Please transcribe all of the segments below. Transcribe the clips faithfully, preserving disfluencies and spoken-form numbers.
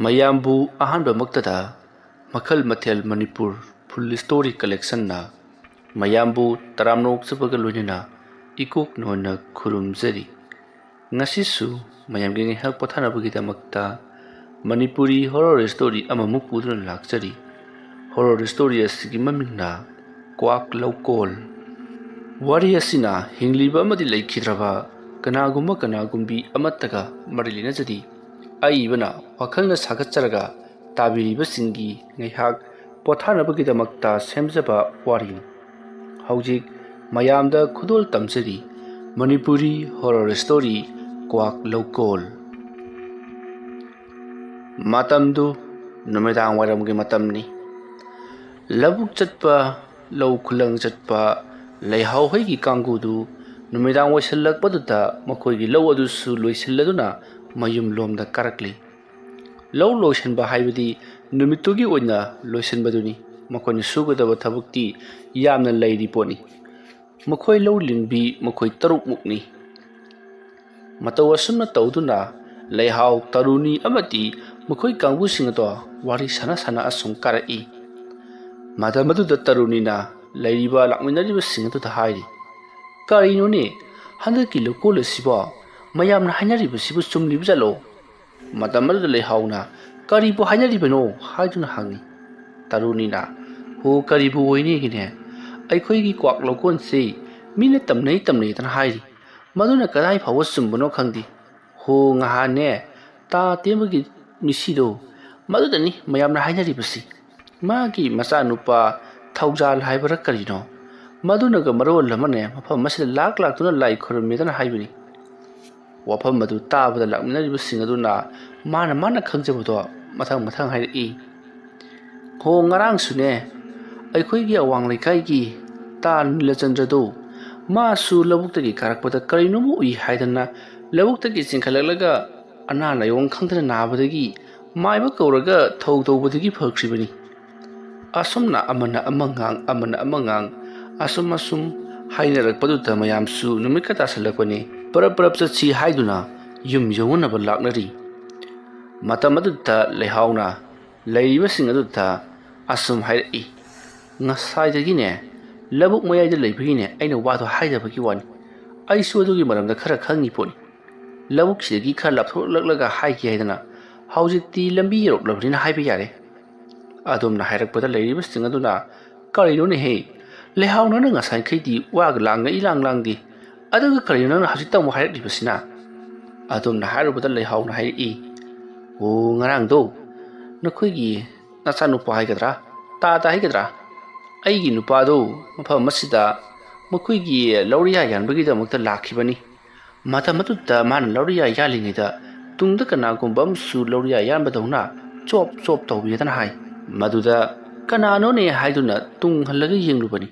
ꯃꯌꯥꯝꯕꯨ ꯑꯍꯥꯟꯕꯃꯛꯇꯗ ꯃꯈꯜ ꯃꯊꯦꯜ ꯃꯅꯤꯄꯨꯔ ꯐꯨꯜ ꯁ꯭ꯇꯣꯔꯤ ꯀꯂꯦꯛꯁꯟꯅ ꯃꯌꯥꯝꯕꯨ ꯇꯔꯥꯝꯅ ꯑꯣꯛꯆꯕꯒ ꯂꯣꯏꯅꯅ ꯏꯀꯣꯛ ꯅꯣꯟꯅ ꯈꯨꯔꯨꯝꯖꯔꯤ꯫ ꯉꯁꯤꯁꯨ ꯃꯌꯥꯝꯒꯤ ꯉꯥꯏꯍꯥꯛ ꯄꯣꯊꯥꯅꯕꯒꯤꯗꯃꯛꯇ ꯃꯅꯤꯄꯨꯔꯤ ꯍꯣꯔꯣꯔ ꯁ꯭ꯇꯣꯔꯤ ꯑꯃꯃꯨꯛ ꯄꯨꯗꯨꯅ ꯂꯥꯛꯆꯔꯤ꯫ ꯍꯣꯔꯣꯔ ꯁ꯭ꯇꯣꯔꯤ ꯑꯁꯤꯒꯤ ꯃꯃꯤꯡꯅ ꯀ꯭ꯋꯥꯛ ꯂꯧꯀꯣꯜ꯫ ꯋꯥꯔꯤ ꯑꯁꯤꯅ ꯍꯤꯡꯂꯤꯕ ꯑꯃꯗꯤ ꯂꯩꯈꯤꯗ꯭ꯔꯕ ꯀꯅꯥꯒꯨꯝꯕ ꯀꯅꯥꯒꯨꯝꯕꯤ ꯑꯃꯠꯇꯒ ꯃꯔꯤ ꯂꯩꯅꯖꯗꯦ꯫ ꯑꯏꯕꯅ ꯋꯥꯈꯜꯅ ꯁꯥꯒꯠꯆꯔꯒ ꯇꯥꯕꯤꯔꯤꯕꯁꯤꯡꯒꯤ ꯉꯥꯏꯍꯥꯛ ꯄꯣꯊꯥꯅꯕꯒꯤꯗꯃꯛꯇ ꯁꯦꯝꯖꯕ ꯋꯥꯔꯤꯅꯤ꯫ ꯍꯧꯖꯤꯛ ꯃꯌꯥꯝꯗ ꯈꯨꯗꯣꯜ ꯇꯝꯖꯔꯤ ꯃꯅꯤꯄꯨꯔꯤ ꯍꯣꯔꯣꯔ ꯁ꯭ꯇꯣꯔꯤ ꯀ꯭ꯋꯥꯛ ꯂꯧꯀꯣꯜ꯫ ꯃꯇꯝꯗꯨ ꯅꯨꯃꯤꯗꯥꯡ ꯋꯥꯏꯔꯝꯒꯤ ꯃꯇꯝꯅꯤ꯫ ꯂꯧꯕꯨꯛ ꯆꯠꯄ, ꯂꯧ ꯈꯨꯂꯪ ꯆꯠꯄ ꯂꯩꯍꯥꯎ ꯍꯣꯏꯒꯤ ꯀꯥꯡꯕꯨꯗꯨ ꯅꯨꯃꯤꯗꯥꯡ ꯑꯣꯏꯁꯤꯜꯂꯛꯄꯗꯨꯗ ꯃꯈꯣꯏꯒꯤ ꯂꯧ ꯑꯗꯨꯁꯨ ꯂꯣꯏꯁꯤꯜꯂꯗꯨꯅ ꯃꯌꯨꯝ ꯂꯣꯝꯗ ꯀꯥꯔꯛꯂꯤ꯫ ꯂꯧ ꯂꯣꯏꯁꯤꯟꯕ ꯍꯥꯏꯕꯗꯤ ꯅꯨꯃꯤꯠꯇꯨꯒꯤ ꯑꯣꯏꯅ ꯂꯣꯏꯁꯤꯟꯕꯗꯨꯅꯤ꯫ ꯃꯈꯣꯏꯅ ꯁꯨꯒꯗꯕ ꯊꯕꯛꯇꯤ ꯌꯥꯝꯅ ꯂꯩꯔꯤ ꯄꯣꯠꯅꯤ꯫ ꯃꯈꯣꯏ ꯂꯧ ꯂꯤꯡꯕꯤ ꯃꯈꯣꯏ ꯇꯔꯨꯛꯃꯨꯛꯅꯤ꯫ ꯃꯇꯧ ꯑꯁꯨꯝꯅ ꯇꯧꯗꯨꯅ ꯂꯩꯍꯥꯎ, ꯇꯔꯨꯅꯤ ꯑꯃꯗꯤ ꯃꯈꯣꯏ ꯀꯥꯡꯕꯨꯁꯤꯡ ꯑꯗꯣ ꯋꯥꯔꯤ ꯁꯥꯟꯅ ꯁꯥꯟꯅ ꯑꯁꯨꯝ ꯀꯥꯔꯛꯏ꯫ ꯃꯇꯝ ꯑꯗꯨꯗ ꯇꯔꯨꯅꯤꯅ ꯂꯩꯔꯤꯕ ꯂꯥꯛꯃꯤꯟꯅꯔꯤꯕꯁꯤꯡ ꯑꯗꯨꯗ ꯍꯥꯏꯔꯤ, "ꯀꯔꯤꯅꯣꯅꯦ, ꯍꯟꯗꯛꯀꯤ ꯂꯧꯀꯣꯜ ꯑꯁꯤꯕꯣ? ꯃꯌꯥꯝꯅ ꯍꯥꯏꯅꯔꯤꯕꯁꯤꯕꯨ ꯆꯨꯝꯂꯤꯕ ꯖꯥꯠꯂꯣ?" ꯃꯇꯝ ꯑꯗꯨꯗ ꯂꯩꯍꯥꯎꯅ, "ꯀꯔꯤꯕꯨ ꯍꯥꯏꯅꯔꯤꯕꯅꯣ?" ꯍꯥꯏꯗꯨꯅ ꯍꯪꯉꯤ꯫ ꯇꯔꯨꯅꯤꯅ, "ꯍꯣ, ꯀꯔꯤꯕꯨ ꯑꯣꯏꯅꯤꯒꯤꯅꯦ? ꯑꯩꯈꯣꯏꯒꯤ ꯀ꯭ꯋꯥꯛ ꯂꯧꯀꯣꯟꯁꯤ ꯃꯤꯅ ꯇꯝꯅꯩ ꯇꯝꯅꯩꯗꯅ ꯍꯥꯏꯔꯤ꯫ ꯃꯗꯨꯅ ꯀꯗꯥꯏ ꯐꯥꯎꯕ ꯆꯨꯝꯕꯅꯣ ꯈꯪꯗꯦ꯫ ꯍꯣ, ꯉꯍꯥꯟꯅꯦ, ꯇꯥ ꯇꯦꯝꯕꯒꯤ ꯃꯤꯁꯤꯗꯣ, ꯃꯗꯨꯗꯅꯤ ꯃꯌꯥꯝꯅ ꯍꯥꯏꯅꯔꯤꯕꯁꯤ꯫ ꯃꯥꯒꯤ ꯃꯆꯥꯅꯨꯄꯥ ꯊꯧꯖꯥꯜ ꯍꯥꯏꯕꯔꯥ ꯀꯔꯤꯅꯣ, ꯃꯗꯨꯅꯒ ꯃꯔꯣꯜ ꯑꯃꯅꯦ ꯃꯐꯝ ꯑꯁꯤꯗ ꯂꯥꯛ ꯂꯥꯛꯇꯨꯅ ꯂꯥꯏ ꯈꯨꯔꯨꯝꯃꯦꯗꯅ ꯍꯥꯏꯕꯅꯤ꯫" ꯋꯥꯐꯝ ꯑꯗꯨ ꯇꯥꯕꯗ ꯂꯥꯛꯃꯤꯟꯅꯔꯤꯕꯁꯤꯡ ꯑꯗꯨꯅ ꯃꯥꯅ ꯃꯥꯅ ꯈꯪꯖꯕꯗꯣ ꯃꯊꯪ ꯃꯊꯪ ꯍꯥꯏꯔꯛꯏ꯫ "ꯍꯣ, ꯉꯔꯥꯡꯁꯨꯅꯦ, ꯑꯩꯈꯣꯏꯒꯤ ꯑꯋꯥꯡ ꯂꯩꯀꯥꯏꯒꯤ ꯇꯥ ꯅꯤꯂꯆꯟꯗ꯭ꯔꯗꯣ, ꯃꯥꯁꯨ ꯂꯧꯕꯨꯛꯇꯒꯤ ꯀꯥꯔꯛꯄꯗ ꯀꯔꯤꯅꯣꯝꯃ ꯎꯏ ꯍꯥꯏꯗꯅ ꯂꯧꯕꯨꯛꯇꯒꯤ ꯆꯤꯡꯈꯠꯂꯛꯂꯒ ꯑꯅꯥ ꯂꯥꯏꯑꯣꯡ ꯈꯪꯗꯅ ꯅꯥꯕꯗꯒꯤ ꯃꯥꯏꯕ ꯀꯧꯔꯒ ꯊꯧ ꯇꯧꯕꯗꯒꯤ ꯐꯈ꯭ꯔꯤꯕꯅꯤ꯫" ꯑꯁꯨꯝꯅ ꯑꯃꯅ ꯑꯃ ꯉꯥꯡ, ꯑꯃꯅ ꯑꯃ ꯉꯥꯡ, ꯑꯁꯨꯝ ꯑꯁꯨꯝ ꯍꯥꯏꯅꯔꯛꯄꯗꯨꯗ ꯃꯌꯥꯝꯁꯨ ꯅꯨꯃꯤꯠꯀ ꯇꯥꯁꯜꯂꯛꯄꯅꯤ꯫ ꯄꯔꯞ ꯄꯔꯞ ꯆꯠꯁꯤ ꯍꯥꯏꯗꯨꯅ ꯌꯨꯝ ꯌꯧꯅꯅꯕ ꯂꯥꯛꯅꯔꯤ꯫ ꯃꯇꯝ ꯑꯗꯨꯗ ꯂꯩꯍꯥꯎꯅ ꯂꯩꯔꯤꯕꯁꯤꯡ ꯑꯗꯨꯗ ꯑꯁꯨꯝ ꯍꯥꯏꯔꯛꯏ, "ꯉꯁꯥꯏꯗꯒꯤꯅꯦ, ꯂꯧꯕꯨꯛ ꯃꯌꯥꯏꯗ ꯂꯩꯕꯒꯤꯅꯦ ꯑꯩꯅ ꯋꯥꯗꯣ ꯍꯥꯏꯗꯕꯒꯤ ꯋꯥꯅꯤ꯫ ꯑꯩꯁꯨ ꯑꯗꯨꯒꯤ ꯃꯔꯝꯗ ꯈꯔ ꯈꯪꯉꯤ ꯄꯣꯠꯅꯤ꯫ ꯂꯧꯕꯨꯛꯁꯤꯗꯒꯤ ꯈꯔ ꯂꯥꯞꯊꯣꯛꯂꯛꯂꯒ ꯍꯥꯏꯒꯦ ꯍꯥꯏꯗꯅ ꯍꯧꯖꯤꯛꯇꯤ ꯂꯝꯕꯤ ꯌꯧꯔꯛꯂꯕꯅꯤꯅ ꯍꯥꯏꯕ ꯌꯥꯔꯦ"꯫ ꯑꯗꯨꯝꯅ ꯍꯥꯏꯔꯛꯄꯗ ꯂꯩꯔꯤꯕꯁꯤꯡ ꯑꯗꯨꯅ, "ꯀꯔꯤꯅꯣꯅꯦꯍꯦ? ꯂꯩꯍꯥꯎ, ꯅꯪꯅ ꯉꯁꯥꯏꯈꯩꯗꯤ ꯋꯥꯒ ꯂꯥꯡꯒ ꯏꯂꯥꯡ ꯂꯥꯡꯗꯦ, ꯑꯗꯨꯒ ꯀꯔꯤꯅꯣ ꯅꯪꯅ ꯍꯧꯖꯤꯛꯇ ꯑꯃꯨꯛ ꯍꯥꯏꯔꯛꯂꯤꯕꯁꯤꯅ?" ꯑꯗꯨꯝꯅ ꯍꯥꯏꯔꯨꯕꯗ ꯂꯩꯍꯥꯎꯅ ꯍꯥꯏꯔꯛꯏ, "ꯑꯣ, ꯉꯔꯥꯡꯗꯣ ꯅꯈꯣꯏꯒꯤ ꯅꯆꯥꯅꯨꯄꯥ ꯍꯥꯏꯒꯗ꯭ꯔꯥ, ꯇꯥꯗ ꯍꯥꯏꯒꯗ꯭ꯔꯥ, ꯑꯩꯒꯤ ꯅꯨꯄꯥꯗꯣ ꯃꯐꯝ ꯑꯁꯤꯗ ꯃꯈꯣꯏꯒꯤ ꯂꯧꯔꯤꯌꯥ ꯌꯥꯟꯕꯒꯤꯗꯃꯛꯇ ꯂꯥꯛꯈꯤꯕꯅꯤ꯫ ꯃꯇꯝ ꯑꯗꯨꯗ ꯃꯥꯅ ꯂꯧꯔꯤꯌꯥ ꯌꯥꯜꯂꯤꯉꯩꯗ ꯇꯨꯡꯗ ꯀꯅꯥꯒꯨꯝꯕ ꯑꯃꯁꯨ ꯂꯧꯔꯤꯌꯥ ꯌꯥꯟꯕꯗꯧꯅ ꯆꯣꯞ ꯆꯣꯞ ꯇꯧꯕꯤꯗꯅ ꯍꯥꯏ꯫ ꯃꯗꯨꯗ ꯀꯅꯥꯅꯣꯅꯦ ꯍꯥꯏꯗꯨꯅ ꯇꯨꯡ ꯍꯜꯂꯒ ꯌꯦꯡꯂꯨꯕꯅꯤ꯫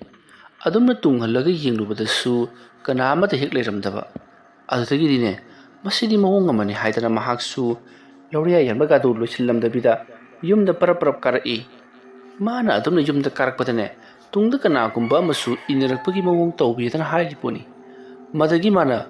ꯑꯗꯨꯝꯅ ꯇꯨꯡ ꯍꯜꯂꯒ ꯌꯦꯡꯂꯨꯕꯗꯁꯨ ꯀꯅꯥ ꯑꯃꯠꯇ ꯍꯦꯛ ꯂꯩꯔꯝꯗꯕ꯫ ꯑꯗꯨꯗꯒꯤꯗꯤꯅꯦ, 'ꯃꯁꯤꯗꯤ ꯃꯑꯣꯡ ꯑꯃꯅꯤ' ꯍꯥꯏꯗꯅ ꯃꯍꯥꯛꯁꯨ ꯂꯧꯔꯤꯌꯥ ꯌꯥꯟꯕꯒꯗꯨ ꯂꯣꯏꯁꯤꯜꯂꯝꯗꯕꯤꯗ ꯌꯨꯝꯗ ꯄꯔꯞ ꯄꯔꯞ ꯀꯥꯔꯛꯏ꯫ ꯃꯥꯅ ꯑꯗꯨꯝꯅ ꯌꯨꯝꯗ ꯀꯥꯔꯛꯄꯗꯅꯦ, ꯇꯨꯡꯗ ꯀꯅꯥꯒꯨꯝꯕ ꯑꯃꯁꯨ ꯏꯟꯅꯔꯛꯄꯒꯤ ꯃꯑꯣꯡ ꯇꯧꯕꯤꯗꯅ ꯍꯥꯏꯔꯤ ꯄꯣꯠꯅꯤ꯫ ꯃꯗꯒꯤ ꯃꯥꯅ,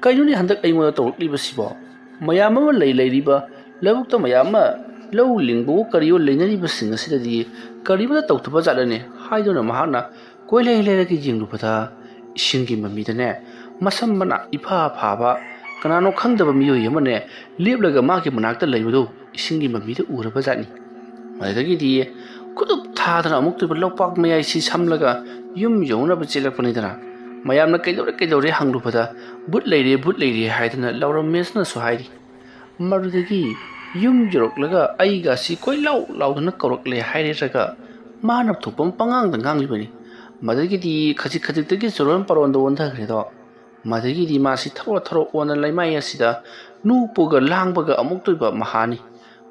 "ꯀꯩꯅꯣꯅꯦ ꯍꯟꯗꯛ ꯑꯩꯉꯣꯟꯗ ꯇꯧꯔꯛꯂꯤꯕꯁꯤꯕꯣ? ꯃꯌꯥꯝ ꯑꯃ ꯂꯩ ꯂꯩꯔꯤꯕ ꯂꯧꯕꯨꯛꯇ ꯃꯌꯥꯝ ꯑꯃ ꯂꯧ ꯂꯤꯡꯕꯋꯣ ꯀꯔꯤꯋꯣ ꯂꯩꯅꯔꯤꯕꯁꯤꯡ ꯑꯁꯤꯗꯗꯤ ꯀꯔꯤꯃꯠꯇ ꯇꯧꯗꯕ ꯖꯥꯠꯂꯅꯦ?" ꯍꯥꯏꯗꯨꯅ ꯃꯍꯥꯛꯅ ꯀꯣꯏꯂꯩ ꯂꯩꯔꯒ ꯌꯦꯡꯂꯨꯕꯗ ꯏꯁꯤꯡꯒꯤ ꯃꯃꯤꯗꯅꯦ, ꯃꯁꯝ ꯃꯅꯥ ꯏꯐꯥ ꯐꯥꯕ ꯀꯅꯥꯅꯣ ꯈꯪꯗꯕ ꯃꯤꯑꯣꯏ ꯑꯃꯅꯦ ꯂꯦꯞꯂꯒ ꯃꯥꯒꯤ ꯃꯅꯥꯛꯇ ꯂꯩꯕꯗꯨ ꯏꯁꯤꯡꯒꯤ ꯃꯃꯤꯗ ꯎꯔꯕ ꯖꯥꯠꯅꯤ꯫ ꯃꯗꯨꯗꯒꯤꯗꯤ ꯈꯨꯗꯨꯞ ꯊꯥꯗꯅ ꯑꯃꯨꯛꯇꯣꯏꯕ ꯂꯧꯄꯥꯛ ꯃꯌꯥꯏꯁꯤ ꯁꯝꯂꯒ ꯌꯨꯝ ꯌꯧꯅꯕ ꯆꯦꯜꯂꯛꯄꯅꯤꯗꯅ, ꯃꯌꯥꯝꯅ "ꯀꯩꯗꯧꯔꯦ, ꯀꯩꯗꯧꯔꯦ?" ꯍꯪꯂꯨꯕꯗ, "ꯚꯨꯠ ꯂꯩꯔꯦ, ꯚꯨꯠ ꯂꯩꯔꯦ" ꯍꯥꯏꯗꯅ ꯂꯥꯎꯔꯝꯃꯦꯁꯅꯁꯨ ꯍꯥꯏꯔꯤ꯫ ꯃꯗꯨꯗꯒꯤ ꯌꯨꯝ ꯌꯧꯔꯛꯂꯒ ꯑꯩꯒꯁꯤ ꯀꯣꯏꯂꯥꯎ ꯂꯥꯎꯗꯅ ꯀꯧꯔꯛꯂꯦ ꯍꯥꯏꯔꯦꯔꯒ, ꯃꯥꯅ ꯊꯣꯛꯄ ꯑꯃ ꯄꯉꯥꯡꯗ ꯉꯥꯡꯂꯤꯕꯅꯤ꯫ ꯃꯗꯒꯤꯗꯤ ꯈꯖꯤꯛ ꯈꯖꯤꯛꯇꯒꯤ ꯆꯨꯔꯣꯟ ꯄꯥꯔꯣꯟꯗ ꯑꯣꯟꯊꯈ꯭ꯔꯦꯗꯣ꯫ ꯃꯗꯒꯤꯗꯤ ꯃꯥꯁꯤ ꯊꯔꯣ ꯊꯔꯣ ꯑꯣꯟꯅ ꯂꯩꯃꯥꯏ ꯑꯁꯤꯗ ꯅꯣꯛꯄꯒ ꯂꯥꯡꯕꯒ ꯑꯃꯨꯛꯇꯣꯏꯕ ꯃꯍꯥꯅꯤ꯫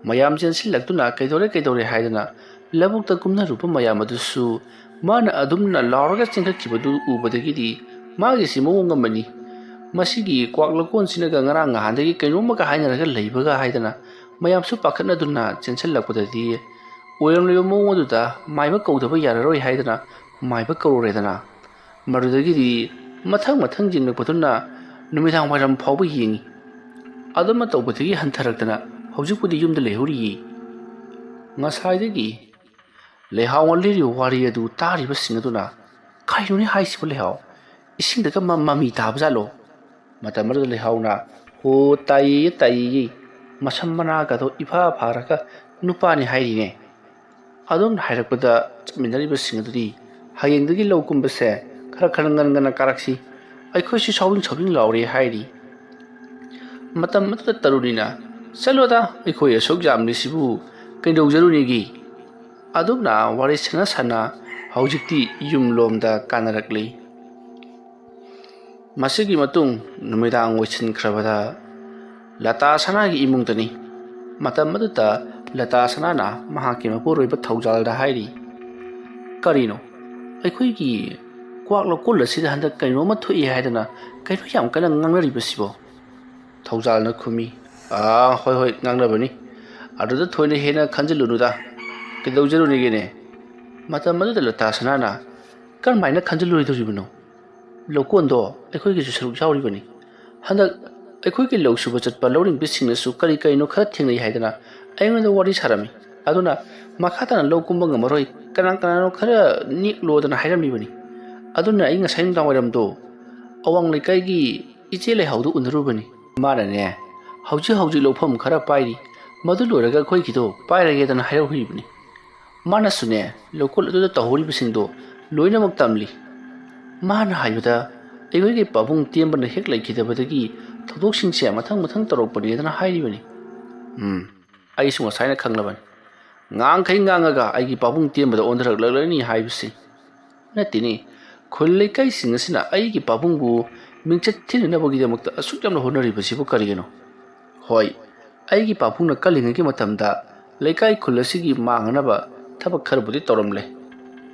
ꯃꯌꯥꯝ ꯆꯦꯟꯁꯤꯜꯂꯛꯇꯨꯅ "ꯀꯩꯗꯧꯔꯦ, ꯀꯩꯗꯧꯔꯦ?" ꯍꯥꯏꯗꯅ ꯂꯧꯕꯨꯛꯇ ꯀꯨꯝꯅꯔꯨꯕ ꯃꯌꯥꯝ ꯑꯗꯨꯁꯨ ꯃꯥꯅ ꯑꯗꯨꯝꯅ ꯂꯥꯎꯔꯒ ꯆꯦꯟꯈꯠꯈꯤꯕꯗꯨ ꯎꯕꯗꯒꯤꯗꯤ ꯃꯥꯒꯤꯁꯤ ꯃꯑꯣꯡ ꯑꯃꯅꯤ꯫ "ꯃꯁꯤꯒꯤ ꯀ꯭ꯋꯥꯛ ꯂꯀꯣꯟꯁꯤꯅꯒ ꯉꯔꯥꯡ ꯅꯍꯥꯟꯗꯒꯤ ꯀꯩꯅꯣꯝꯃꯒ ꯍꯥꯏꯅꯔꯒ ꯂꯩꯕꯒ" ꯍꯥꯏꯗꯅ ꯃꯌꯥꯝꯁꯨ ꯄꯥꯈꯠꯅꯗꯨꯅ ꯆꯦꯟꯁꯤꯜꯂꯛꯄꯗꯗꯤ ꯑꯣꯏꯔꯝꯂꯤꯕ ꯃꯑꯣꯡ ꯑꯗꯨꯗ ꯃꯥꯏꯕ ꯀꯧꯗꯕ ꯌꯥꯔꯔꯣꯏ ꯍꯥꯏꯗꯅ ꯃꯥꯏꯕ ꯀꯧꯔꯨꯔꯦꯗꯅ꯫ ꯃꯗꯨꯗꯒꯤꯗꯤ ꯃꯊꯪ ꯃꯊꯪ ꯌꯦꯡꯂꯛꯄꯗꯨꯅ ꯅꯨꯃꯤꯗꯥꯡ ꯋꯥꯏꯔꯝ ꯐꯥꯎꯕ ꯌꯦꯡꯉꯤ꯫ ꯑꯗꯨꯃ ꯇꯧꯕꯗꯒꯤ ꯍꯟꯊꯔꯛꯇꯅ ꯍꯧꯖꯤꯛꯄꯨꯗꯤ ꯌꯨꯝꯗ ꯂꯩꯍꯧꯔꯤꯌꯦ꯫ ꯉꯁꯥꯏꯗꯒꯤ ꯂꯩꯍꯥꯎꯅ ꯂꯤꯔꯤꯕ ꯋꯥꯔꯤ ꯑꯗꯨ ꯇꯥꯔꯤꯕꯁꯤꯡ ꯑꯗꯨꯅ, "ꯀꯩꯅꯣꯅꯦ ꯍꯥꯏꯁꯤꯕꯨ ꯂꯩꯍꯥꯎ? ꯏꯁꯤꯡꯗꯒ ꯃ-, ꯃꯃꯤ ꯇꯥꯕꯖꯥꯠꯂꯣ?" ꯃꯇꯝ ꯑꯗꯨꯗ ꯂꯩꯍꯥꯎꯅ, "ꯍꯣ, ꯇꯥꯏꯌꯦ, ꯇꯥꯏꯌꯦ, ꯃꯁꯝ ꯃꯅꯥꯒꯗꯣ ꯏꯐꯥ ꯐꯥꯔꯒ ꯅꯨꯄꯥꯅꯤ ꯍꯥꯏꯔꯤꯅꯦ꯫ ꯑꯗꯣꯝꯅ ꯍꯥꯏꯔꯛꯄꯗ ꯆꯠꯃꯤꯟꯅꯔꯤꯕꯁꯤꯡ ꯑꯗꯨꯗꯤ ꯍꯌꯦꯡꯗꯒꯤ ꯂꯧ ꯀꯨꯝꯕꯁꯦ ꯈꯔ ꯈꯔ ꯉꯟ ꯉꯟꯅ ꯀꯥꯔꯛꯁꯤ, ꯑꯩꯈꯣꯏꯁꯨ ꯁꯥꯎꯗꯤꯡ ꯁꯥꯎꯗꯤꯡ ꯂꯥꯎꯔꯦ" ꯍꯥꯏꯔꯤ꯫ ꯃꯇꯝ ꯑꯗꯨꯗ ꯇꯔꯨꯅꯤꯅ, "ꯆꯠꯂꯣꯗ, ꯑꯩꯈꯣꯏ ꯑꯁꯨꯛ ꯌꯥꯝꯂꯤꯁꯤꯕꯨ ꯀꯩꯗꯧꯖꯔꯨꯅꯤꯒꯤ?" ꯑꯗꯨꯝꯅ ꯋꯥꯔꯤ ꯁꯥꯟꯅ ꯁꯥꯟꯅ ꯍꯧꯖꯤꯛꯇꯤ ꯌꯨꯝꯂꯣꯝꯗ ꯀꯥꯟꯅꯔꯛꯂꯤ꯫ ꯃꯁꯤꯒꯤ ꯃꯇꯨꯡ ꯅꯨꯃꯤꯗꯥꯡ ꯑꯣꯏꯁꯤꯟꯈ꯭ꯔꯕꯗ ꯂꯇꯥ ꯁꯅꯥꯒꯤ ꯏꯃꯨꯡꯗꯅꯤ꯫ ꯃꯇꯝ ꯑꯗꯨꯗ ꯂꯇꯥ ꯁꯅꯥꯅ ꯃꯍꯥꯛꯀꯤ ꯃꯄꯨꯔꯣꯏꯕ ꯊꯧꯖꯥꯜꯗ ꯍꯥꯏꯔꯤ, "ꯀꯔꯤꯅꯣ? ꯑꯩꯈꯣꯏꯒꯤ ꯀ꯭ꯋꯥꯛ ꯂꯧꯀꯣꯜ ꯑꯁꯤꯗ ꯍꯟꯗꯛ ꯀꯩꯅꯣꯝꯃ ꯊꯣꯛꯏ ꯍꯥꯏꯗꯅ ꯀꯩꯅꯣ ꯌꯥꯝ ꯀꯟꯅ ꯉꯥꯡꯅꯔꯤꯕꯁꯤꯕꯣ?" ꯊꯧꯖꯥꯜꯅ ꯈꯨꯝꯃꯤ, "ꯑꯥ, ꯍꯣꯏ, ꯍꯣꯏ, ꯉꯥꯡꯅꯕꯅꯤ꯫ ꯑꯗꯨꯗ ꯊꯣꯏꯅ ꯍꯦꯟꯅ ꯈꯟꯖꯤꯜꯂꯨꯅꯨꯗ꯫ ꯀꯩꯗꯧꯖꯔꯨꯅꯤꯒꯦꯅꯦ?" ꯃꯇꯝ ꯑꯗꯨꯗ ꯂꯇꯥ ꯁꯅꯥꯅ, "ꯀꯔꯝꯍꯥꯏꯅ ꯈꯟꯖꯤꯜꯂꯣꯏꯗꯧꯔꯤꯕꯅꯣ? ꯂꯧꯀꯣꯟꯗꯣ ꯑꯩꯈꯣꯏꯒꯤꯁꯨ ꯁꯔꯨꯛ ꯌꯥꯎꯔꯤꯕꯅꯤ꯫ ꯍꯟꯗꯛ ꯑꯩꯈꯣꯏꯒꯤ ꯂꯧ ꯁꯨꯕ ꯆꯠꯄ ꯂꯧꯔꯤꯕꯁꯤꯡꯅꯁꯨ ꯀꯔꯤ ꯀꯔꯤꯅꯣ ꯈꯔ ꯊꯦꯡꯅꯩ ꯍꯥꯏꯗꯅ ꯑꯩꯉꯣꯟꯗ ꯋꯥꯔꯤ ꯁꯥꯔꯝꯃꯤ꯫ ꯑꯗꯨꯅ ꯃꯈꯥ ꯇꯥꯅ ꯂꯧ ꯀꯨꯝꯕ ꯉꯝꯃꯔꯣꯏ, ꯀꯅꯥ ꯀꯅꯥꯅꯣ ꯈꯔ ꯅꯦꯛꯂꯣꯗꯅ ꯍꯥꯏꯔꯝꯃꯤꯕꯅꯤ꯫ ꯑꯗꯨꯅ ꯑꯩ ꯉꯁꯥꯏ ꯅꯨꯡꯗꯥꯡ ꯋꯥꯏꯔꯝꯗꯣ ꯑꯋꯥꯡ ꯂꯩꯀꯥꯏꯒꯤ ꯏꯆꯦ ꯂꯩꯍꯥꯎꯗꯨ ꯎꯅꯔꯨꯕꯅꯤ꯫ ꯃꯥꯅꯅꯦ, ꯍꯧꯖꯤꯛ ꯍꯧꯖꯤꯛ ꯂꯧꯐꯝ ꯈꯔ ꯄꯥꯏꯔꯤ, ꯃꯗꯨ ꯂꯣꯏꯔꯒ ꯑꯩꯈꯣꯏꯒꯤꯗꯣ ꯄꯥꯏꯔꯒꯦꯗꯅ ꯍꯥꯏꯍꯧꯔꯤꯕꯅꯤ꯫ ꯃꯥꯅꯁꯨꯅꯦ, ꯂꯧꯀꯣꯜ ꯑꯗꯨꯗ ꯇꯧꯍꯧꯔꯤꯕꯁꯤꯡꯗꯣ ꯂꯣꯏꯅꯃꯛ ꯇꯝꯂꯤ꯫ ꯃꯥꯅ ꯍꯥꯏꯕꯗ ꯑꯩꯈꯣꯏꯒꯤ ꯄꯥꯕꯨꯡ ꯇꯦꯝꯕꯅ ꯍꯦꯛ ꯂꯩꯈꯤꯗꯕꯗꯒꯤ ꯊꯧꯗꯣꯛꯁꯤꯡꯁꯦ ꯃꯊꯪ ꯃꯊꯪ ꯇꯧꯔꯛꯄꯅꯦꯗꯅ ꯍꯥꯏꯔꯤꯕꯅꯤ"꯫ ꯎꯝ, ꯑꯩꯁꯨ ꯉꯁꯥꯏꯅ ꯈꯪꯂꯕꯅꯤ꯫ ꯉꯥꯡꯈꯩ ꯉꯥꯡꯉꯒ ꯑꯩꯒꯤ ꯄꯥꯕꯨꯡ ꯇꯦꯝꯕꯗ ꯑꯣꯟꯊꯔꯛꯂꯒꯅꯤ ꯍꯥꯏꯕꯁꯤ꯫ ꯅꯠꯇꯦꯅꯦ, ꯈꯨꯜ ꯂꯩꯀꯥꯏꯁꯤꯡ ꯑꯁꯤꯅ ꯑꯩꯒꯤ ꯄꯥꯕꯨꯡꯕꯨ ꯃꯤꯡꯆꯠ ꯊꯤꯅꯅꯕꯒꯤꯗꯃꯛꯇ ꯑꯁꯨꯛ ꯌꯥꯝꯅ ꯍꯣꯠꯅꯔꯤꯕꯁꯤꯕꯨ ꯀꯔꯤꯒꯤꯅꯣ? ꯍꯣꯏ, ꯑꯩꯒꯤ ꯄꯥꯕꯨꯡꯅ ꯀꯜꯂꯤꯉꯩꯒꯤ ꯃꯇꯝꯗ ꯂꯩꯀꯥꯏ ꯈꯨꯜ ꯑꯁꯤꯒꯤ ꯃꯥꯡꯅꯅꯕ ꯊꯕꯛ ꯈꯔꯕꯨꯗꯤ ꯇꯧꯔꯝꯂꯦ꯫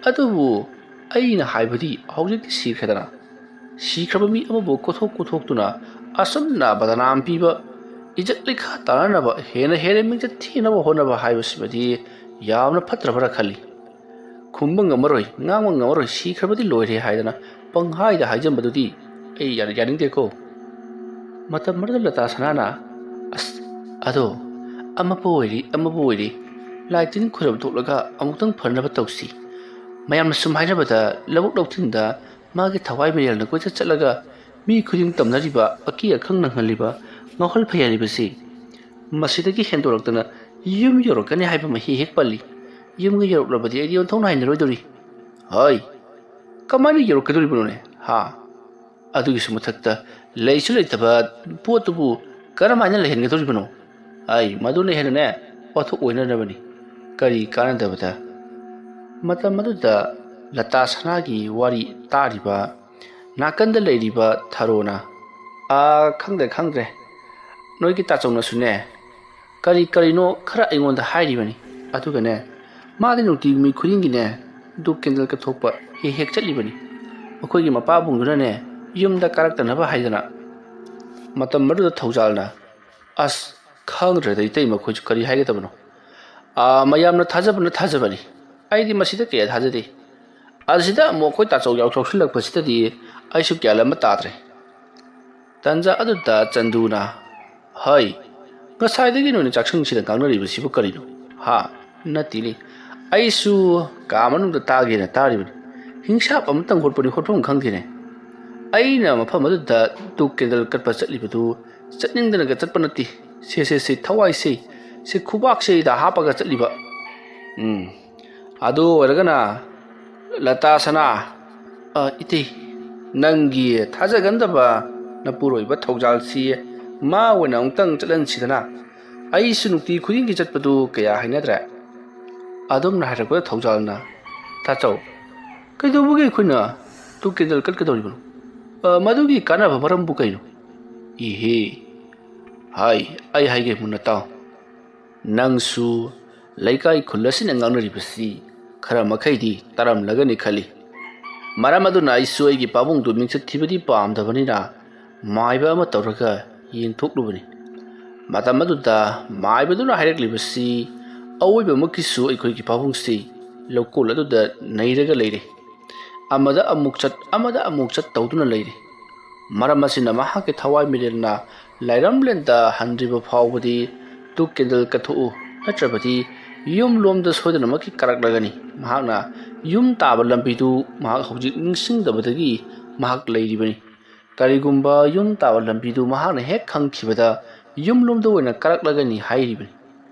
ꯑꯗꯨꯕꯨ ꯑꯩꯅ ꯍꯥꯏꯕꯗꯤ ꯍꯧꯖꯤꯛꯇꯤ ꯁꯤꯈ꯭ꯔꯦꯗꯅ꯫ ꯁꯤꯈ꯭ꯔꯕ ꯃꯤ ꯑꯃꯕꯨ ꯀꯣꯊꯣꯛ ꯀꯣꯊꯣꯛꯇꯨꯅ ꯑꯁꯨꯝꯅ ꯕꯗꯅꯥꯝ ꯄꯤꯕ, ꯏꯖꯠ ꯂꯩꯈꯥ ꯇꯥꯅꯅꯕ ꯍꯦꯟꯅ ꯍꯦꯟꯅ ꯃꯤꯡꯆꯠ ꯊꯤꯅꯕ ꯍꯣꯠꯅꯕ ꯍꯥꯏꯕꯁꯤꯃꯗꯤ ꯌꯥꯝꯅ ꯐꯠꯇ꯭ꯔꯕ꯭ꯔꯥ ꯈꯜꯂꯤ꯫ ꯈꯨꯝꯕ ꯉꯝꯃꯔꯣꯏ, ꯉꯥꯡꯕ ꯉꯝꯃꯔꯣꯏ, ꯁꯤꯈ꯭ꯔꯕꯗꯤ ꯂꯣꯏꯔꯦ ꯍꯥꯏꯗꯅ ꯄꯪꯍꯥꯏꯗ ꯍꯥꯏꯖꯟꯕꯗꯨꯗꯤ ꯑꯩ ꯌꯥꯅ-, ꯌꯥꯅꯤꯡꯗꯦꯀꯣ꯫ ꯃꯇꯝ ꯑꯗꯨꯗ ꯂꯇꯥ ꯁꯅꯥꯅ, "ꯑꯁ, ꯑꯗꯣ ꯑꯃꯕꯨ ꯑꯣꯏꯔꯤ, ꯑꯃꯕꯨ ꯑꯣꯏꯔꯤ, ꯂꯥꯏ ꯇꯤꯟ ꯈꯨꯔꯨꯝ ꯊꯣꯛꯂꯒ ꯑꯃꯨꯛꯇꯪ ꯐꯅꯕ ꯇꯧꯁꯤ꯫ ꯃꯌꯥꯝꯅ ꯁꯨꯝ ꯍꯥꯏꯅꯕꯗ, ꯂꯧꯕꯨꯛ ꯂꯧꯊꯤꯡꯗ ꯃꯥꯒꯤ ꯊꯋꯥꯏ ꯃꯤꯔꯦꯜꯅ ꯀꯣꯏꯆꯠ ꯆꯠꯂꯒ ꯃꯤ ꯈꯨꯗꯤꯡ ꯇꯝꯅꯔꯤꯕ, ꯑꯀꯤ ꯑꯈꯪ ꯅꯪꯍꯜꯂꯤꯕ, ꯉꯥꯎꯍꯜ ꯐꯩꯍꯜꯂꯤꯕꯁꯤ ꯃꯁꯤꯗꯒꯤ ꯍꯦꯟꯗꯣꯔꯛꯇꯅ ꯌꯨꯝ ꯌꯧꯔꯛꯀꯅꯤ ꯍꯥꯏꯕ ꯑꯃ ꯍꯦꯛ ꯍꯦꯛ ꯄꯜꯂꯤ꯫ ꯌꯨꯝꯒ ꯌꯧꯔꯛꯂꯕꯗꯤ ꯑꯩꯗꯤ ꯑꯣꯟꯊꯣꯛꯅ ꯍꯩꯅꯔꯣꯏꯗꯧꯔꯤ꯫ ꯍꯣꯏ, ꯀꯃꯥꯏꯅ ꯌꯧꯔꯛꯀꯗꯧꯔꯤꯕꯅꯣꯅꯦ? ꯍꯥ? ꯑꯗꯨꯒꯤꯁꯨ ꯃꯊꯛꯇ ꯂꯩꯁꯨ ꯂꯩꯇꯕ ꯄꯣꯠꯇꯨꯕꯨ ꯀꯔꯝꯍꯥꯏꯅ ꯂꯩꯍꯟꯒꯗꯧꯔꯤꯕꯅꯣ? ꯑꯩ ꯃꯗꯨꯅ ꯍꯦꯟꯅꯅꯦ, ꯋꯥꯊꯣꯛ ꯑꯣꯏꯅꯅꯕꯅꯤ꯫ ꯀꯔꯤ ꯀꯥꯟꯅꯗꯕꯗ? ꯃꯇꯝ ꯑꯗꯨꯗ ꯂꯇꯥ ꯁꯅꯥꯒꯤ ꯋꯥꯔꯤ ꯇꯥꯔꯤꯕ ꯅꯥꯀꯟꯗ ꯂꯩꯔꯤꯕ ꯊꯔꯣꯅ, "ꯑꯥ, ꯈꯪꯗ꯭ꯔꯦ, ꯈꯪꯗ꯭ꯔꯦ꯫ ꯅꯣꯏꯒꯤ ꯇꯥꯆꯧꯅꯁꯨꯅꯦ, ꯀꯔꯤ ꯀꯔꯤꯅꯣ ꯈꯔ ꯑꯩꯉꯣꯟꯗ ꯍꯥꯏꯔꯤꯕꯅꯤ꯫ ꯑꯗꯨꯒꯅꯦ, ꯃꯥꯗꯤ ꯅꯨꯡꯇꯤ ꯅꯨꯃꯤꯠ ꯈꯨꯗꯤꯡꯒꯤꯅꯦ, ꯙꯨꯞ ꯀꯦꯟꯗꯜ ꯀꯠꯊꯣꯛꯄ ꯍꯦꯛ ꯍꯦꯛ ꯆꯠꯂꯤꯕꯅꯤ꯫ ꯃꯈꯣꯏꯒꯤ ꯃꯄꯥꯕꯨꯡꯗꯨꯅꯅꯦ, ꯌꯨꯝꯗ ꯀꯥꯔꯛꯇꯅꯕ ꯍꯥꯏꯗꯅ"꯫ ꯃꯇꯝ ꯑꯗꯨꯗ ꯊꯧꯖꯥꯜꯅ, "ꯑꯁ, ꯈꯪꯗ꯭ꯔꯦꯗ ꯏꯇꯩꯃ, ꯑꯩꯈꯣꯏꯁꯨ ꯀꯔꯤ ꯍꯥꯏꯒꯗꯕꯅꯣ꯫ ꯑꯥ, ꯃꯌꯥꯝꯅ ꯊꯥꯖꯕꯅ ꯊꯥꯖꯕꯅꯤ꯫ ꯑꯩꯗꯤ ꯃꯁꯤꯗ ꯀꯌꯥ ꯊꯥꯖꯗꯦ꯫ ꯑꯁꯤꯗ ꯑꯃꯨꯛ ꯑꯩꯈꯣꯏ ꯇꯥꯆꯧ ꯌꯥꯎ-, ꯌꯥꯎꯁꯤꯜꯂꯛꯄꯁꯤꯗꯗꯤ ꯑꯩꯁꯨ ꯀꯌꯥ ꯂꯝꯕ ꯇꯥꯗ꯭ꯔꯦ"꯫ ꯇꯟꯖꯥ ꯑꯗꯨꯗ ꯆꯟꯗꯨꯅ, "ꯍꯩ, ꯉꯁꯥꯏꯗꯒꯤ ꯅꯣꯏꯅ ꯆꯥꯛꯁꯪꯁꯤꯗ ꯉꯥꯡꯅꯔꯤꯕꯁꯤꯕꯨ ꯀꯔꯤꯅꯣ? ꯍꯥ? ꯅꯠꯇꯦꯅꯦ꯫ ꯑꯩꯁꯨ ꯀꯥ ꯃꯅꯨꯡꯗ ꯇꯥꯒꯦꯅ ꯇꯥꯔꯤꯕꯅꯤ꯫ ꯍꯤꯡꯁꯥꯞ ꯑꯃꯇꯪ ꯍꯣꯠꯄꯅꯤ, ꯍꯣꯠꯐꯝ ꯈꯪꯗꯦꯅꯦ꯫ ꯑꯩꯅ ꯃꯐꯝ ꯑꯗꯨꯗ ꯙꯨꯞ ꯀꯦꯟꯗꯜ ꯀꯠꯄ ꯆꯠꯂꯤꯕꯗꯨ ꯆꯠꯅꯤꯡꯗꯅꯒ ꯆꯠꯄ ꯅꯠꯇꯦ꯫ ꯁꯦ, ꯁꯦ, ꯁꯦ, ꯊꯋꯥꯏꯁꯦ, ꯁꯦ, ꯈꯨꯕꯥꯛꯁꯤꯗ ꯍꯥꯞꯄꯒ ꯆꯠꯂꯤꯕ"꯫ ꯎꯝ, ꯑꯗꯨ ꯑꯣꯏꯔꯒꯅ ꯂꯇꯥ ꯁꯅꯥ, ꯑ, ꯏꯇꯩ, ꯅꯪꯒꯤ ꯊꯥꯖꯒꯟꯗꯕ ꯅꯄꯨꯔꯣꯏꯕ ꯊꯧꯖꯥꯜꯁꯤ ꯃꯥ ꯑꯣꯏꯅ ꯑꯃꯨꯛꯇꯪ ꯆꯠꯍꯟꯁꯤꯗꯅ꯫ ꯑꯩꯁꯨ ꯅꯨꯡꯇꯤ ꯈꯨꯗꯤꯡꯒꯤ ꯆꯠꯄꯗꯨ ꯀꯌꯥ ꯍꯩꯅꯗ꯭ꯔꯦ꯫ ꯑꯗꯨꯝꯅ ꯍꯥꯏꯔꯛꯄꯗ ꯊꯧꯖꯥꯜꯅ, "ꯇꯥꯆꯧ, ꯀꯩꯗꯧꯕꯒꯤ ꯑꯩꯈꯣꯏꯅ ꯙꯨꯞ ꯀꯦꯟꯗꯜ ꯀꯠꯀꯗꯧꯔꯤꯕꯅꯣ? ꯑ, ꯃꯗꯨꯒꯤ ꯀꯥꯟꯅꯕ ꯃꯔꯝꯕꯨ ꯀꯩꯅꯣ?" "ꯏꯍꯦ, ꯍꯥꯏ, ꯑꯩ ꯍꯥꯏꯒꯦ ꯃꯨꯟꯅ ꯇꯥꯎ꯫ ꯅꯪꯁꯨ ꯂꯩꯀꯥꯏ ꯈꯨꯜ ꯑꯁꯤꯅ ꯉꯥꯡꯅꯔꯤꯕꯁꯤ ꯈꯔ ꯃꯈꯩꯗꯤ ꯇꯥꯔꯝꯂꯒꯅꯤ ꯈꯜꯂꯤ꯫ ꯃꯔꯝ ꯑꯗꯨꯅ ꯑꯩꯁꯨ ꯑꯩꯒꯤ ꯄꯥꯕꯨꯡꯗꯨ ꯃꯤꯡꯆꯠ ꯊꯤꯕꯗꯤ ꯄꯥꯝꯗꯕꯅꯤꯅ ꯃꯥꯏꯕ ꯑꯃ ꯇꯧꯔꯒ ꯌꯦꯡꯊꯣꯛꯂꯨꯕꯅꯤ꯫ ꯃꯇꯝ ꯑꯗꯨꯗ ꯃꯥꯏꯕꯗꯨꯅ ꯍꯥꯏꯔꯛꯂꯤꯕꯁꯤ ꯑꯋꯣꯏꯕꯃꯛꯀꯤꯁꯨ ꯑꯩꯈꯣꯏꯒꯤ ꯄꯥꯕꯨꯡꯁꯤ ꯂꯧꯀꯣꯜ ꯑꯗꯨꯗ ꯅꯩꯔꯒ ꯂꯩꯔꯦ꯫ ꯑꯃꯗ ꯑꯃꯨꯛ ꯆꯠ, ꯑꯃꯗ ꯑꯃꯨꯛ ꯆꯠ ꯇꯧꯗꯨꯅ ꯂꯩꯔꯦ꯫ ꯃꯔꯝ ꯑꯁꯤꯅ ꯃꯍꯥꯛꯀꯤ ꯊꯋꯥꯏ ꯃꯤꯔꯦꯜꯅ ꯂꯥꯏꯔꯝꯂꯦꯟꯗ ꯍꯟꯗ꯭ꯔꯤꯕ ꯐꯥꯎꯕꯗꯤ "ꯙꯨꯞ ꯀꯦꯟꯗꯜ ꯀꯠꯊꯣꯛꯎ, ꯅꯠꯇ꯭ꯔꯕꯗꯤ ꯌꯨꯝ ꯂꯣꯝꯗ ꯁꯣꯏꯗꯅꯃꯛꯀꯤ ꯀꯥꯔꯛꯂꯒꯅꯤ꯫ ꯃꯍꯥꯛꯅ ꯌꯨꯝ ꯇꯥꯕ ꯂꯝꯕꯤꯗꯨ ꯃꯍꯥꯛ ꯍꯧꯖꯤꯛ ꯅꯤꯡꯁꯤꯡꯗꯕꯗꯒꯤ ꯃꯍꯥꯛ ꯂꯩꯔꯤꯕꯅꯤ꯫ ꯀꯔꯤꯒꯨꯝꯕ ꯌꯨꯝ ꯇꯥꯕ ꯂꯝꯕꯤꯗꯨ ꯃꯍꯥꯛꯅ ꯍꯦꯛ ꯈꯪꯈꯤꯕꯗ ꯌꯨꯝ ꯂꯣꯝꯗ ꯑꯣꯏꯅ ꯀꯥꯔꯛꯂꯒꯅꯤ ꯍꯥꯏꯔꯤꯕꯅꯤ꯫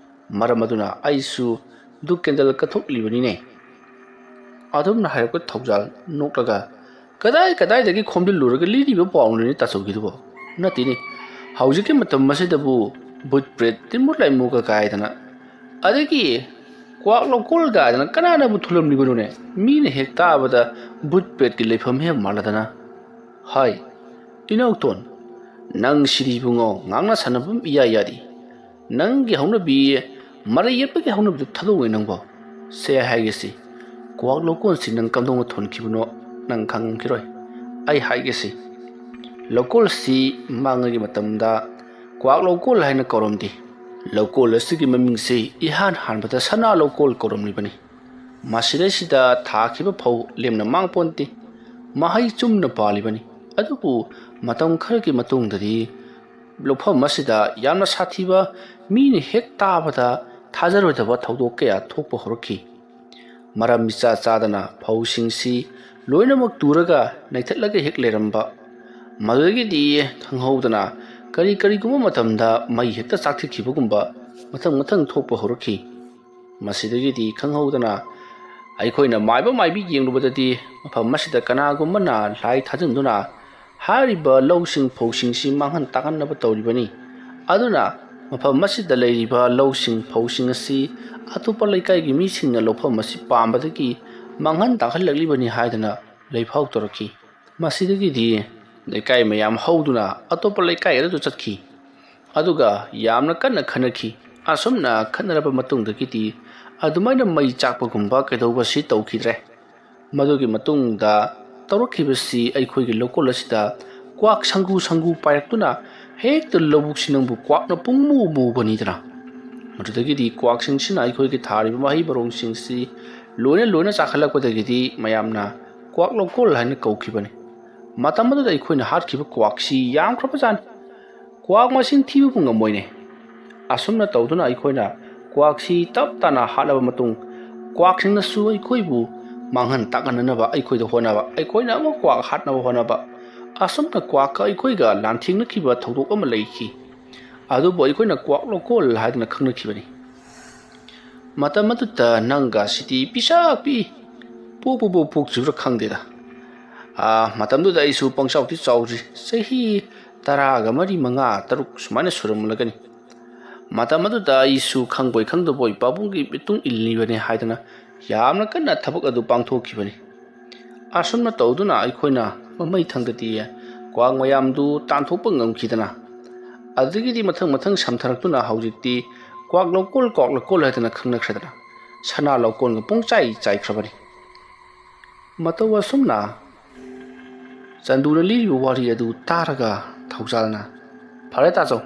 ꯃꯔꯝ ꯑꯗꯨꯅ ꯑꯩꯁꯨ ꯙꯨꯞ ꯀꯦꯟꯗꯜ ꯀꯠꯊꯣꯛꯂꯤꯕꯅꯤꯅꯦ"꯫ ꯑꯗꯨꯝꯅ ꯍꯥꯏꯔꯛꯄ ꯊꯧꯖꯥꯜ ꯅꯣꯛꯂꯒ, "ꯀꯗꯥꯏ ꯀꯗꯥꯏꯗꯒꯤ ꯈꯣꯝꯖꯤꯜꯂꯨꯔꯒ ꯂꯤꯔꯤꯕ ꯄꯥꯎꯅꯣꯅꯦ ꯇꯥꯆꯧꯒꯤꯗꯨꯕꯣ? ꯅꯠꯇꯦꯅꯦ, ꯍꯧꯖꯤꯛꯀꯤ ꯃꯇꯝ ꯑꯁꯤꯗꯕꯨ ꯚꯨꯠ ꯄ꯭ꯔꯦꯠ, ꯇꯤꯟꯃꯨꯠ ꯂꯥꯏꯃꯨꯒ ꯀꯥꯏꯗꯅ, ꯑꯗꯒꯤ ꯀ꯭ꯋꯥꯛ ꯂꯧꯀꯣꯜ ꯀꯥꯏꯗꯅ ꯀꯅꯥꯅꯕꯨ ꯊꯨꯂꯝꯂꯤꯕꯅꯣꯅꯦ? ꯃꯤꯅ ꯍꯦꯛ ꯇꯥꯕꯗ ꯚꯨꯠ ꯄ꯭ꯔꯦꯠꯀꯤ ꯂꯩꯐꯝ ꯍꯦꯛ ꯃꯥꯜꯂꯗꯅ"꯫ ꯍꯥꯏ꯫ "ꯏꯅꯧꯇꯣꯟ, ꯅꯪ ꯁꯤꯗꯤ ꯏꯕꯨꯡꯉꯣ, ꯉꯥꯡꯅ ꯁꯥꯟꯅꯐꯝ ꯏꯌꯥ ꯌꯥꯗꯦ꯫ ꯅꯪꯒꯤ ꯍꯧꯅꯕꯤ, ꯃꯔꯩ ꯌꯦꯠꯄꯒꯤ ꯍꯧꯅꯕꯤꯗꯨ ꯊꯥꯗꯣꯛꯑꯣꯏ ꯅꯪꯕꯣ꯫ ꯁꯦ ꯍꯥꯏꯒꯦꯁꯤ, ꯀ꯭ꯋꯥꯛ ꯂꯧꯀꯣꯟꯁꯤ ꯅꯪ ꯀꯝꯗꯧꯅ ꯊꯣꯟꯈꯤꯕꯅꯣ ꯅꯪ ꯈꯪꯉꯝꯈꯤꯔꯣꯏ꯫ ꯑꯩ ꯍꯥꯏꯒꯦꯁꯤ, ꯂꯧꯀꯣꯜꯁꯤ ꯃꯥꯡꯉꯒꯤ ꯃꯇꯝꯗ ꯀ꯭ꯋꯥꯛ ꯂꯧꯀꯣꯜ ꯍꯥꯏꯅ ꯀꯧꯔꯝꯗꯦ꯫ ꯂꯧꯀꯣꯜ ꯑꯁꯤꯒꯤ ꯃꯃꯤꯡꯁꯤ ꯏꯍꯥꯟ ꯍꯥꯟꯕꯗ ꯁꯅꯥ ꯂꯧꯀꯣꯜ ꯀꯧꯔꯝꯂꯤꯕꯅꯤ꯫ ꯃꯁꯤꯗꯩꯁꯤꯗ ꯊꯥꯈꯤꯕ ꯐꯧ ꯂꯦꯝꯅ ꯃꯥꯡ ꯄꯣꯟꯇꯦ꯫ ꯃꯍꯩ ꯆꯨꯝꯅ ꯄꯥꯜꯂꯤꯕꯅꯤ꯫ ꯑꯗꯨꯕꯨ ꯃꯇꯝ ꯈꯔꯒꯤ ꯃꯇꯨꯡꯗꯗꯤ ꯂꯧꯐꯝ ꯑꯁꯤꯗ ꯌꯥꯝꯅ ꯁꯥꯊꯤꯕ, ꯃꯤꯅ ꯍꯦꯛ ꯇꯥꯕꯗ ꯊꯥꯖꯔꯣꯏꯗꯕ ꯊꯧꯗꯣꯛ ꯀꯌꯥ ꯊꯣꯛꯄ ꯍꯧꯔꯛꯈꯤ꯫ ꯃꯔꯝ ꯏꯆꯥ ꯆꯥꯗꯅ ꯐꯧꯁꯤꯡꯁꯤ ꯂꯣꯏꯅꯃꯛ ꯇꯨꯔꯒ ꯅꯩꯊꯠꯂꯒ ꯍꯦꯛ ꯂꯩꯔꯝꯕ꯫ ꯃꯗꯨꯗꯒꯤꯗꯤ ꯈꯪꯍꯧꯗꯅ ꯀꯔꯤ ꯀꯔꯤꯒꯨꯝꯕ ꯃꯇꯝꯗ ꯃꯩ ꯍꯦꯛꯇ ꯆꯥꯛꯊꯠꯈꯤꯕꯒꯨꯝꯕ ꯃꯊꯪ ꯃꯊꯪ ꯊꯣꯛꯄ ꯍꯧꯔꯛꯈꯤ꯫ ꯃꯁꯤꯗꯒꯤꯗꯤ ꯈꯪꯍꯧꯗꯅ ꯑꯩꯈꯣꯏꯅ ꯃꯥꯏꯕ ꯃꯥꯏꯕꯤ ꯌꯦꯡꯂꯨꯕꯗꯗꯤ ꯃꯐꯝ ꯑꯁꯤꯗ ꯀꯅꯥꯒꯨꯝꯕꯅ ꯂꯥꯏ ꯊꯥꯖꯤꯟꯗꯨꯅ ꯍꯥꯏꯔꯤꯕ ꯂꯧꯁꯤꯡ ꯐꯧꯁꯤꯡꯁꯤ ꯃꯥꯡꯍꯟ ꯇꯥꯛꯍꯟꯅꯕ ꯇꯧꯔꯤꯕꯅꯤ꯫ ꯑꯗꯨꯅ ꯃꯐꯝ ꯑꯁꯤꯗ ꯂꯩꯔꯤꯕ ꯂꯧꯁꯤꯡ ꯐꯧꯁꯤꯡ ꯑꯁꯤ ꯑꯇꯣꯞꯄ ꯂꯩꯀꯥꯏꯒꯤ ꯃꯤꯁꯤꯡꯅ ꯂꯧꯐꯝ ꯑꯁꯤ ꯄꯥꯝꯕꯗꯒꯤ ꯃꯥꯡꯍꯟ ꯇꯥꯛꯍꯜꯂꯛꯂꯤꯕꯅꯤ ꯍꯥꯏꯗꯨꯅ ꯂꯩꯐꯥꯎ ꯇꯧꯔꯛꯈꯤ꯫ ꯃꯁꯤꯗꯒꯤꯗꯤ ꯂꯩꯀꯥꯏ ꯃꯌꯥꯝ ꯍꯧꯗꯨꯅ ꯑꯇꯣꯞꯄ ꯂꯩꯀꯥꯏ ꯑꯗꯨꯗ ꯆꯠꯈꯤ꯫ ꯑꯗꯨꯒ ꯌꯥꯝꯅ ꯀꯟꯅ ꯈꯟꯅꯈꯤ꯫ ꯑꯁꯨꯝꯅ ꯈꯟꯅꯔꯕ ꯃꯇꯨꯡꯗꯒꯤꯗꯤ ꯑꯗꯨꯃꯥꯏꯅ ꯃꯩ ꯆꯥꯛꯄꯒꯨꯝꯕ ꯀꯩꯗꯧꯕꯁꯤ ꯇꯧꯈꯤꯗ꯭ꯔꯦ꯫ ꯃꯗꯨꯒꯤ ꯃꯇꯨꯡꯗ ꯇꯧꯔꯛꯈꯤꯕꯁꯤ ꯑꯩꯈꯣꯏꯒꯤ ꯂꯧꯀꯣꯜ ꯑꯁꯤꯗ ꯀ꯭ꯋꯥꯛ ꯁꯪꯒꯨ ꯁꯪꯒꯨ ꯄꯥꯏꯔꯛꯇꯨꯅ ꯍꯦꯛꯇ ꯂꯧꯕꯨꯛꯁꯤ ꯅꯪꯕꯨ ꯀ꯭ꯋꯥꯛꯅ ꯄꯨꯡꯃꯨ ꯃꯨꯕꯅꯤꯗꯅ꯫ ꯃꯗꯨꯗꯒꯤꯗꯤ ꯀ꯭ꯋꯥꯛꯁꯤꯡꯁꯤꯅ ꯑꯩꯈꯣꯏꯒꯤ ꯊꯥꯔꯤꯕ ꯃꯍꯩ ꯃꯔꯣꯡꯁꯤꯡꯁꯤ ꯂꯣꯏꯅ ꯂꯣꯏꯅ ꯆꯥꯈꯠꯂꯛꯄꯗꯒꯤꯗꯤ ꯃꯌꯥꯝꯅ ꯀ꯭ꯋꯥꯛ ꯂꯧꯀꯣꯜ ꯍꯥꯏꯅ ꯀꯧꯈꯤꯕꯅꯤ꯫ ꯃꯇꯝ ꯑꯗꯨꯗ ꯑꯩꯈꯣꯏꯅ ꯍꯥꯠꯈꯤꯕ ꯀ꯭ꯋꯥꯛꯁꯤ ꯌꯥꯝꯈ꯭ꯔꯕꯖꯥꯠꯅꯤ꯫ ꯀ꯭ꯋꯥꯛ ꯃꯁꯤꯡ ꯊꯤꯕꯕꯨ ꯉꯝꯃꯣꯏꯅꯦ꯫ ꯑꯁꯨꯝꯅ ꯇꯧꯗꯨꯅ ꯑꯩꯈꯣꯏꯅ ꯀ꯭ꯋꯥꯛꯁꯤ ꯇꯞ ꯇꯥꯅ ꯍꯥꯠꯂꯕ ꯃꯇꯨꯡ, ꯀ꯭ꯋꯥꯛꯁꯤꯡꯅꯁꯨ ꯑꯩꯈꯣꯏꯕꯨ ꯃꯥꯡꯍꯟ ꯇꯥꯛꯍꯟꯅꯅꯕ ꯑꯩꯈꯣꯏꯗ ꯍꯣꯠꯅꯕ, ꯑꯩꯈꯣꯏꯅ ꯑꯃꯨꯛ ꯀ꯭ꯋꯥꯛ ꯍꯥꯠꯅꯕ ꯍꯣꯠꯅꯕ, ꯑꯁꯨꯝꯅ ꯀ꯭ꯋꯥꯛꯀ ꯑꯩꯈꯣꯏꯒ ꯂꯥꯟꯊꯦꯡꯅꯈꯤꯕ ꯊꯧꯗꯣꯛ ꯑꯃ ꯂꯩꯈꯤ꯫ ꯑꯗꯨꯕꯨ ꯑꯩꯈꯣꯏꯅ ꯀ꯭ꯋꯥꯛ ꯂꯣꯀꯣꯜ ꯍꯥꯏꯗꯨꯅ ꯈꯪꯅꯈꯤꯕꯅꯤ꯫ ꯃꯇꯝ ꯑꯗꯨꯗ ꯅꯪꯒ ꯁꯤꯇꯤ ꯄꯤꯁꯛ ꯄꯤꯛꯏ, ꯄꯣꯛꯄꯕꯨ ꯄꯣꯛꯇ꯭ꯔꯤꯕ꯭ꯔꯥ ꯈꯪꯗꯦꯗ꯫ ꯑꯥ, ꯃꯇꯝꯗꯨꯗ ꯑꯩꯁꯨ ꯄꯪꯆꯥꯎꯗꯤ ꯆꯥꯎꯗ꯭ꯔꯤ, ꯆꯍꯤ ꯇꯔꯥꯒ ꯃꯔꯤ, ꯃꯉꯥ, ꯇꯔꯨꯛ ꯁꯨꯃꯥꯏꯅ ꯁꯨꯔꯝꯂꯒꯅꯤ꯫ ꯃꯇꯝ ꯑꯗꯨꯗ ꯑꯩꯁꯨ ꯈꯪꯕꯣꯏ ꯈꯪꯗꯕꯣꯏ ꯄꯥꯕꯨꯡꯒꯤ ꯃꯇꯨꯡ ꯏꯜꯂꯤꯕꯅꯤ ꯍꯥꯏꯗꯅ ꯌꯥꯝꯅ ꯀꯟꯅ ꯊꯕꯛ ꯑꯗꯨ ꯄꯥꯡꯊꯣꯛꯈꯤꯕꯅꯤ꯫ ꯑꯁꯨꯝꯅ ꯇꯧꯗꯨꯅ ꯑꯩꯈꯣꯏꯅ ꯃꯃꯩ ꯊꯪꯗꯗꯤ ꯀ꯭ꯋꯥꯛ ꯃꯌꯥꯝꯗꯨ ꯇꯥꯟꯊꯣꯛꯄ ꯉꯝꯈꯤꯗꯅ, ꯑꯗꯨꯗꯒꯤꯗꯤ ꯃꯊꯪ ꯃꯊꯪ ꯁꯝꯊꯔꯛꯇꯨꯅ ꯍꯧꯖꯤꯛꯇꯤ ꯀ꯭ꯋꯥꯛ ꯂꯧꯀꯣꯜ, ꯀ꯭ꯋꯥꯛ ꯂꯧꯀꯣꯜ ꯍꯥꯏꯗꯅ ꯈꯪꯅꯈ꯭ꯔꯦꯗꯅ, ꯁꯅꯥ ꯂꯧꯀꯣꯜꯒ ꯄꯨꯡꯆꯥꯏ ꯆꯥꯏꯈ꯭ꯔꯕꯅꯤ꯫ ꯃꯇꯧ ꯑꯁꯨꯝꯅ ꯆꯟꯗꯨꯅ ꯂꯤꯔꯤꯕ ꯋꯥꯔꯤ ꯑꯗꯨ ꯇꯥꯔꯒ ꯊꯧꯖꯥꯜꯅ, "ꯐꯔꯦ ꯇꯥꯆꯧ,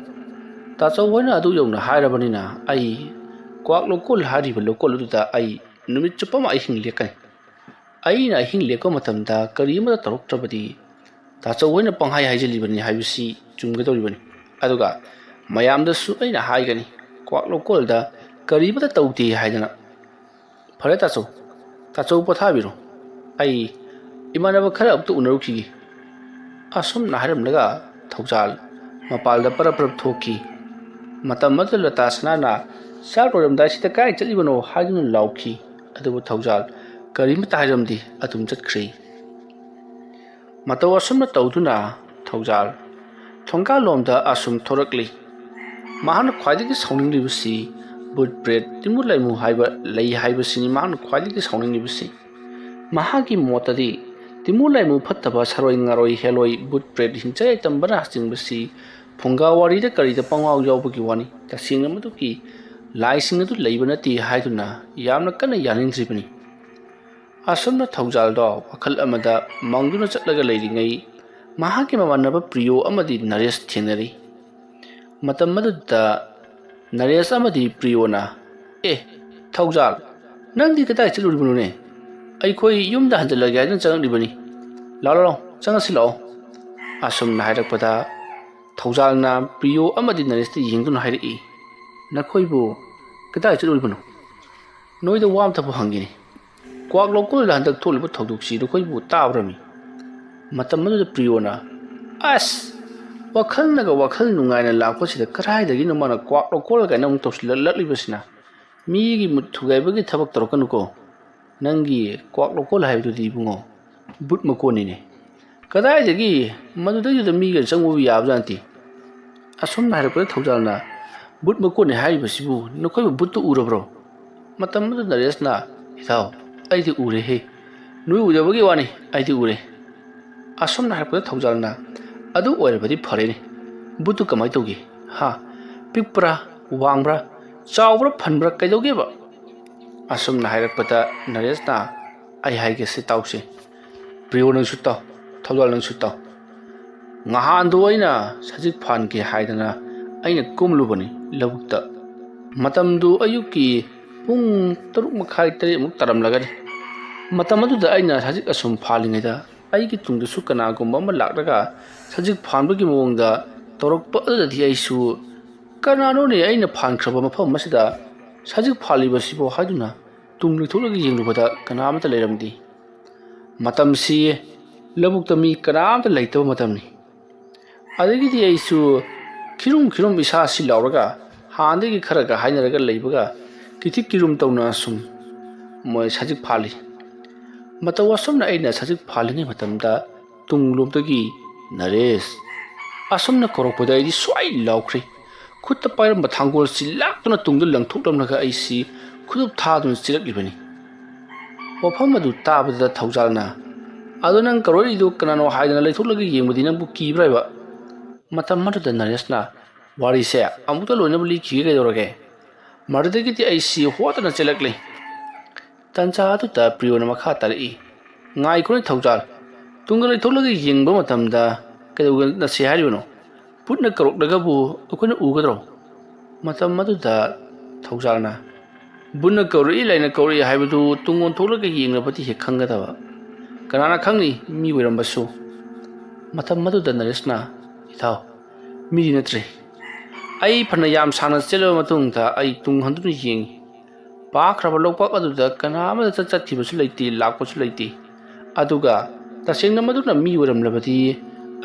ꯇꯥꯆꯧ ꯍꯣꯏꯅ ꯑꯗꯨ ꯌꯧꯅ ꯍꯥꯏꯔꯕꯅꯤꯅ ꯑꯩ ꯀ꯭ꯋꯥꯛ ꯂꯧꯀꯣꯜ ꯍꯥꯏꯔꯤꯕ ꯂꯧꯀꯣꯜ ꯑꯗꯨꯗ ꯑꯩ ꯅꯨꯃꯤꯠ ꯆꯨꯞꯄ ꯑꯃ ꯑꯍꯤꯡ ꯂꯦꯛꯀꯅꯤ꯫ ꯑꯩꯅ ꯑꯍꯤꯡ ꯂꯦꯛꯄ ꯃꯇꯝꯗ ꯀꯔꯤ ꯑꯃꯠꯇ ꯇꯧꯔꯛꯇ꯭ꯔꯕꯗꯤ ꯇꯥꯆꯧ ꯍꯣꯏꯅ ꯄꯪꯍꯥꯏ ꯍꯥꯏꯖꯤꯜꯂꯤꯕꯅꯤ ꯍꯥꯏꯕꯁꯤ ꯆꯨꯝꯒꯗꯧꯔꯤꯕꯅꯤ꯫ ꯑꯗꯨꯒ ꯃꯌꯥꯝꯗꯁꯨ ꯑꯩꯅ ꯍꯥꯏꯒꯅꯤ, ꯀ꯭ꯋꯥꯛ ꯂꯧꯀꯣꯜꯗ ꯀꯔꯤ ꯑꯃꯠꯇ ꯇꯧꯗꯦ ꯍꯥꯏꯗꯅ꯫ ꯐꯔꯦ ꯇꯥꯆꯧ, ꯇꯥꯆꯧ ꯄꯣꯊꯥꯕꯤꯔꯣ, ꯑꯩ ꯏꯃꯥꯟꯅꯕ ꯈꯔ ꯑꯝꯇ ꯎꯅꯔꯨꯈꯤꯒꯦ"꯫ ꯑꯁꯨꯝꯅ ꯍꯥꯏꯔꯝꯂꯒ ꯊꯧꯖꯥꯜ ꯃꯄꯥꯜꯗ ꯄꯔꯞ ꯄꯔꯞ ꯊꯣꯛꯈꯤ꯫ ꯃꯇꯝ ꯑꯗꯨꯗ ꯂꯇꯥ ꯁꯅꯥꯅ, "ꯆꯥꯛ ꯂꯣꯏꯔꯝꯗꯥꯏꯁꯤꯗ ꯀꯥꯏ ꯆꯠꯂꯤꯕꯅꯣ?" ꯍꯥꯏꯗꯨꯅ ꯂꯥꯎꯈꯤ꯫ ꯑꯗꯨꯕꯨ ꯊꯧꯖꯥꯜ ꯀꯔꯤꯃꯠꯇ ꯍꯥꯏꯔꯝꯗꯦ, ꯑꯗꯨꯝ ꯆꯠꯈ꯭ꯔꯦ꯫ ꯃꯇꯧ ꯑꯁꯨꯝꯅ ꯇꯧꯗꯨꯅ ꯊꯧꯖꯥꯜ ꯊꯣꯡꯒꯥꯜꯂꯣꯝꯗ ꯑꯁꯨꯝ ꯊꯣꯔꯛꯂꯤ꯫ ꯃꯍꯥꯛꯅ ꯈ꯭ꯋꯥꯏꯗꯒꯤ ꯁꯥꯎꯅꯤꯡꯂꯤꯕꯁꯤ ꯕꯨꯠ ꯄ꯭ꯔꯦꯠ ꯇꯤꯃꯨ ꯂꯥꯏꯃꯨ ꯍꯥꯏꯕ ꯂꯩ ꯍꯥꯏꯕꯁꯤꯅꯤ ꯃꯍꯥꯛꯅ ꯈ꯭ꯋꯥꯏꯗꯒꯤ ꯁꯥꯎꯅꯤꯡꯂꯤꯕꯁꯤ꯫ ꯃꯍꯥꯛꯀꯤ ꯃꯣꯠꯇꯗꯤ ꯇꯤꯃꯨ ꯂꯥꯏꯃꯨ ꯐꯠꯇꯕ, ꯁꯥꯔꯣꯏ ꯉꯥꯔꯣꯏ ꯍꯦꯂꯣꯏ, ꯕꯨꯠ ꯄ꯭ꯔꯦꯠ ꯍꯤꯡꯆꯥꯏ ꯇꯝꯕꯅꯆꯤꯡꯕꯁꯤ ꯐꯨꯡꯒꯥ ꯋꯥꯔꯤꯗ ꯀꯔꯤꯗ ꯄꯪꯌꯥꯎ ꯌꯥꯎꯕꯒꯤ ꯋꯥꯅꯤ꯫ ꯇꯁꯦꯡꯅ ꯃꯗꯨꯒꯤ ꯂꯥꯏꯁꯤꯡ ꯑꯗꯨ ꯂꯩꯕ ꯅꯠꯇꯦ ꯍꯥꯏꯗꯨꯅ ꯌꯥꯝꯅ ꯀꯟꯅ ꯌꯥꯅꯤꯡꯗ꯭ꯔꯤꯕꯅꯤ꯫ ꯑꯁꯨꯝꯅ ꯊꯧꯖꯥꯜꯗꯣ ꯋꯥꯈꯜ ꯑꯃꯗ ꯃꯪꯗꯨꯅ ꯆꯠꯂꯒ ꯂꯩꯔꯤꯉꯩ, ꯃꯍꯥꯛꯀꯤ ꯃꯃꯥꯟꯅꯕ ꯄ꯭ꯔꯤꯌꯣ ꯑꯃꯗꯤ ꯅꯔꯦꯁ ꯊꯦꯡꯅꯔꯤ꯫ ꯃꯇꯝ ꯑꯗꯨꯗ ꯅꯔꯦꯁ ꯑꯃꯗꯤ ꯄ꯭ꯔꯤꯌꯣꯅ, "ꯑꯦ, ꯊꯧꯖꯥꯜ, ꯅꯪꯗꯤ ꯀꯗꯥꯏ ꯆꯠꯂꯨꯔꯤꯕꯅꯣꯅꯦ? ꯑꯩꯈꯣꯏ ꯌꯨꯝꯗ ꯍꯟꯖꯤꯜꯂꯒꯦ ꯍꯥꯏꯗꯨꯅ ꯆꯪꯉꯛꯂꯤꯕꯅꯤ꯫ ꯂꯥꯛꯑꯣ, ꯂꯥꯛꯑꯣ, ꯆꯪꯉꯁꯤ ꯂꯥꯛꯑꯣ"꯫ ꯑꯁꯨꯝꯅ ꯍꯥꯏꯔꯛꯄꯗ ꯊꯧꯖꯥꯜꯅ ꯄ꯭ꯔꯤꯌꯣ ꯑꯃꯗꯤ ꯅꯔꯦꯁꯇ ꯌꯦꯡꯗꯨꯅ ꯍꯥꯏꯔꯛꯏ, "ꯅꯈꯣꯏꯕꯨ ꯀꯗꯥꯏ ꯆꯠꯂꯨꯔꯤꯕꯅꯣ? ꯅꯣꯏꯗ ꯋꯥ ꯑꯃꯇꯕꯨ ꯍꯪꯒꯦꯅꯦ꯫ ꯀ꯭ꯋꯥꯛ ꯂꯧꯀꯣꯜꯗ ꯍꯟꯗꯛ ꯊꯣꯛꯂꯤꯕ ꯊꯧꯗꯣꯛꯁꯤ ꯅꯈꯣꯏꯕꯨ ꯇꯥꯕ꯭ꯔꯃꯤ?" ꯃꯇꯝ ꯑꯗꯨꯗ ꯄ꯭ꯔꯤꯌꯣꯅ, "ꯑꯁ, ꯋꯥꯈꯜꯅꯒ ꯋꯥꯈꯜ ꯅꯨꯡꯉꯥꯏꯅ ꯂꯥꯛꯄꯁꯤꯗ ꯀꯗꯥꯏꯗꯒꯤꯅꯣ ꯃꯥꯅ ꯀ꯭ꯋꯥꯛ ꯂꯧꯀꯣꯜ ꯀꯥꯏꯅ ꯑꯃꯨꯛ ꯇꯧꯁꯤꯜꯂꯛꯂꯛꯂꯤꯕꯁꯤꯅ? ꯃꯤꯒꯤ ꯃꯨꯠ ꯊꯨꯒꯥꯏꯕꯒꯤ ꯊꯕꯛ ꯇꯧꯔꯛꯀꯅꯨꯀꯣ꯫ ꯅꯪꯒꯤ ꯀ꯭ꯋꯥꯛ ꯂꯧꯀꯣꯜ ꯍꯥꯏꯕꯗꯨꯗꯤ ꯏꯕꯨꯡꯉꯣ, ꯕꯨꯠ ꯃꯀꯣꯟꯅꯤꯅꯦ꯫ ꯀꯗꯥꯏꯗꯒꯤ ꯃꯗꯨꯗꯩꯗꯨꯗ ꯃꯤꯒ ꯆꯪꯉꯨꯕ ꯌꯥꯕꯖꯥꯠ ꯅꯠꯇꯦ?" ꯑꯁꯨꯝꯅ ꯍꯥꯏꯔꯛꯄꯗ ꯊꯧꯖꯥꯜꯅ, "ꯕꯨꯠ ꯃꯀꯣꯟꯅꯤ ꯍꯥꯏꯔꯤꯕꯁꯤꯕꯨ ꯅꯈꯣꯏꯕꯨ ꯕꯨꯠꯇꯨ ꯎꯔꯕ꯭ꯔꯣ?" ꯃꯇꯝ ꯑꯗꯨꯗ ꯅꯔꯦꯁꯅ, "ꯏꯇꯥꯎ, ꯑꯩꯗꯤ ꯎꯔꯦꯍꯦ꯫ ꯅꯣꯏ ꯎꯗꯕꯒꯤ ꯋꯥꯅꯤ, ꯑꯩꯗꯤ ꯎꯔꯦ꯫" ꯑꯁꯨꯝꯅ ꯍꯥꯏꯔꯛꯄꯗ ꯊꯧꯖꯥꯜꯅ, "ꯑꯗꯨ ꯑꯣꯏꯔꯕꯗꯤ ꯐꯔꯦꯅꯦ꯫ ꯕꯨꯠꯇꯨ ꯀꯃꯥꯏꯅ ꯇꯧꯒꯦ? ꯍꯥ? ꯄꯤꯛꯄ꯭ꯔꯥ? ꯋꯥꯡꯕ꯭ꯔꯥ? ꯆꯥꯎꯕ꯭ꯔꯥ? ꯐꯟꯕ꯭ꯔꯥ? ꯀꯩꯗꯧꯒꯦꯕ?" ꯑꯁꯨꯝꯅ ꯍꯥꯏꯔꯛꯄꯗ ꯅꯔꯦꯁꯅ, "ꯑꯩ ꯍꯥꯏꯒꯦꯁꯦ ꯇꯥꯎꯁꯦ꯫ ꯄ꯭ꯔꯤꯌꯣ ꯅꯪꯁꯨ ꯇꯥꯎ, ꯊꯧꯖꯥꯜ ꯅꯪꯁꯨ ꯇꯥꯎ꯫ ꯉꯍꯥꯟꯗꯣ ꯑꯩꯅ ꯁꯖꯤꯛ ꯐꯥꯟꯒꯦ ꯍꯥꯏꯗꯅ ꯑꯩꯅ ꯀꯨꯝꯂꯨꯕꯅꯤ ꯂꯧꯕꯨꯛꯇ꯫ ꯃꯇꯝꯗꯨ ꯑꯌꯨꯛꯀꯤ ꯄꯨꯡ ꯇꯔꯨꯛ ꯃꯈꯥꯏ, ꯇꯔꯦꯠꯃꯨꯛ ꯇꯥꯔꯝꯂꯒꯅꯤ꯫ ꯃꯇꯝ ꯑꯗꯨꯗ ꯑꯩꯅ ꯁꯖꯤꯛ ꯑꯁꯨꯝ ꯐꯥꯜꯂꯤꯉꯩꯗ ꯑꯩꯒꯤ ꯇꯨꯡꯗꯁꯨ ꯀꯅꯥꯒꯨꯝꯕ ꯑꯃ ꯂꯥꯛꯂꯒ ꯁꯖꯤꯛ ꯐꯥꯟꯕꯒꯤ ꯃꯑꯣꯡꯗ ꯇꯧꯔꯛꯄ ꯑꯗꯨꯗꯗꯤ ꯑꯩꯁꯨ, 'ꯀꯅꯥꯅꯣꯅꯦ ꯑꯩꯅ ꯐꯥꯟꯈ꯭ꯔꯕ ꯃꯐꯝ ꯑꯁꯤꯗ ꯁꯖꯤꯛ ꯐꯥꯜꯂꯤꯕꯁꯤꯕꯣ?' ꯍꯥꯏꯗꯨꯅ ꯇꯨꯡ ꯂꯩꯊꯣꯛꯂꯒ ꯌꯦꯡꯂꯨꯕꯗ ꯀꯅꯥ ꯑꯃꯠꯇ ꯂꯩꯔꯝꯗꯦ꯫ ꯃꯇꯝꯁꯤ ꯂꯧꯕꯨꯛꯇ ꯃꯤ ꯀꯅꯥ ꯑꯃꯠꯇ ꯂꯩꯇꯕ ꯃꯇꯝꯅꯤ꯫ ꯑꯗꯒꯤꯗꯤ ꯑꯩꯁꯨ ꯈꯤꯔꯨꯝ ꯈꯤꯔꯨꯝ ꯏꯁꯥꯁꯤ ꯂꯥꯎꯔꯒ ꯍꯥꯟꯅꯗꯒꯤ ꯈꯔꯒ ꯍꯥꯏꯅꯔꯒ ꯂꯩꯕꯒ ꯀꯤꯊꯤꯛ ꯀꯤꯔꯨꯝ ꯇꯧꯅ ꯁꯨꯝ ꯃꯣꯏ ꯁꯖꯤꯛ ꯐꯥꯜꯂꯤ꯫ ꯃꯇꯧ ꯑꯁꯨꯝꯅ ꯑꯩꯅ ꯁꯖꯤꯛ ꯐꯥꯜꯂꯤꯉꯩ ꯃꯇꯝꯗ ꯇꯨꯡꯂꯣꯝꯗꯒꯤ "ꯅꯔꯦꯁ" ꯑꯁꯨꯝꯅ ꯀꯧꯔꯛꯄꯗ ꯑꯩꯗꯤ ꯁ꯭ꯋꯥꯏ ꯂꯥꯎꯈ꯭ꯔꯦ꯫ ꯈꯨꯠꯇ ꯄꯥꯏꯔꯝꯕ ꯊꯥꯡꯒꯣꯜꯁꯤ ꯂꯥꯛꯇꯨꯅ ꯇꯨꯡꯗ ꯂꯪꯊꯣꯛꯂꯝꯂꯒ ꯑꯩꯁꯤ ꯈꯨꯗꯨꯞ ꯊꯥꯗꯨꯅ ꯆꯦꯜꯂꯛꯂꯤꯕꯅꯤ꯫ ꯋꯥꯐꯝ ꯑꯗꯨ ꯇꯥꯕꯗ ꯊꯧꯖꯥꯜꯅ, "ꯑꯗꯣ ꯅꯪ ꯀꯧꯔꯛꯏꯗꯣ ꯀꯅꯥꯅꯣ ꯍꯥꯏꯗꯅ ꯂꯩꯊꯣꯛꯂꯒ ꯌꯦꯡꯕꯗꯤ ꯅꯪꯕꯨ ꯀꯤꯕ꯭ꯔꯥ ꯍꯥꯏꯕ?" ꯃꯇꯝ ꯑꯗꯨꯗ ꯅꯔꯦꯁꯅ, "ꯋꯥꯔꯤꯁꯦ ꯑꯃꯨꯛꯇ ꯂꯣꯏꯅꯕ ꯂꯤꯈꯤꯒꯦ ꯀꯩꯗꯧꯔꯒꯦ?" ꯃꯗꯨꯗꯒꯤꯗꯤ ꯑꯩꯁꯤ ꯍꯣꯠꯇꯅ ꯆꯦꯜꯂꯛꯂꯤ꯫ ꯇꯟꯖꯥ ꯑꯗꯨꯗ ꯄ꯭ꯔꯤꯌꯣꯅ ꯃꯈꯥ ꯇꯥꯔꯛꯏ, "ꯉꯥꯏꯈꯣꯅꯦ ꯊꯧꯖꯥꯜ, ꯇꯨꯡꯗ ꯂꯩꯊꯣꯛꯂꯒ ꯌꯦꯡꯕ ꯃꯇꯝꯗ ꯀꯩꯗꯧꯅꯁꯦ ꯍꯥꯏꯔꯤꯕꯅꯣ? ꯕꯨꯠꯅ ꯀꯧꯔꯛꯂꯒꯕꯨ ꯑꯩꯈꯣꯏꯅ ꯎꯒꯗ꯭ꯔꯣ?" ꯃꯇꯝ ꯑꯗꯨꯗ ꯊꯧꯖꯥꯜꯅ, "ꯕꯨꯠꯅ ꯀꯧꯔꯛꯏ, ꯂꯥꯏꯅ ꯀꯧꯔꯛꯏ ꯍꯥꯏꯕꯗꯨ ꯇꯨꯡ ꯑꯣꯟꯊꯣꯛꯂꯒ ꯌꯦꯡꯂꯕꯗꯤ ꯍꯦꯛ ꯈꯪꯒꯗꯕ꯫ ꯀꯅꯥꯅ ꯈꯪꯅꯤ, ꯃꯤ ꯑꯣꯏꯔꯝꯕꯁꯨ?" ꯃꯇꯝ ꯑꯗꯨꯗ ꯅꯔꯦꯁꯅ, "ꯏꯇꯥꯎ, ꯃꯤꯗꯤ ꯅꯠꯇ꯭ꯔꯦ꯫ ꯑꯩ ꯐꯅ ꯌꯥꯝ ꯁꯥꯡꯅ ꯆꯦꯜꯂꯕ ꯃꯇꯨꯡꯗ ꯑꯩ ꯇꯨꯡ ꯍꯟꯗꯨꯅ ꯌꯦꯡꯉꯤ꯫ ꯄꯥꯛꯈ꯭ꯔꯕ ꯂꯣꯛꯄꯥꯛ ꯑꯗꯨꯗ ꯀꯅꯥ ꯑꯃꯠꯇ ꯆꯠꯈꯤꯕꯁꯨ ꯂꯩꯇꯦ, ꯂꯥꯛꯄꯁꯨ ꯂꯩꯇꯦ꯫ ꯑꯗꯨꯒ ꯇꯁꯦꯡꯅ ꯃꯗꯨꯅ ꯃꯤ ꯑꯣꯏꯔꯝꯂꯕꯗꯤ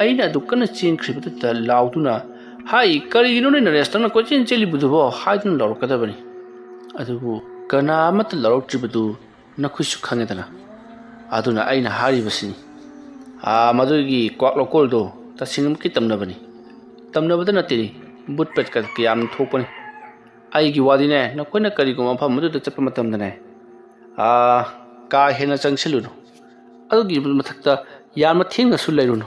ꯑꯩꯅ ꯑꯗꯨ ꯀꯟꯅ ꯆꯦꯟꯈ꯭ꯔꯤꯕꯗꯨꯗ ꯂꯥꯎꯗꯨꯅ, "ꯍꯥꯏ, ꯀꯔꯤꯒꯤꯅꯣꯅꯦ ꯅꯔꯦꯁ, ꯅꯪꯅ ꯀꯣꯏꯆꯦꯟ ꯆꯦꯜꯂꯤꯕꯗꯨꯕꯣ?" ꯍꯥꯏꯗꯨꯅ ꯂꯥꯎꯔꯛꯀꯗꯕꯅꯤ꯫ ꯑꯗꯨꯕꯨ ꯀꯅꯥ ꯑꯃꯠꯇ ꯂꯥꯎꯔꯛꯇ꯭ꯔꯤꯕꯗꯨ ꯅꯈꯣꯏꯁꯨ ꯈꯪꯉꯦꯗꯅ꯫ ꯑꯗꯨꯅ ꯑꯩꯅ ꯍꯥꯏꯔꯤꯕꯁꯤꯅꯤ, ꯑꯥ, ꯃꯗꯨꯒꯤ ꯀ꯭ꯋꯥꯛ ꯂꯧꯀꯣꯜꯗꯣ ꯇꯁꯦꯡꯅꯃꯛꯀꯤ ꯇꯝꯅꯕꯅꯤ꯫ ꯇꯝꯅꯕꯗ ꯅꯠꯇꯦꯅꯦ, ꯕꯨꯠ ꯄꯦꯠꯀ ꯀꯌꯥꯝ ꯊꯣꯛꯄꯅꯤ꯫ ꯑꯩꯒꯤ ꯋꯥꯗꯤꯅꯦ, ꯅꯈꯣꯏꯅ ꯀꯔꯤꯒꯨꯝꯕ ꯃꯐꯝ ꯑꯗꯨꯗ ꯆꯠꯄ ꯃꯇꯝꯗꯅꯦ, ꯑꯥ, ꯀꯥ ꯍꯦꯟꯅ ꯆꯪꯁꯤꯜꯂꯨꯅꯨ꯫ ꯑꯗꯨꯒꯤ ꯃꯊꯛꯇ ꯌꯥꯝꯅ ꯊꯦꯡꯅꯁꯨ ꯂꯩꯔꯨꯅꯨ꯫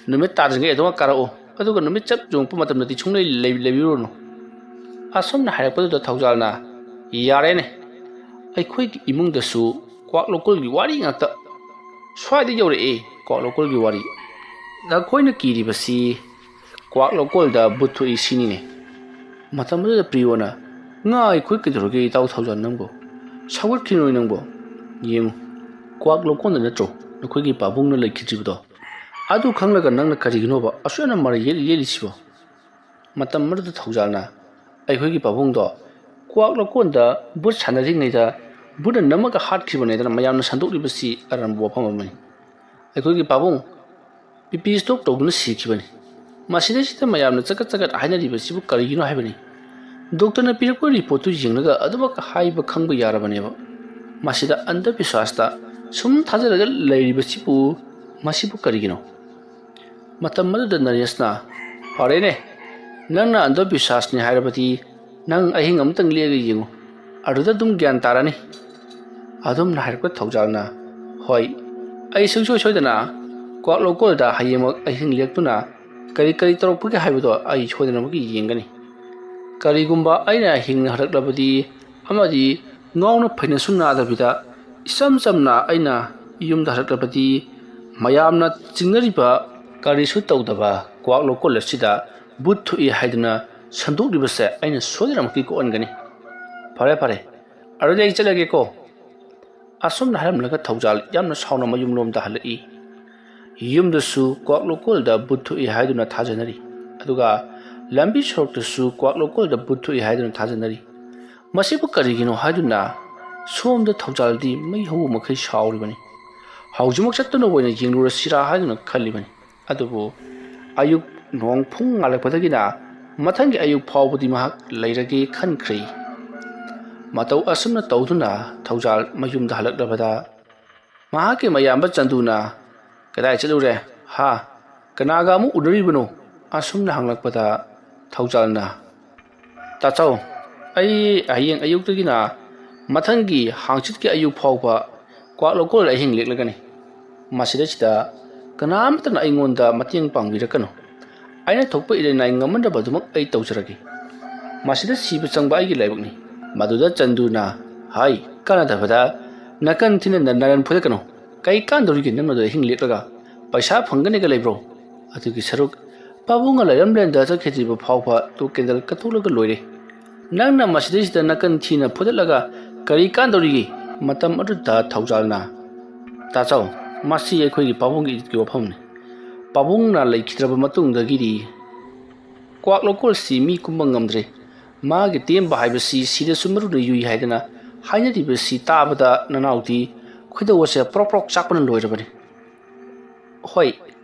ꯅꯨꯃꯤꯠ ꯇꯥꯗ꯭ꯔꯤꯉꯩ ꯑꯗꯨꯃꯛ ꯀꯥꯔꯛꯎ, ꯑꯗꯨꯒ ꯅꯨꯃꯤꯠ ꯆꯞ ꯌꯨꯡꯉꯛꯄ ꯃꯇꯝꯗꯗꯤ ꯁꯨꯡꯂꯩ ꯂꯩ-, ꯂꯩꯕꯤꯔꯨꯅꯨ꯫ ꯑꯁꯨꯝꯅ ꯍꯥꯏꯔꯛꯄꯗꯨꯗ ꯊꯧꯖꯥꯜꯅ, "ꯌꯥꯔꯦꯅꯦ, ꯑꯩꯈꯣꯏꯒꯤ ꯏꯃꯨꯡꯗꯁꯨ ꯀ꯭ꯋꯥꯛ ꯂꯧꯀꯣꯜꯒꯤ ꯋꯥꯔꯤ ꯉꯥꯛꯇ꯫ ꯁ꯭ꯋꯥꯏꯗ ꯌꯧꯔꯛꯑꯦ ꯀ꯭ꯋꯥꯛ ꯂꯧꯀꯣꯜꯒꯤ ꯋꯥꯔꯤ꯫ ꯅꯈꯣꯏꯅ ꯀꯤꯔꯤꯕꯁꯤ ꯀ꯭ꯋꯥꯛ ꯂꯧꯀꯣꯜꯗ ꯕꯨꯠ ꯊꯣꯛꯏ ꯁꯤꯅꯤꯅꯦ꯫" ꯃꯇꯝ ꯑꯗꯨꯗ ꯄ꯭ꯔꯤꯌꯣꯅ, "ꯉꯥ ꯑꯩꯈꯣꯏ ꯀꯩꯗꯧꯔꯒꯦ ꯏꯇꯥꯎ ꯊꯧꯖꯥꯜ ꯅꯪꯕꯣ? ꯁꯥꯎꯒꯠꯈꯤꯅꯣꯏ ꯅꯪꯕꯣ꯫ ꯌꯦꯡꯉꯨ, ꯀ꯭ꯋꯥꯛ ꯂꯧꯀꯣꯟꯗ ꯅꯠꯇ꯭ꯔꯣ ꯅꯈꯣꯏꯒꯤ ꯄꯥꯕꯨꯡꯅ ꯂꯩꯈꯤꯗ꯭ꯔꯤꯕꯗꯣ? ꯑꯗꯨ ꯈꯪꯂꯒ ꯅꯪꯅ ꯀꯔꯤꯒꯤꯅꯣꯕ ꯑꯁꯨꯛ ꯌꯥꯝꯅ ꯃꯔꯩ ꯌꯦꯠꯂꯤ ꯌꯦꯠꯂꯤꯁꯤꯕꯣ?" ꯃꯇꯝ ꯑꯗꯨꯗ ꯊꯧꯖꯥꯜꯅ, "ꯑꯩꯈꯣꯏꯒꯤ ꯄꯥꯕꯨꯡꯗꯣ ꯀ꯭ꯋꯥꯛ ꯂꯧꯀꯣꯟꯗ ꯕꯨꯠ ꯁꯥꯟꯅꯔꯤꯉꯩꯗ ꯕꯨꯠꯅ ꯅꯝꯃꯒ ꯍꯥꯠꯈꯤꯕꯅꯦꯗꯅ ꯃꯌꯥꯝꯅ ꯁꯟꯗꯣꯛꯂꯤꯕꯁꯤ ꯑꯔꯥꯟꯕ ꯋꯥꯐꯝ ꯑꯃꯅꯤ꯫ ꯑꯩꯈꯣꯏꯒꯤ ꯄꯥꯕꯨꯡ ꯕꯤ ꯄꯤ ꯁ꯭ꯇ꯭ꯔꯣꯛ ꯇꯧꯗꯨꯅ ꯁꯤꯈꯤꯕꯅꯤ꯫ ꯃꯁꯤꯗꯩꯁꯤꯗ ꯃꯌꯥꯝꯅ ꯆꯒꯠ ꯆꯒꯠ ꯍꯥꯏꯅꯔꯤꯕꯁꯤꯕꯨ ꯀꯔꯤꯒꯤꯅꯣ ꯍꯥꯏꯕꯅꯤ꯫ ꯗꯣꯛꯇꯔꯅ ꯄꯤꯔꯛꯄ ꯔꯤꯄꯣꯔꯠꯇꯨ ꯌꯦꯡꯂꯒ ꯑꯗꯨꯃꯛ ꯍꯥꯏꯕ ꯈꯪꯕ ꯌꯥꯔꯕꯅꯦꯕ꯫ ꯃꯁꯤꯗ ꯑꯟꯙꯕꯤꯁ꯭ꯋꯥꯁꯇ ꯁꯨꯝ ꯊꯥꯖꯔꯒ ꯂꯩꯔꯤꯕꯁꯤꯕꯨ ꯃꯁꯤꯕꯨ ꯀꯔꯤꯒꯤꯅꯣ?" ꯃꯇꯝ ꯑꯗꯨꯗ ꯅꯔꯦꯁꯅ, "ꯐꯔꯦꯅꯦ, ꯅꯪꯅ ꯑꯟꯙꯕꯤꯁ꯭ꯋꯥꯁꯅꯤ ꯍꯥꯏꯔꯕꯗꯤ ꯅꯪ ꯑꯍꯤꯡ ꯑꯃꯇꯪ ꯂꯦꯛꯑꯒ ꯌꯦꯡꯉꯨ, ꯑꯗꯨꯗ ꯑꯗꯨꯝ ꯒ꯭ꯌꯥꯟ ꯇꯥꯔꯅꯤ꯫" ꯑꯗꯨꯝꯅ ꯍꯥꯏꯔꯛꯄ ꯊꯧꯖꯥꯜꯅ, "ꯍꯣꯏ, ꯑꯩ ꯁꯨꯡꯁꯣꯏ ꯁꯣꯏꯗꯅ ꯀ꯭ꯋꯥꯛ ꯂꯧꯀꯣꯜꯗ ꯍꯌꯦꯡꯃꯛ ꯑꯍꯤꯡ ꯂꯦꯛꯇꯨꯅ ꯀꯔꯤ ꯀꯔꯤ ꯇꯧꯔꯛꯄꯒꯦ ꯍꯥꯏꯕꯗꯣ ꯑꯩ ꯁꯣꯏꯗꯅꯃꯛꯀꯤ ꯌꯦꯡꯒꯅꯤ꯫ ꯀꯔꯤꯒꯨꯝꯕ ꯑꯩꯅ ꯍꯤꯡꯅ ꯍꯜꯂꯛꯂꯕꯗꯤ ꯑꯃꯗꯤ ꯉꯥꯎꯅ ꯐꯩꯅꯁꯨ ꯅꯥꯗꯕꯤꯗ ꯏꯆꯝ ꯆꯝꯅ ꯑꯩꯅ ꯌꯨꯝꯗ ꯍꯜꯂꯛꯂꯕꯗꯤ ꯃꯌꯥꯝꯅ ꯆꯤꯡꯅꯔꯤꯕ ꯀꯔꯤꯁꯨ ꯇꯧꯗꯕ ꯀ꯭ꯋꯥꯛ ꯂꯧꯀꯣꯜ ꯑꯁꯤꯗ ꯕꯨꯠ ꯊꯣꯛꯏ ꯍꯥꯏꯗꯨꯅ ꯁꯟꯗꯣꯛꯂꯤꯕꯁꯦ ꯑꯩꯅ ꯁꯣꯏꯗꯅꯃꯛꯀꯤ ꯀꯣꯛꯍꯟꯒꯅꯤ꯫ ꯐꯔꯦ, ꯐꯔꯦ, ꯑꯗꯨꯗꯤ ꯑꯩ ꯆꯠꯂꯒꯦꯀꯣ꯫" ꯑꯁꯨꯝꯅ ꯍꯥꯏꯔꯝꯂꯒ ꯊꯧꯖꯥꯜ ꯌꯥꯝꯅ ꯁꯥꯎꯅ ꯃꯌꯨꯝꯂꯣꯝꯗ ꯍꯜꯂꯛꯏ꯫ ꯌꯨꯝꯗꯁꯨ ꯀ꯭ꯋꯥꯛ ꯂꯧꯀꯣꯜꯗ ꯕꯨꯠ ꯊꯣꯛꯏ ꯍꯥꯏꯗꯨꯅ ꯊꯥꯖꯅꯔꯤ꯫ ꯑꯗꯨꯒ ꯂꯝꯕꯤ ꯁꯣꯔꯣꯛꯇꯁꯨ ꯀ꯭ꯋꯥꯛ ꯂꯣꯀꯣꯜꯗ ꯕꯨꯠ ꯊꯣꯛꯏ ꯍꯥꯏꯗꯨꯅ ꯊꯥꯖꯅꯔꯤ꯫ ꯃꯁꯤꯕꯨ ꯀꯔꯤꯒꯤꯅꯣ ꯍꯥꯏꯗꯨꯅ ꯁꯣꯝꯗ ꯊꯧꯖꯥꯜꯗꯤ ꯃꯩ ꯍꯧꯕ ꯃꯈꯩ ꯁꯥꯎꯔꯤꯕꯅꯤ꯫ ꯍꯧꯖꯤꯛꯃꯛ ꯆꯠꯇꯨꯅ ꯑꯣꯏꯅ ꯌꯦꯡꯂꯨꯔꯁꯤꯔꯥ ꯍꯥꯏꯗꯨꯅ ꯈꯜꯂꯤꯕꯅꯤ꯫ ꯑꯗꯨꯕꯨ ꯑꯌꯨꯛ ꯅꯣꯡ ꯐꯨꯡ ꯉꯥꯜꯂꯛꯄꯗꯒꯤꯅ ꯃꯊꯪꯒꯤ ꯑꯌꯨꯛ ꯐꯥꯎꯕꯗꯤ ꯃꯍꯥꯛ ꯂꯩꯔꯒꯦ ꯈꯟꯈ꯭ꯔꯦ꯫ ꯃꯇꯧ ꯑꯁꯨꯝꯅ ꯇꯧꯗꯨꯅ ꯊꯧꯖꯥꯜ ꯃꯌꯨꯝꯗ ꯍꯜꯂꯛꯂꯕꯗ ꯃꯍꯥꯛꯀꯤ ꯃꯌꯥꯝꯕ ꯆꯟꯗꯨꯅ, "ꯀꯗꯥꯏ ꯆꯠꯂꯨꯔꯦ? ꯍꯥ? ꯀꯅꯥꯒ ꯑꯃꯨꯛ ꯎꯅꯔꯤꯕꯅꯣ?" ꯑꯁꯨꯝꯅ ꯍꯪꯂꯛꯄꯗ ꯊꯧꯖꯥꯜꯅ, "ꯇꯥꯆꯧ, ꯑꯩ ꯍꯌꯦꯡ ꯑꯌꯨꯛꯇꯒꯤꯅ ꯃꯊꯪꯒꯤ ꯍꯥꯡꯆꯤꯠꯀꯤ ꯑꯌꯨꯛ ꯐꯥꯎꯕ ꯀ꯭ꯋꯥꯛ ꯂꯣꯀꯣꯜ ꯑꯍꯤꯡ ꯂꯦꯛꯂꯒꯅꯤ꯫ ꯃꯁꯤꯗꯩꯁꯤꯗ ꯀꯅꯥꯃꯠꯇꯅ ꯑꯩꯉꯣꯟꯗ ꯃꯇꯦꯡ ꯄꯥꯡꯕꯤꯔꯛꯀꯅꯨ꯫ ꯑꯩꯅ ꯊꯣꯛꯄ ꯏꯔꯩꯅꯥꯏ ꯉꯝꯃꯟꯗꯕꯗꯨꯃꯛ ꯑꯩ ꯇꯧꯖꯔꯒꯦ꯫ ꯃꯁꯤꯗ ꯁꯤꯕ ꯆꯪꯕ ꯑꯩꯒꯤ ꯂꯥꯏꯕꯛꯅꯤ꯫" ꯃꯗꯨꯗ ꯆꯟꯗꯨꯅ, "ꯍꯥꯏ, ꯀꯥꯟꯅꯗꯕꯗ ꯅꯥꯀꯟ ꯊꯤꯅ ꯅ-, ꯅꯔꯟ ꯐꯨꯗꯠꯀꯅꯨ꯫ ꯀꯩ ꯀꯥꯟꯗꯧꯔꯤꯒꯦ ꯅꯪꯅ ꯑꯗꯨꯗ ꯑꯍꯤꯡ ꯂꯦꯛꯂꯒ? ꯄꯩꯁꯥ ꯐꯪꯒꯅꯤꯒ ꯂꯩꯕ꯭ꯔꯣ? ꯑꯗꯨꯒꯤ ꯁꯔꯨꯛ ꯄꯥꯕꯨꯡꯒ ꯂꯩꯔꯝꯂꯦꯟꯗ ꯆꯠꯈꯤꯗ꯭ꯔꯤꯕ ꯐꯥꯎꯕ ꯇꯨ ꯀꯦꯟꯗꯜ ꯀꯠꯊꯣꯛꯂꯒ ꯂꯣꯏꯔꯦ꯫ ꯅꯪꯅ ꯃꯁꯤꯗꯩꯁꯤꯗ ꯅꯥꯀꯟ ꯊꯤꯅ ꯐꯨꯗꯠꯂꯒ ꯀꯔꯤ ꯀꯥꯟꯗꯧꯔꯤꯒꯦ?" ꯃꯇꯝ ꯑꯗꯨꯗ ꯊꯧꯖꯥꯜꯅ, "ꯇꯥꯆꯧ, ꯃꯁꯤ ꯑꯩꯈꯣꯏꯒꯤ ꯄꯥꯕꯨꯡꯒꯤ ꯏꯖꯠꯀꯤ ꯋꯥꯐꯝꯅꯤ꯫ ꯄꯥꯕꯨꯡꯅ ꯂꯩꯈꯤꯗ꯭ꯔꯕ ꯃꯇꯨꯡꯗꯒꯤꯗꯤ ꯀ꯭ꯋꯥꯛ ꯂꯣꯀꯣꯜꯁꯤ ꯃꯤ ꯀꯨꯝꯕ ꯉꯝꯗ꯭ꯔꯦ꯫ ꯃꯥꯒꯤ ꯇꯦꯝꯕ ꯍꯥꯏꯕꯁꯤ ꯁꯤꯗꯁꯨ ꯃꯔꯨꯅ ꯌꯨꯏ ꯍꯥꯏꯗꯅ ꯍꯥꯏꯅꯔꯤꯕꯁꯤ ꯇꯥꯕꯗ ꯅꯅꯥꯎꯗꯤ ꯈꯣꯏꯗꯧ ꯑꯁꯦ ꯄ꯭ꯔꯣꯛ ꯄ꯭ꯔꯣꯛ ꯆꯥꯛꯄꯅ ꯂꯣꯏꯔꯕꯅꯤ꯫ ꯍꯣꯏ,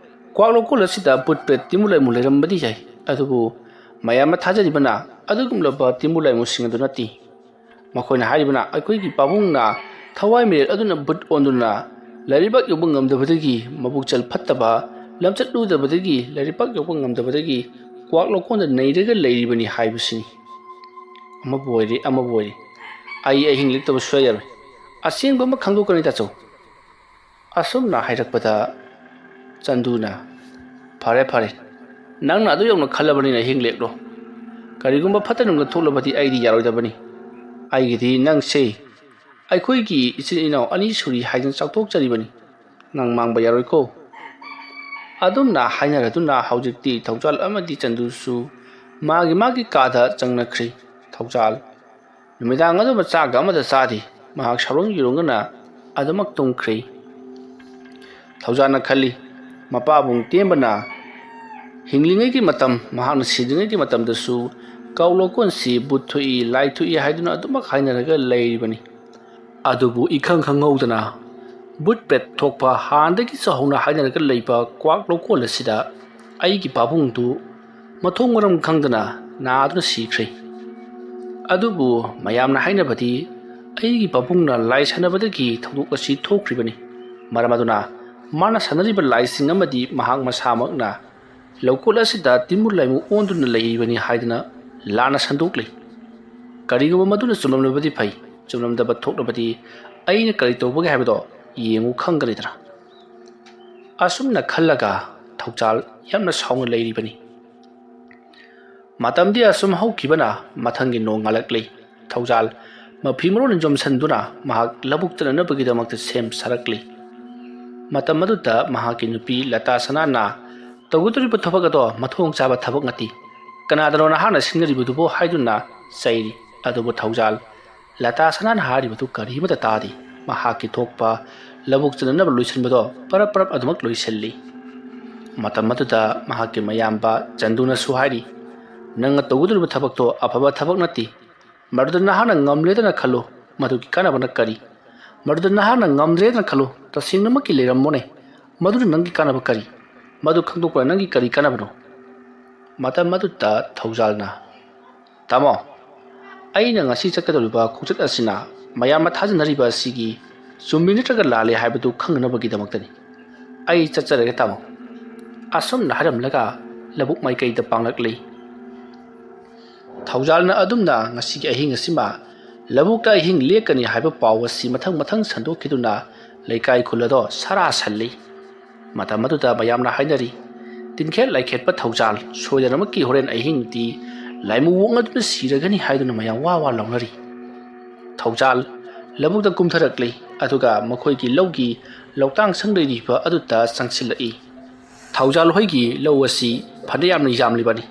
ꯀ꯭ꯋꯥꯛ ꯂꯣꯀꯣꯜ ꯑꯁꯤꯗ ꯕꯨꯠ ꯄ꯭ꯔꯦꯠ ꯇꯤꯃꯨ ꯂꯥꯏꯃꯨ ꯂꯩꯔꯝꯕꯗꯤ ꯌꯥꯏ, ꯑꯗꯨꯕꯨ ꯃꯌꯥꯝꯅ ꯊꯥꯖꯔꯤꯕꯅ ꯑꯗꯨꯒꯨꯝꯂꯕ ꯇꯤꯃꯨ ꯂꯥꯏꯃꯨꯁꯤꯡ ꯑꯗꯨ ꯅꯠꯇꯦ꯫ ꯃꯈꯣꯏꯅ ꯍꯥꯏꯔꯤꯕꯅ ꯑꯩꯈꯣꯏꯒꯤ ꯄꯥꯕꯨꯡꯅ ꯊꯋꯥꯏ ꯃꯤꯔꯦꯜ ꯑꯗꯨꯅ ꯕꯨꯠ ꯑꯣꯟꯗꯨꯅ ꯂꯩꯔꯩꯕꯥꯛ ꯌꯧꯕ ꯉꯝꯗꯕꯗꯒꯤ, ꯃꯕꯨꯛꯆꯦꯜ ꯐꯠꯇꯕ ꯂꯝꯆꯠ ꯂꯨꯗꯕꯗꯒꯤ, ꯂꯩꯔꯩꯕꯥꯛ ꯌꯧꯕ ꯉꯝꯗꯕꯗꯒꯤ ꯀ꯭ꯋꯥꯛ ꯂꯣꯀꯣꯟꯗ ꯅꯩꯔꯒ ꯂꯩꯔꯤꯕꯅꯤ ꯍꯥꯏꯕꯁꯤꯅꯤ꯫ ꯑꯃꯕꯨ ꯑꯣꯏꯔꯦ, ꯑꯃꯕꯨ ꯑꯣꯏꯔꯦ, ꯑꯩ ꯑꯍꯤꯡ ꯂꯦꯛꯇꯕ ꯁꯨꯡꯌꯥ ꯌꯥꯔꯣꯏ꯫ ꯑꯁꯦꯡꯕ ꯑꯃ ꯈꯪꯗꯣꯛꯀꯅꯤ ꯇꯥꯆꯧ꯫" ꯑꯁꯨꯝꯅ ꯍꯥꯏꯔꯛꯄꯗ ꯆꯟꯗꯨꯅ, "ꯐꯔꯦ, ꯐꯔꯦ, ꯅꯪꯅ ꯑꯗꯨ ꯌꯧꯅ ꯈꯜꯂꯕꯅꯤꯅ ꯑꯍꯤꯡ ꯂꯦꯛꯂꯣ꯫ ꯀꯔꯤꯒꯨꯝꯕ ꯐꯠꯇ ꯅꯨꯡꯗ ꯊꯣꯛꯂꯕꯗꯤ ꯑꯩꯗꯤ ꯌꯥꯔꯣꯏꯗꯕꯅꯤ꯫ ꯑꯩꯒꯤꯗꯤ ꯅꯪꯁꯦ ꯑꯩꯈꯣꯏꯒꯤ ꯏꯆꯤꯟ ꯏꯅꯥꯎ ꯑꯅꯤ ꯁꯨꯔꯤ ꯍꯥꯏꯗꯨꯅ ꯆꯥꯎꯊꯣꯛꯆꯔꯤꯕꯅꯤ꯫ ꯅꯪ ꯃꯥꯡꯕ ꯌꯥꯔꯣꯏꯀꯣ꯫" ꯑꯗꯨꯝꯅ ꯍꯥꯏꯅꯔꯗꯨꯅ ꯍꯧꯖꯤꯛꯇꯤ ꯊꯧꯖꯥꯜ ꯑꯃꯗꯤ ꯆꯟꯗꯨꯁꯨ ꯃꯥꯒꯤ ꯃꯥꯒꯤ ꯀꯥꯗ ꯆꯪꯅꯈ꯭ꯔꯦ꯫ ꯊꯧꯖꯥꯜ ꯅꯨꯃꯤꯗꯥꯡ ꯑꯗꯨꯃ ꯆꯥꯛꯀ ꯑꯃꯠꯇ ꯆꯥꯗꯦ꯫ ꯃꯍꯥꯛ ꯁꯥꯎꯔꯣꯡ ꯌꯨꯔꯣꯡꯒꯅ ꯑꯗꯨꯃꯛ ꯇꯨꯝꯈ꯭ꯔꯦ꯫ ꯊꯧꯖꯥꯜꯅ ꯈꯜꯂꯤ, ꯃꯄꯥꯕꯨꯡ ꯇꯦꯝꯕꯅ ꯍꯤꯡꯂꯤꯉꯩꯒꯤ ꯃꯇꯝ, ꯃꯍꯥꯛꯅ ꯁꯤꯗ꯭ꯔꯤꯉꯩꯒꯤ ꯃꯇꯝꯗꯁꯨ ꯀꯥꯎ ꯂꯧꯀꯣꯟꯁꯤ ꯚꯨꯠ ꯊꯣꯛꯏ, ꯂꯥꯏ ꯊꯣꯛꯏ ꯍꯥꯏꯗꯨꯅ ꯑꯗꯨꯃꯛ ꯍꯥꯏꯅꯔꯒ ꯂꯩꯔꯤꯕꯅꯤ꯫ ꯑꯗꯨꯕꯨ ꯏꯈꯪ ꯈꯪꯍꯧꯗꯅ ꯕꯨꯠ ꯄ꯭ꯔꯦꯠ ꯊꯣꯛꯄ ꯍꯥꯟꯅꯗꯒꯤꯁꯨ ꯍꯧꯅ ꯍꯥꯏꯅꯔꯒ ꯂꯩꯕ ꯀ꯭ꯋꯥꯛ ꯂꯧꯀꯣꯜ ꯑꯁꯤꯗ ꯑꯩꯒꯤ ꯄꯥꯕꯨꯡꯗꯨ ꯃꯊꯣꯡ ꯃꯔꯝ ꯈꯪꯗꯅ ꯅꯥꯗꯨꯅ ꯁꯤꯈ꯭ꯔꯦ꯫ ꯑꯗꯨꯕꯨ ꯃꯌꯥꯝꯅ ꯍꯥꯏꯅꯕꯗꯤ ꯑꯩꯒꯤ ꯄꯥꯕꯨꯡꯅ ꯂꯥꯏ ꯁꯥꯟꯅꯕꯗꯒꯤ ꯊꯧꯗꯣꯛ ꯑꯁꯤ ꯊꯣꯛꯈ꯭ꯔꯤꯕꯅꯤ꯫ ꯃꯔꯝ ꯑꯗꯨꯅ ꯃꯥꯅ ꯁꯥꯟꯅꯔꯤꯕ ꯂꯥꯏꯁꯤꯡ ꯑꯃꯗꯤ ꯃꯍꯥꯛ ꯃꯁꯥꯃꯛꯅ ꯂꯧꯀꯣꯜ ꯑꯁꯤꯗ ꯇꯤꯟꯃꯨ ꯂꯥꯏꯃꯨ ꯑꯣꯟꯗꯨꯅ ꯂꯩꯔꯤꯕꯅꯤ ꯍꯥꯏꯗꯨꯅ ꯂꯥꯟꯅ ꯁꯟꯗꯣꯛꯂꯤ꯫ ꯀꯔꯤꯒꯨꯝꯕ ꯃꯗꯨꯅ ꯆꯨꯝꯂꯝꯂꯕꯗꯤ ꯐꯩ, ꯆꯨꯝꯂꯝꯗꯕ ꯊꯣꯛꯂꯕꯗꯤ ꯑꯩꯅ ꯀꯔꯤ ꯇꯧꯕꯒꯦ ꯍꯥꯏꯕꯗꯣ ꯌꯦꯡꯉꯨ ꯈꯪꯒꯅꯤꯗꯅ꯫ ꯑꯁꯨꯝꯅ ꯈꯜꯂꯒ ꯊꯧꯖꯥꯜ ꯌꯥꯝꯅ ꯁꯥꯎꯅ ꯂꯩꯔꯤꯕꯅꯤ꯫ ꯃꯇꯝꯗꯤ ꯑꯁꯨꯝ ꯍꯧꯈꯤꯕꯅ ꯃꯊꯪꯒꯤ ꯅꯣꯡ ꯉꯥꯜꯂꯛꯂꯤ꯫ ꯊꯧꯖꯥꯜ ꯃꯐꯤ ꯃꯔꯣꯟ ꯌꯣꯝꯁꯤꯟꯗꯨꯅ ꯃꯍꯥꯛ ꯂꯧꯕꯨꯛ ꯆꯠꯅꯅꯕꯒꯤꯗꯃꯛꯇ ꯁꯦꯝ ꯁꯥꯔꯛꯂꯤ꯫ ꯃꯇꯝ ꯑꯗꯨꯗ ꯃꯍꯥꯛꯀꯤ ꯅꯨꯄꯤ ꯂꯇꯥ ꯁꯅꯥꯅ ꯇꯧꯒꯗꯧꯔꯤꯕ ꯊꯕꯛ ꯑꯗꯣ ꯃꯊꯣꯡ ꯆꯥꯕ ꯊꯕꯛ ꯅꯠꯇꯦ, ꯀꯅꯥꯗꯅꯣ ꯅꯍꯥꯛꯅ ꯁꯤꯟꯅꯔꯤꯕꯗꯨꯕꯨ ꯍꯥꯏꯗꯨꯅ ꯆꯩꯔꯤ꯫ ꯑꯗꯨꯕꯨ ꯊꯧꯖꯥꯜ ꯂꯇꯥ ꯁꯅꯥꯅ ꯍꯥꯏꯔꯤꯕꯗꯨ ꯀꯔꯤꯃꯠꯇ ꯇꯥꯗꯦ꯫ ꯃꯍꯥꯛꯀꯤ ꯊꯣꯛꯄ ꯂꯧꯕꯨꯛ ꯆꯠꯅꯅꯕ ꯂꯣꯏꯁꯤꯟꯕꯗꯣ ꯄꯔꯞ ꯄꯔꯞ ꯑꯗꯨꯃꯛ ꯂꯣꯏꯁꯤꯜꯂꯤ꯫ ꯃꯇꯝ ꯑꯗꯨꯗ ꯃꯍꯥꯛꯀꯤ ꯃꯌꯥꯝꯕ ꯆꯟꯗꯨꯅꯁꯨ ꯍꯥꯏꯔꯤ, "ꯅꯪꯅ ꯇꯧꯒꯗꯧꯔꯤꯕ ꯊꯕꯛꯇꯣ ꯑꯐꯕ ꯊꯕꯛ ꯅꯠꯇꯦ꯫ ꯃꯗꯨꯗ ꯅꯍꯥꯛꯅ ꯉꯝꯂꯦꯗꯅ ꯈꯜꯂꯨ, ꯃꯗꯨꯒꯤ ꯀꯥꯟꯅꯕꯅ ꯀꯔꯤ? ꯃꯗꯨꯗ ꯅꯍꯥꯛꯅ ꯉꯝꯗ꯭ꯔꯦꯗꯅ ꯈꯜꯂꯨ, ꯇꯁꯦꯡꯅꯃꯛꯀꯤ ꯂꯩꯔꯝꯃꯣꯅꯦ꯫ ꯃꯗꯨꯅ ꯅꯪꯒꯤ ꯀꯥꯟꯅꯕ ꯀꯔꯤ? ꯃꯗꯨ ꯈꯪꯗꯣꯛꯄꯅ ꯅꯪꯒꯤ ꯀꯔꯤ ꯀꯥꯟꯅꯕꯅꯣ?" ꯃꯇꯝ ꯑꯗꯨꯗ ꯊꯧꯖꯥꯜꯅ, "ꯇꯥꯃꯣ, ꯑꯩꯅ ꯉꯁꯤ ꯆꯠꯀꯗꯧꯔꯤꯕ ꯈꯣꯡꯆꯠ ꯑꯁꯤꯅ ꯃꯌꯥꯝꯅ ꯊꯥꯖꯅꯔꯤꯕ ꯑꯁꯤꯒꯤ ꯆꯨꯝꯃꯤ ꯅꯠꯇ꯭ꯔꯒ ꯂꯥꯜꯂꯤ ꯍꯥꯏꯕꯗꯨ ꯈꯪꯅꯅꯕꯒꯤꯗꯃꯛꯇꯅꯤ꯫ ꯑꯩ ꯆꯠꯆꯔꯒꯦ ꯇꯥꯃꯣ꯫" ꯑꯁꯨꯝꯅ ꯍꯥꯏꯔꯝꯂꯒ ꯂꯧꯕꯨꯛ ꯃꯥꯏꯀꯩꯗ ꯄꯥꯡꯂꯛꯂꯤ꯫ ꯊꯧꯖꯥꯜꯅ ꯑꯗꯨꯝꯅ ꯉꯁꯤꯒꯤ ꯑꯍꯤꯡ ꯑꯁꯤꯃ ꯂꯧꯕꯨꯛꯇ ꯑꯍꯤꯡ ꯂꯦꯛꯀꯅꯤ ꯍꯥꯏꯕ ꯄꯥꯎ ꯑꯁꯤ ꯃꯊꯪ ꯃꯊꯪ ꯁꯟꯗꯣꯛꯈꯤꯗꯨꯅ ꯂꯩꯀꯥꯏ ꯈꯨꯜ ꯑꯗꯣ ꯁꯥꯔꯥ ꯁꯜꯂꯤ꯫ ꯃꯇꯝ ꯑꯗꯨꯗ ꯃꯌꯥꯝꯅ ꯍꯥꯏꯅꯔꯤ, "ꯇꯤꯟꯈꯦꯠ ꯂꯥꯏꯈꯦꯠꯄ ꯊꯧꯖꯥꯜ ꯁꯣꯏꯗꯅꯃꯛꯀꯤ ꯍꯣꯔꯦꯟ ꯑꯍꯤꯡꯗꯤ ꯂꯥꯏꯃꯨ ꯑꯣꯛꯅꯗꯨꯅ ꯁꯤꯔꯒꯅꯤ" ꯍꯥꯏꯗꯨꯅ ꯃꯌꯥꯝ ꯋꯥ ꯋꯥ ꯂꯥꯎꯅꯔꯤ꯫ ꯊꯧꯖꯥꯜ ꯂꯧꯕꯨꯛꯇ ꯀꯨꯝꯊꯔꯛꯂꯤ, ꯑꯗꯨꯒ ꯃꯈꯣꯏꯒꯤ ꯂꯧꯒꯤ ꯂꯧꯇꯥꯡ ꯁꯪ ꯂꯩꯔꯤꯕ ꯑꯗꯨꯗ ꯆꯪꯁꯤꯜꯂꯛꯏ꯫ ꯊꯧꯖꯥꯜ ꯍꯣꯏꯒꯤ ꯂꯧ ꯑꯁꯤ ꯐꯅꯌꯥꯝꯅ ꯌꯥꯝꯂꯤꯕꯅꯤ꯫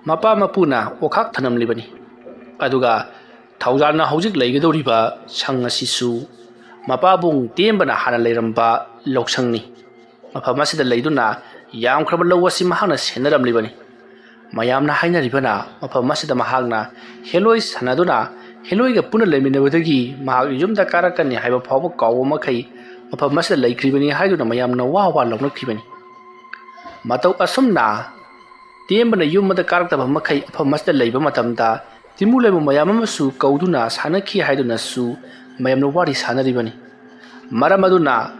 ꯃꯄꯥ ꯃꯄꯨꯅ ꯑꯣꯈꯥꯛ ꯊꯅꯝꯂꯤꯕꯅꯤ꯫ ꯑꯗꯨꯒ ꯊꯧꯖꯥꯜꯅ ꯍꯧꯖꯤꯛ ꯂꯩꯒꯗꯧꯔꯤꯕ ꯁꯪ ꯑꯁꯤꯁꯨ ꯃꯄꯥꯕꯨꯡ ꯇꯦꯝꯕꯅ ꯍꯥꯟꯅ ꯂꯩꯔꯝꯕ ꯂꯧꯁꯪꯅꯤ꯫ ꯃꯐꯝ ꯑꯁꯤꯗ ꯂꯩꯗꯨꯅ ꯌꯥꯝꯈ꯭ꯔꯕ ꯂꯧ ꯑꯁꯤ ꯃꯍꯥꯛꯅ ꯁꯦꯟꯅꯔꯝꯂꯤꯕꯅꯤ꯫ ꯃꯌꯥꯝꯅ ꯍꯥꯏꯅꯔꯤꯕꯅ ꯃꯐꯝ ꯑꯁꯤꯗ ꯃꯍꯥꯛꯅ ꯍꯦꯂꯣꯏ ꯁꯥꯟꯅꯗꯨꯅ ꯍꯦꯂꯣꯏꯒ ꯄꯨꯟꯅ ꯂꯩꯃꯤꯟꯅꯕꯗꯒꯤ ꯃꯍꯥꯛ ꯌꯨꯝꯗ ꯀꯥꯔꯛꯀꯅꯤ ꯍꯥꯏꯕ ꯐꯥꯎꯕ ꯀꯥꯎꯕ ꯃꯈꯩ ꯃꯐꯝ ꯑꯁꯤꯗ ꯂꯩꯈ꯭ꯔꯤꯕꯅꯤ ꯍꯥꯏꯗꯨꯅ ꯃꯌꯥꯝꯅ ꯋꯥ ꯋꯥ ꯂꯥꯎꯅꯈꯤꯕꯅꯤ꯫ ꯃꯇꯧ ꯑꯁꯨꯝꯅ ꯇꯦꯝꯕꯅ ꯌꯨꯝ ꯑꯃꯗ ꯀꯥꯔꯛꯇꯕ ꯃꯈꯩ ꯃꯐꯝ ꯑꯁꯤꯗ ꯂꯩꯕ ꯃꯇꯝꯗ ꯇꯤꯃꯨ ꯂꯩꯃꯨ ꯃꯌꯥꯝ ꯑꯃꯁꯨ ꯀꯧꯗꯨꯅ ꯁꯥꯟꯅꯈꯤ ꯍꯥꯏꯗꯨꯅꯁꯨ ꯃꯌꯥꯝꯅ ꯋꯥꯔꯤ ꯁꯥꯟꯅꯔꯤꯕꯅꯤ꯫ ꯃꯔꯝ ꯑꯗꯨꯅ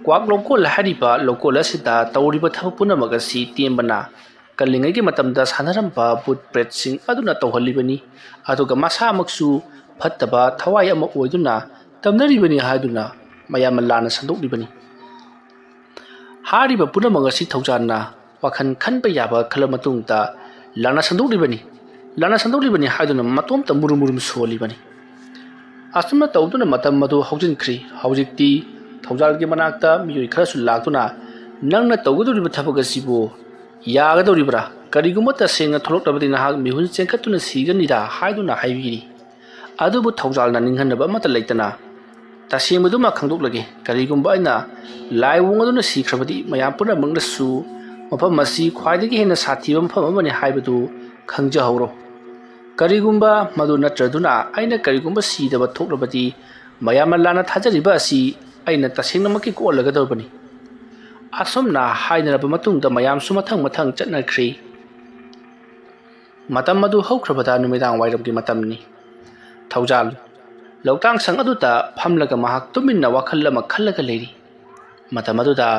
ꯀ꯭ꯋꯥꯛ ꯂꯧꯀꯣꯜ ꯍꯥꯏꯔꯤꯕ ꯂꯧꯀꯣꯜ ꯑꯁꯤꯗ ꯇꯧꯔꯤꯕ ꯊꯕꯛ ꯄꯨꯝꯅꯃꯛ ꯑꯁꯤ ꯇꯦꯝꯕꯅ ꯀꯜꯂꯤꯉꯩꯒꯤ ꯃꯇꯝꯗ ꯁꯥꯟꯅꯔꯝꯕ ꯚꯨꯠ ꯄ꯭ꯔꯦꯠꯁꯤꯡ ꯑꯗꯨꯅ ꯇꯧꯍꯜꯂꯤꯕꯅꯤ꯫ ꯑꯗꯨꯒ ꯃꯁꯥꯃꯛꯁꯨ ꯐꯠꯇꯕ ꯊꯋꯥꯏ ꯑꯃ ꯑꯣꯏꯗꯨꯅ ꯇꯝꯅꯔꯤꯕꯅꯤ ꯍꯥꯏꯗꯨꯅ ꯃꯌꯥꯝꯅ ꯂꯥꯟꯅ ꯁꯟꯗꯣꯛꯂꯤꯕꯅꯤ꯫ ꯍꯥꯏꯔꯤꯕ ꯄꯨꯝꯅꯃꯛ ꯑꯁꯤ ꯊꯧꯖꯥꯜꯅ ꯋꯥꯈꯜ ꯈꯟꯕ ꯌꯥꯕ ꯈꯜꯂ ꯃꯇꯨꯡꯗ ꯂꯥꯟꯅ ꯁꯟꯗꯣꯛꯂꯤꯕꯅꯤ꯫ ꯂꯥꯟꯅ ꯁꯟꯗꯣꯛꯂꯤꯕꯅꯤ ꯍꯥꯏꯗꯨꯅ ꯃꯇꯣꯝꯇ ꯃꯨꯔꯨꯝ ꯃꯨꯔꯨꯝ ꯁꯣꯜꯂꯤꯕꯅꯤ꯫ ꯑꯁꯨꯝꯅ ꯇꯧꯗꯨꯅ ꯃꯇꯝ ꯑꯗꯨ ꯍꯧꯖꯤꯟꯈ꯭ꯔꯤ꯫ ꯍꯧꯖꯤꯛꯇꯤ ꯊꯧꯖꯥꯜꯒꯤ ꯃꯅꯥꯛꯇ ꯃꯤꯑꯣꯏ ꯈꯔꯁꯨ ꯂꯥꯛꯇꯨꯅ, "ꯅꯪꯅ ꯇꯧꯒꯗꯧꯔꯤꯕ ꯊꯕꯛ ꯑꯁꯤꯕꯨ ꯌꯥꯒꯗꯧꯔꯤꯕ꯭ꯔꯥ? ꯀꯔꯤꯒꯨꯝꯕ ꯇꯁꯦꯡꯅ ꯊꯣꯛꯂꯛꯂꯕꯗꯤ ꯅꯍꯥꯛ ꯃꯤꯍꯨꯟ ꯆꯦꯟꯈꯠꯇꯨꯅ ꯁꯤꯒꯅꯤꯗ" ꯍꯥꯏꯗꯨꯅ ꯍꯥꯏꯕꯤꯔꯤ꯫ ꯑꯗꯨꯕꯨ ꯊꯧꯖꯥꯜꯅ ꯅꯤꯡꯍꯟꯅꯕ ꯑꯃꯠꯇ ꯂꯩꯇꯅ, "ꯇꯁꯦꯡꯕꯗꯨꯃ ꯈꯪꯗꯣꯛꯂꯒꯦ꯫ ꯀꯔꯤꯒꯨꯝꯕ ꯑꯩꯅ ꯂꯥꯏꯑꯣꯡ ꯑꯗꯨꯅ ꯁꯤꯈ꯭ꯔꯕꯗꯤ, ꯃꯌꯥꯝ ꯄꯨꯝꯅꯃꯛꯅꯁꯨ ꯃꯐꯝ ꯑꯁꯤ ꯈ꯭ꯋꯥꯏꯗꯒꯤ ꯍꯦꯟꯅ ꯁꯥꯊꯤꯕ ꯃꯐꯝ ꯑꯃꯅꯤ ꯍꯥꯏꯕꯗꯨ ꯈꯪꯖꯍꯧꯔꯣ꯫ ꯀꯔꯤꯒꯨꯝꯕ ꯃꯗꯨ ꯅꯠꯇ꯭ꯔꯗꯨꯅ ꯑꯩꯅ ꯀꯔꯤꯒꯨꯝꯕ ꯁꯤꯗꯕ ꯊꯣꯛꯂꯕꯗꯤ, ꯃꯌꯥꯝꯅ ꯂꯥꯟꯅ ꯊꯥꯖꯔꯤꯕ ꯑꯁꯤ ꯑꯩꯅ ꯇꯁꯦꯡꯅꯃꯛꯀꯤ ꯀꯣꯛꯍꯜꯂꯒꯗꯧꯔꯕꯅꯤ"꯫ ꯑꯁꯨꯝꯅ ꯍꯥꯏꯅꯔꯕ ꯃꯇꯨꯡꯗ ꯃꯌꯥꯝꯁꯨ ꯃꯊꯪ ꯃꯊꯪ ꯆꯠꯅꯈ꯭ꯔꯤ꯫ ꯃꯇꯝ ꯑꯗꯨ ꯍꯧꯈ꯭ꯔꯕꯗ ꯅꯨꯃꯤꯗꯥꯡ ꯋꯥꯏꯔꯝꯒꯤ ꯃꯇꯝꯅꯤ꯫ ꯊꯧꯖꯥꯜ ꯂꯧꯇꯥꯡ ꯁꯪ ꯑꯗꯨꯗ ꯐꯝꯂꯒ ꯃꯍꯥꯛ ꯇꯨꯃꯤꯟꯅ ꯋꯥꯈꯜ ꯑꯃ ꯈꯜꯂꯒ ꯂꯩꯔꯤ꯫ ꯃꯇꯝ ꯑꯗꯨꯗ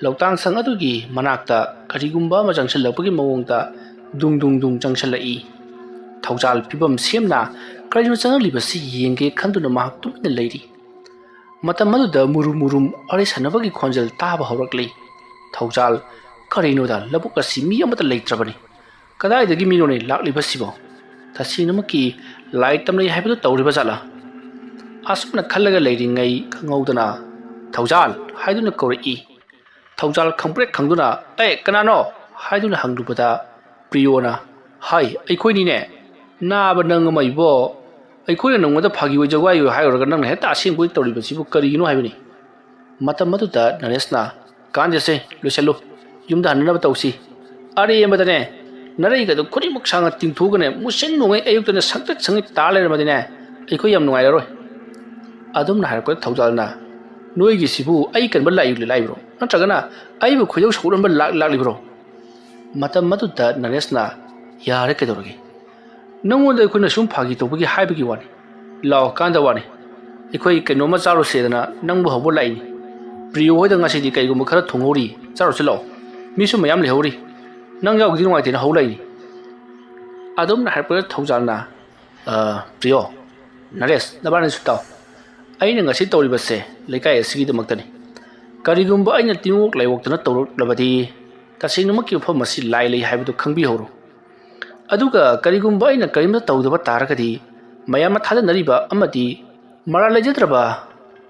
ꯂꯧꯇꯥꯡ ꯁꯪ ꯑꯗꯨꯒꯤ ꯃꯅꯥꯛꯇ ꯀꯔꯤꯒꯨꯝꯕ ꯑꯃ ꯆꯪꯁꯤꯜꯂꯛꯄꯒꯤ ꯃꯑꯣꯡꯗ ꯗꯨꯡ ꯗꯨꯡ ꯗꯨꯡ ꯆꯪꯁꯤꯜꯂꯛꯏ꯫ ꯊꯧꯖꯥꯜ ꯐꯤꯕꯝ ꯁꯦꯝꯅ ꯀꯔꯤꯅꯣ ꯆꯪꯂꯛꯂꯤꯕꯁꯤ ꯌꯦꯡꯒꯦ ꯈꯟꯗꯨꯅ ꯃꯍꯥꯛ ꯇꯨꯃꯤꯟꯅ ꯂꯩꯔꯤ꯫ ꯃꯇꯝ ꯑꯗꯨꯗ ꯃꯨꯔꯨꯝ ꯃꯨꯔꯨꯝ ꯋꯥꯔꯤ ꯁꯥꯟꯅꯕꯒꯤ ꯈꯣꯟꯖꯦꯜ ꯇꯥꯕ ꯍꯧꯔꯛꯂꯤ꯫ ꯊꯧꯖꯥꯜ, "ꯀꯔꯤꯅꯣꯗ, ꯂꯧꯕꯨꯛ ꯑꯁꯤ ꯃꯤ ꯑꯃꯠꯇ ꯂꯩꯇ꯭ꯔꯕꯅꯤ꯫ ꯀꯗꯥꯏꯗꯒꯤ ꯃꯤꯅꯣꯅꯦ ꯂꯥꯛꯂꯤꯕꯁꯤꯕꯣ? ꯇꯁꯦꯡꯅꯃꯛꯀꯤ ꯂꯥꯏ ꯇꯝꯅꯩ ꯍꯥꯏꯕꯗꯨ ꯇꯧꯔꯤꯕ ꯖꯥꯠꯂꯥ?" ꯑꯁꯨꯝꯅ ꯈꯜꯂꯒ ꯂꯩꯔꯤꯉꯩ ꯈꯪꯍꯧꯗꯅ "ꯊꯧꯖꯥꯜ" ꯍꯥꯏꯗꯨꯅ ꯀꯧꯔꯛꯏ꯫ ꯊꯧꯖꯥꯜ ꯈꯪꯄ꯭ꯔꯦꯛ ꯈꯪꯗꯨꯅ, "ꯑꯦ, ꯀꯅꯥꯅꯣ?" ꯍꯥꯏꯗꯨꯅ ꯍꯪꯂꯨꯕꯗ ꯄ꯭ꯔꯤꯌꯣꯅ, "ꯍꯥꯏ, ꯑꯩꯈꯣꯏꯅꯤꯅꯦ꯫ ꯅꯥꯕ ꯅꯪ ꯑꯃ ꯏꯕꯣ, ꯑꯩꯈꯣꯏꯅ ꯅꯉꯣꯟꯗ ꯐꯥꯒꯤ ꯑꯣꯏ ꯖꯒꯥꯏ ꯑꯣꯏ ꯍꯥꯏꯔꯨꯔꯒ ꯅꯪꯅ ꯍꯦꯛꯇ ꯑꯁꯦꯡꯕ ꯑꯣꯏ ꯇꯧꯔꯤꯕꯁꯤꯕꯨ ꯀꯔꯤꯒꯤꯅꯣ?" ꯍꯥꯏꯕꯅꯤ꯫ ꯃꯇꯝ ꯑꯗꯨꯗ ꯅꯔꯦꯁꯅ, "ꯀꯥꯟꯗꯦꯁꯦ, ꯂꯣꯏꯁꯜꯂꯨ꯫ ꯌꯨꯝꯗ ꯍꯟꯅꯅꯕ ꯇꯧꯁꯤ꯫ ꯑꯔꯦꯝꯕꯗꯅꯦ, ꯅꯔꯩꯒꯗꯨ ꯈꯨꯗꯤꯡꯃꯛ ꯁꯥꯡꯅ ꯇꯤꯡꯊꯣꯛꯑꯒꯅꯦ, ꯃꯨꯁꯤꯟ ꯃꯨꯉꯩ ꯑꯌꯨꯛꯇꯅ ꯁꯪꯇ꯭ꯔꯤꯛ ꯁꯪꯉꯤ ꯇꯥ ꯂꯩꯔꯝꯃꯗꯤꯅꯦ, ꯑꯩꯈꯣꯏ ꯌꯥꯝ ꯅꯨꯡꯉꯥꯏꯔꯔꯣꯏ꯫ ꯑꯗꯨꯝꯅ ꯍꯥꯏꯔꯛꯄꯗ ꯊꯧꯖꯥꯜꯅ, "ꯅꯣꯏꯒꯤꯁꯤꯕꯨ ꯑꯩ ꯀꯟꯕ ꯂꯥꯛꯏ ꯂꯥꯛꯏꯕ꯭ꯔꯣ? ꯅꯠꯇ꯭ꯔꯒꯅ ꯑꯩꯕꯨ ꯈꯣꯏꯗꯧ ꯁꯧꯒꯠꯍꯟꯕ ꯂꯥꯛ-, ꯂꯥꯛꯂꯤꯕ꯭ꯔꯣ?" ꯃꯇꯝ ꯑꯗꯨꯗ ꯅꯔꯦꯁꯅ, "ꯌꯥꯔꯦ, ꯀꯩꯗꯧꯔꯒꯦ? ꯅꯪꯉꯣꯟꯗ ꯑꯩꯈꯣꯏꯅ ꯁꯨꯝ ꯐꯥꯒꯤ ꯇꯧꯕꯒꯤ ꯍꯥꯏꯕꯒꯤ ꯋꯥꯅꯤ꯫ ꯂꯥꯛꯑꯣ, ꯀꯥꯟꯗ ꯋꯥꯅꯤ꯫ ꯑꯩꯈꯣꯏ ꯀꯩꯅꯣꯝꯃ ꯆꯥꯔꯨꯁꯦꯗꯅ ꯅꯪꯕꯨ ꯍꯧꯕ ꯂꯥꯛꯏꯅꯤ꯫ ꯄ꯭ꯔꯤꯌꯣ ꯍꯣꯏꯗ ꯉꯁꯤꯗꯤ ꯀꯩꯒꯨꯝꯕ ꯈꯔ ꯊꯣꯡꯍꯧꯔꯤ, ꯆꯥꯔꯨꯁꯤ ꯂꯥꯛꯑꯣ꯫ ꯃꯤꯁꯨ ꯃꯌꯥꯝ ꯂꯩꯍꯧꯔꯤ꯫ ꯅꯪ ꯌꯥꯎꯒꯗꯤ ꯅꯨꯡꯉꯥꯏꯇꯦꯅ ꯍꯧ ꯂꯥꯛꯏꯅꯤ꯫" ꯑꯗꯨꯝꯅ ꯍꯥꯏꯔꯛꯄꯗ ꯊꯧꯖꯥꯜꯅ, "ꯑ, ꯄ꯭ꯔꯤꯌꯣ, ꯅꯔꯦꯁ, ꯅꯕꯥꯅꯤꯁꯨ ꯇꯥꯎ꯫ ꯑꯩꯅ ꯉꯁꯤ ꯇꯧꯔꯤꯕꯁꯦ ꯂꯩꯀꯥꯏ ꯑꯁꯤꯒꯤꯗꯃꯛꯇꯅꯤ꯫ ꯀꯔꯤꯒꯨꯝꯕ ꯑꯩꯅ ꯇꯤꯡꯋꯣꯛ ꯂꯥꯏꯋꯣꯛꯇꯅ ꯇꯧꯔꯛꯂꯕꯗꯤ, ꯇꯁꯦꯡꯅꯃꯛꯀꯤ ꯃꯐꯝ ꯑꯁꯤ ꯂꯥꯏ ꯂꯩ ꯍꯥꯏꯕꯗꯨ ꯈꯪꯕꯤꯍꯧꯔꯣ꯫ ꯑꯗꯨꯒ ꯀꯔꯤꯒꯨꯝꯕ ꯑꯩꯅ ꯀꯔꯤꯝꯇ ꯇꯧꯗꯕ ꯇꯥꯔꯒꯗꯤ, ꯃꯌꯥꯝꯅ ꯊꯥꯖꯅꯔꯤꯕ ꯑꯃꯗꯤ ꯃꯔꯥꯜ ꯂꯩꯖꯗ꯭ꯔꯕ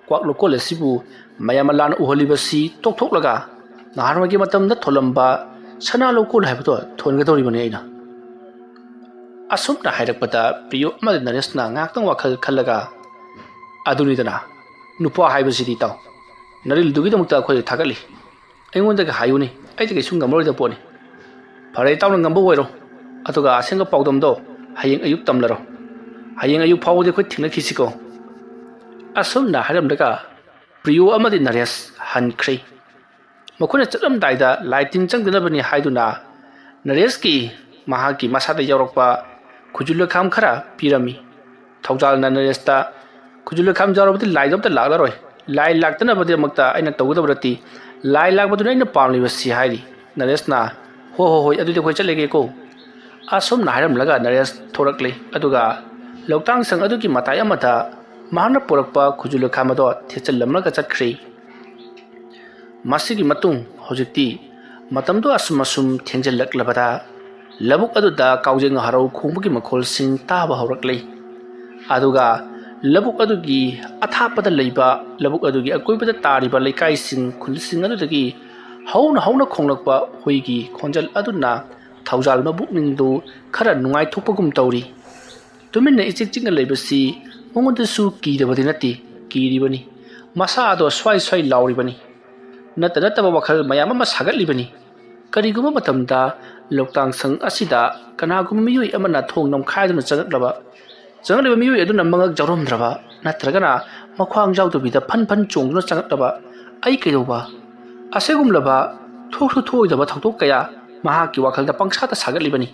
ꯀ꯭ꯋꯥꯛ ꯂꯣꯀꯣꯜ ꯑꯁꯤꯕꯨ ꯃꯌꯥꯝꯅ ꯂꯥꯟꯅ ꯎꯍꯜꯂꯤꯕꯁꯤ ꯇꯣꯛꯊꯣꯛꯂꯒ, ꯅꯍꯥꯟꯋꯥꯏꯒꯤ ꯃꯇꯝꯗ ꯊꯣꯜꯂꯝꯕ ꯁꯅꯥ ꯂꯣꯀꯣꯜ ꯍꯥꯏꯕꯗꯣ ꯊꯣꯟꯒꯗꯧꯔꯤꯕꯅꯤ ꯑꯩꯅ꯫" ꯑꯁꯨꯝꯅ ꯍꯥꯏꯔꯛꯄꯗ ꯄ꯭ꯔꯤꯌꯣ ꯑꯃꯗꯤ ꯅꯔꯦꯁꯅ ꯉꯥꯏꯍꯥꯛꯇꯪ ꯋꯥꯈꯜ ꯈꯜꯂꯒ, "ꯑꯗꯨꯅꯤꯗꯅ, ꯅꯨꯄꯥ ꯍꯥꯏꯕꯁꯤꯗꯤ, ꯏꯇꯥꯎ, ꯅꯔꯤꯜꯗꯨꯒꯤꯗꯃꯛꯇ ꯑꯩꯈꯣꯏꯗ ꯊꯥꯒꯠꯂꯤ꯫ ꯑꯩꯉꯣꯟꯗꯒ ꯍꯥꯏꯌꯨꯅꯦ, ꯑꯩꯗꯤ ꯀꯩꯁꯨ ꯉꯝꯃꯔꯣꯏꯗ ꯄꯣꯠꯅꯤ꯫ ꯐꯔꯦ, ꯏꯇꯥꯎꯅ ꯉꯝꯕ ꯑꯣꯏꯔꯣ꯫ ꯑꯗꯨꯒ ꯑꯁꯦꯡꯕ ꯄꯥꯎꯗꯝꯗꯣ ꯍꯌꯦꯡ ꯑꯌꯨꯛ ꯇꯝꯂꯔꯣ꯫ ꯍꯌꯦꯡ ꯑꯌꯨꯛ ꯐꯥꯎꯕꯗꯤ ꯑꯩꯈꯣꯏ ꯊꯦꯡꯅꯈꯤꯁꯤꯀꯣ꯫" ꯑꯁꯨꯝꯅ ꯍꯥꯏꯔꯝꯂꯒ ꯄ꯭ꯔꯤꯌꯣ ꯑꯃꯗꯤ ꯅꯔꯦꯁ ꯍꯟꯈ꯭ꯔꯦ꯫ ꯃꯈꯣꯏꯅ ꯆꯠꯂꯝꯗꯥꯏꯗ ꯂꯥꯏ ꯇꯤꯟ ꯆꯪꯗꯅꯕꯅꯤ ꯍꯥꯏꯗꯨꯅ ꯅꯔꯦꯁꯀꯤ, ꯃꯍꯥꯛꯀꯤ ꯃꯁꯥꯗ ꯌꯥꯎꯔꯛꯄ ꯈꯨꯖꯨ ꯂꯩꯈꯥꯝ ꯈꯔ ꯄꯤꯔꯝꯃꯤ꯫ ꯊꯧꯖꯥꯜꯅ ꯅꯔꯦꯁꯇ, "ꯈꯨꯖꯨ ꯂꯩꯈꯥꯝ ꯌꯥꯎꯔꯕꯗꯤ ꯂꯥꯏꯗꯣ ꯑꯝꯇ ꯂꯥꯛꯂꯔꯣꯏ꯫ ꯂꯥꯏ ꯂꯥꯛꯇꯅꯕꯒꯤꯗꯃꯛꯇ ꯑꯩꯅ ꯇꯧꯒꯗꯕ ꯅꯠꯇꯦ꯫ ꯂꯥꯏ ꯂꯥꯛꯄꯗꯨꯅ ꯑꯩꯅ ꯄꯥꯝꯂꯤꯕꯁꯤ," ꯍꯥꯏꯔꯤ꯫ ꯅꯔꯦꯁꯅ, "ꯍꯣ ꯍꯣ ꯍꯣꯏ, ꯑꯗꯨꯗꯤ ꯑꯩꯈꯣꯏ ꯆꯠꯂꯒꯦꯀꯣ꯫" ꯑꯁꯨꯝꯅ ꯍꯥꯏꯔꯝꯂꯒ ꯅꯔꯦꯁ ꯊꯣꯔꯛꯂꯦ꯫ ꯑꯗꯨꯒ ꯂꯧꯇꯥꯡ ꯁꯪ ꯑꯗꯨꯒꯤ ꯃꯇꯥꯏ ꯑꯃꯗ ꯃꯍꯥꯛꯅ ꯄꯨꯔꯛꯄ ꯈꯨꯖꯨ ꯂꯩꯈꯥꯝ ꯑꯗꯣ ꯊꯦꯠꯆꯜꯂꯝꯂꯒ ꯆꯠꯈ꯭ꯔꯦ꯫ ꯃꯁꯤꯒꯤ ꯃꯇꯨꯡ ꯍꯧꯖꯤꯛꯇꯤ ꯃꯇꯝꯗꯨ ꯑꯁꯨꯝ ꯑꯁꯨꯝ ꯊꯦꯡꯖꯤꯜꯂꯛꯂꯕꯗ ꯂꯧꯕꯨꯛ ꯑꯗꯨꯗ ꯀꯥꯎꯖꯦꯡ ꯍꯔꯥꯎ ꯈꯣꯡꯕꯒꯤ ꯃꯈꯣꯜꯁꯤꯡ ꯇꯥꯕ ꯍꯧꯔꯛꯂꯦ꯫ ꯑꯗꯨꯒ ꯂꯧꯕꯨꯛ ꯑꯗꯨꯒꯤ ꯑꯊꯥꯞꯄꯗ ꯂꯩꯕ, ꯂꯧꯕꯨꯛ ꯑꯗꯨꯒꯤ ꯑꯀꯣꯏꯕꯗ ꯇꯥꯔꯤꯕ ꯂꯩꯀꯥꯏꯁꯤꯡ, ꯈꯨꯜꯁꯤꯡ ꯑꯗꯨꯗꯒꯤ ꯍꯧꯅ ꯍꯧꯅ ꯈꯣꯡꯂꯛꯄ ꯍꯨꯏꯒꯤ ꯈꯣꯟꯖꯦꯜ ꯑꯗꯨꯅ ꯊꯧꯖꯥꯜ ꯃꯕꯨꯛꯅꯤꯡꯗꯨ ꯈꯔ ꯅꯨꯡꯉꯥꯏꯊꯣꯛꯄꯒꯨꯝ ꯇꯧꯔꯤ꯫ ꯇꯨꯃꯤꯟꯅ ꯏꯆꯤꯛ ꯆꯤꯛꯅ ꯂꯩꯕꯁꯤ ꯃꯉꯣꯟꯗꯁꯨ ꯀꯤꯗꯕꯗꯤ ꯅꯠꯇꯦ, ꯀꯤꯔꯤꯕꯅꯤ꯫ ꯃꯁꯥ ꯑꯗꯣ ꯁ꯭ꯋꯥꯏ ꯁ꯭ꯋꯥꯏ ꯂꯥꯎꯔꯤꯕꯅꯤ꯫ ꯅꯠꯇ ꯅꯠꯇꯕ ꯋꯥꯈꯜ ꯃꯌꯥꯝ ꯑꯃ ꯁꯥꯒꯠꯂꯤꯕꯅꯤ꯫ ꯀꯔꯤꯒꯨꯝꯕ ꯃꯇꯝꯗ ꯂꯧꯇꯥꯡ ꯁꯪ ꯑꯁꯤꯗ ꯀꯅꯥꯒꯨꯝꯕ ꯃꯤꯑꯣꯏ ꯑꯃꯅ ꯊꯣꯡ ꯅꯝꯈꯥꯏꯗꯨꯅ ꯆꯪꯂꯛꯂꯕ, ꯆꯪꯂꯛꯂꯤꯕ ꯃꯤꯑꯣꯏ ꯑꯗꯨꯅ ꯃꯉꯛ ꯌꯥꯎꯔꯝꯗ꯭ꯔꯕ ꯅꯠꯇ꯭ꯔꯒꯅ ꯃꯈ꯭ꯋꯥꯡ ꯌꯥꯎꯗꯕꯤꯗ ꯐꯟ ꯐꯟ ꯆꯣꯡꯗꯨꯅ ꯆꯪꯂꯛꯂꯕ ꯑꯩ ꯀꯩꯗꯧꯕ? ꯑꯁꯤꯒꯨꯝꯂꯕ ꯊꯣꯛꯁꯨ ꯊꯣꯛꯑꯣꯏꯗꯕ ꯊꯧꯗꯣꯛ ꯀꯌꯥ ꯃꯍꯥꯛꯀꯤ ꯋꯥꯈꯜꯗ ꯄꯪꯁꯥꯗ ꯁꯥꯒꯠꯂꯤꯕꯅꯤ꯫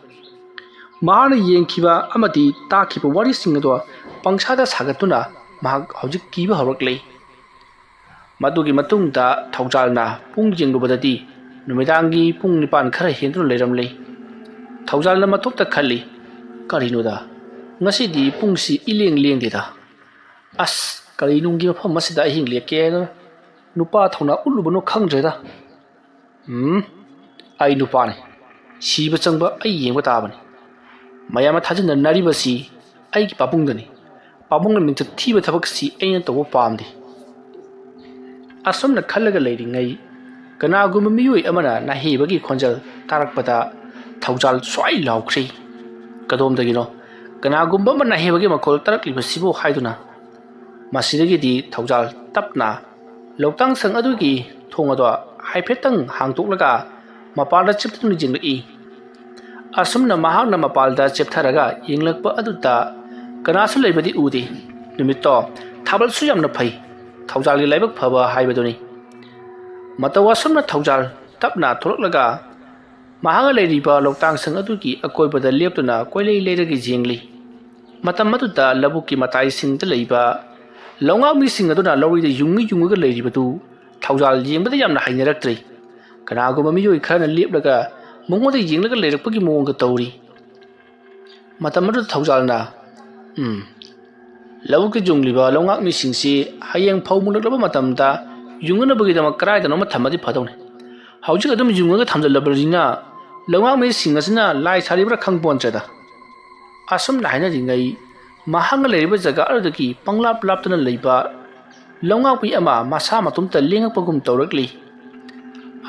ꯃꯍꯥꯛꯅ ꯌꯦꯡꯈꯤꯕ ꯑꯃꯗꯤ ꯇꯥꯈꯤꯕ ꯋꯥꯔꯤꯁꯤꯡ ꯑꯗꯣ ꯄꯪꯁꯥꯗ ꯁꯥꯒꯠꯇꯨꯅ ꯃꯍꯥꯛ ꯍꯧꯖꯤꯛ ꯀꯤꯕ ꯍꯧꯔꯛꯂꯦ꯫ ꯃꯗꯨꯒꯤ ꯃꯇꯨꯡꯗ ꯊꯧꯖꯥꯜꯅ ꯄꯨꯡ ꯌꯦꯡꯂꯨꯕꯗꯗꯤ ꯅꯨꯃꯤꯗꯥꯡꯒꯤ ꯄꯨꯡ ꯅꯤꯄꯥꯟ ꯈꯔ ꯍꯦꯟꯗꯨꯅ ꯂꯩꯔꯝꯂꯦ꯫ ꯊꯧꯖꯥꯜꯅ ꯃꯇꯣꯞꯇ ꯈꯜꯂꯤ, "ꯀꯔꯤꯅꯣꯗ, ꯉꯁꯤꯗꯤ ꯄꯨꯡꯁꯤ ꯏꯂꯦꯡ ꯂꯦꯡꯗꯦꯗ꯫ ꯑꯁ, ꯀꯔꯤ ꯅꯨꯡꯒꯤ ꯃꯐꯝ ꯑꯁꯤꯗ ꯑꯍꯤꯡ ꯂꯦꯛꯀꯦ ꯍꯥꯏꯅ ꯅꯨꯄꯥ ꯊꯧꯅꯥ ꯎꯠꯂꯨꯕꯅꯣ ꯈꯪꯗ꯭ꯔꯦꯗ꯫ ꯎꯝ, ꯑꯩ ꯅꯨꯄꯥꯅꯤ꯫ ꯁꯤꯕ ꯆꯪꯕ ꯑꯩ ꯌꯦꯡꯕ ꯇꯥꯕꯅꯤ꯫ ꯃꯌꯥꯝꯅ ꯊꯥꯖꯅꯅꯔꯤꯕꯁꯤ ꯑꯩꯒꯤ ꯄꯥꯕꯨꯡꯗꯅꯤ꯫ ꯄꯥꯕꯨꯡꯅ ꯃꯤꯡꯆꯠ ꯊꯤꯕ ꯊꯕꯛꯁꯤ ꯑꯩꯅ ꯇꯧꯕ ꯄꯥꯝꯗꯦ꯫" ꯑꯁꯨꯝꯅ ꯈꯜꯂꯒ ꯂꯩꯔꯤꯉꯩ ꯀꯅꯥꯒꯨꯝꯕ ꯃꯤꯑꯣꯏ ꯑꯃꯅ ꯅꯥꯍꯦꯕꯒꯤ ꯈꯣꯟꯖꯦꯜ ꯇꯥꯔꯛꯄꯗ ꯊꯧꯖꯥꯜ ꯁ꯭ꯋꯥꯏ ꯂꯥꯎꯈ꯭ꯔꯦ꯫ ꯀꯗꯣꯝꯗꯒꯤꯅꯣ ꯀꯅꯥꯒꯨꯝꯕ ꯑꯃ ꯅꯥꯍꯦꯕꯒꯤ ꯃꯈꯣꯜ ꯇꯥꯔꯛꯂꯤꯕꯁꯤꯕꯨ ꯍꯥꯏꯗꯨꯅ꯫ ꯃꯁꯤꯗꯒꯤꯗꯤ ꯊꯧꯖꯥꯜ ꯇꯞꯅ ꯂꯧꯇꯥꯡ ꯁꯪ ꯑꯗꯨꯒꯤ ꯊꯣꯡ ꯑꯗꯣ ꯍꯥꯏꯐꯦꯠꯇꯪ ꯍꯥꯡꯗꯣꯛꯂꯒ ꯃꯄꯥꯟꯗ ꯆꯦꯞꯇꯨꯅ ꯌꯦꯡꯂꯛꯏ꯫ ꯑꯁꯨꯝꯅ ꯃꯍꯥꯛꯅ ꯃꯄꯥꯟꯗ ꯆꯦꯞꯊꯔꯒ ꯌꯦꯡꯂꯛꯄ ꯑꯗꯨꯗ ꯀꯅꯥꯁꯨ ꯂꯩꯕꯗꯤ ꯎꯗꯦ꯫ ꯅꯨꯃꯤꯠꯇꯣ ꯊꯥꯕꯜꯁꯨ ꯌꯥꯝꯅ ꯐꯩ꯫ ꯊꯧꯖꯥꯜꯒꯤ ꯂꯥꯏꯕꯛ ꯐꯕ ꯍꯥꯏꯕꯗꯨꯅꯤ꯫ ꯃꯇꯧ ꯑꯁꯨꯝꯅ ꯊꯧꯖꯥꯜ ꯇꯞꯅ ꯊꯣꯛꯂꯛꯂꯒ ꯃꯍꯥꯛꯅ ꯂꯩꯔꯤꯕ ꯂꯧꯇꯥꯡ ꯁꯪ ꯑꯗꯨꯒꯤ ꯑꯀꯣꯏꯕꯗ ꯂꯦꯞꯇꯨꯅ ꯀꯣꯏꯂꯩ ꯂꯩꯔꯒ ꯌꯦꯡꯂꯤ꯫ ꯃꯇꯝ ꯑꯗꯨꯗ ꯂꯧꯕꯨꯛꯀꯤ ꯃꯇꯥꯏꯁꯤꯡꯗ ꯂꯩꯕ ꯂꯧꯉꯥꯛ ꯃꯤꯁꯤꯡ ꯑꯗꯨꯅ ꯂꯧꯔꯤꯗ ꯌꯨꯡꯉ ꯌꯨꯡꯉꯒ ꯂꯩꯔꯤꯕꯗꯨ ꯊꯧꯖꯥꯜ ꯌꯦꯡꯕꯗ ꯌꯥꯝꯅ ꯍꯩꯅꯔꯛꯇ꯭ꯔꯦ꯫ ꯀꯅꯥꯒꯨꯝꯕ ꯃꯤꯑꯣꯏ ꯈꯔꯅ ꯂꯦꯞꯂꯒ ꯃꯉꯣꯟꯗ ꯌꯦꯡꯂꯒ ꯂꯩꯔꯛꯄꯒꯤ ꯃꯑꯣꯡꯒ ꯇꯧꯔꯤ꯫ ꯃꯇꯝ ꯑꯗꯨꯗ ꯊꯧꯖꯥꯜꯅ, "ꯎꯝ, ꯂꯧꯕꯨꯛꯇ ꯌꯨꯡꯂꯤꯕ ꯂꯧꯉꯥꯛ ꯃꯤꯁꯤꯡꯁꯤ ꯍꯌꯦꯡ ꯐꯧ ꯃꯨꯜꯂꯛꯂꯕ ꯃꯇꯝꯗ ꯌꯨꯡꯅꯅꯕꯒꯤꯗꯃꯛ ꯀꯗꯥꯏꯗꯅꯣꯃ ꯊꯝꯃꯗꯤ ꯐꯗꯧꯅꯤ꯫ ꯍꯧꯖꯤꯛ ꯑꯗꯨꯝ ꯌꯨꯡꯉꯒ ꯊꯝꯖꯤꯜꯂꯕꯅꯤꯅ ꯂꯧꯉꯥꯛ ꯃꯤꯁꯤꯡ ꯑꯁꯤꯅ ꯂꯥꯏ ꯁꯥꯔꯤꯕ꯭ꯔꯥ ꯈꯪꯄꯣꯟꯇ꯭ꯔꯦꯗ꯫" ꯑꯁꯨꯝꯅ ꯍꯥꯏꯅꯔꯤꯉꯩ ꯃꯍꯥꯛꯅ ꯂꯩꯔꯤꯕ ꯖꯒꯥ ꯑꯗꯨꯗꯒꯤ ꯄꯪꯂꯥꯞ ꯂꯥꯞꯇꯨꯅ ꯂꯩꯕ ꯂꯧꯉꯥꯛꯄꯤ ꯑꯃ ꯃꯁꯥ ꯃꯇꯣꯝꯇ ꯂꯦꯡꯉꯛꯄꯒꯨꯝ ꯇꯧꯔꯛꯂꯤ꯫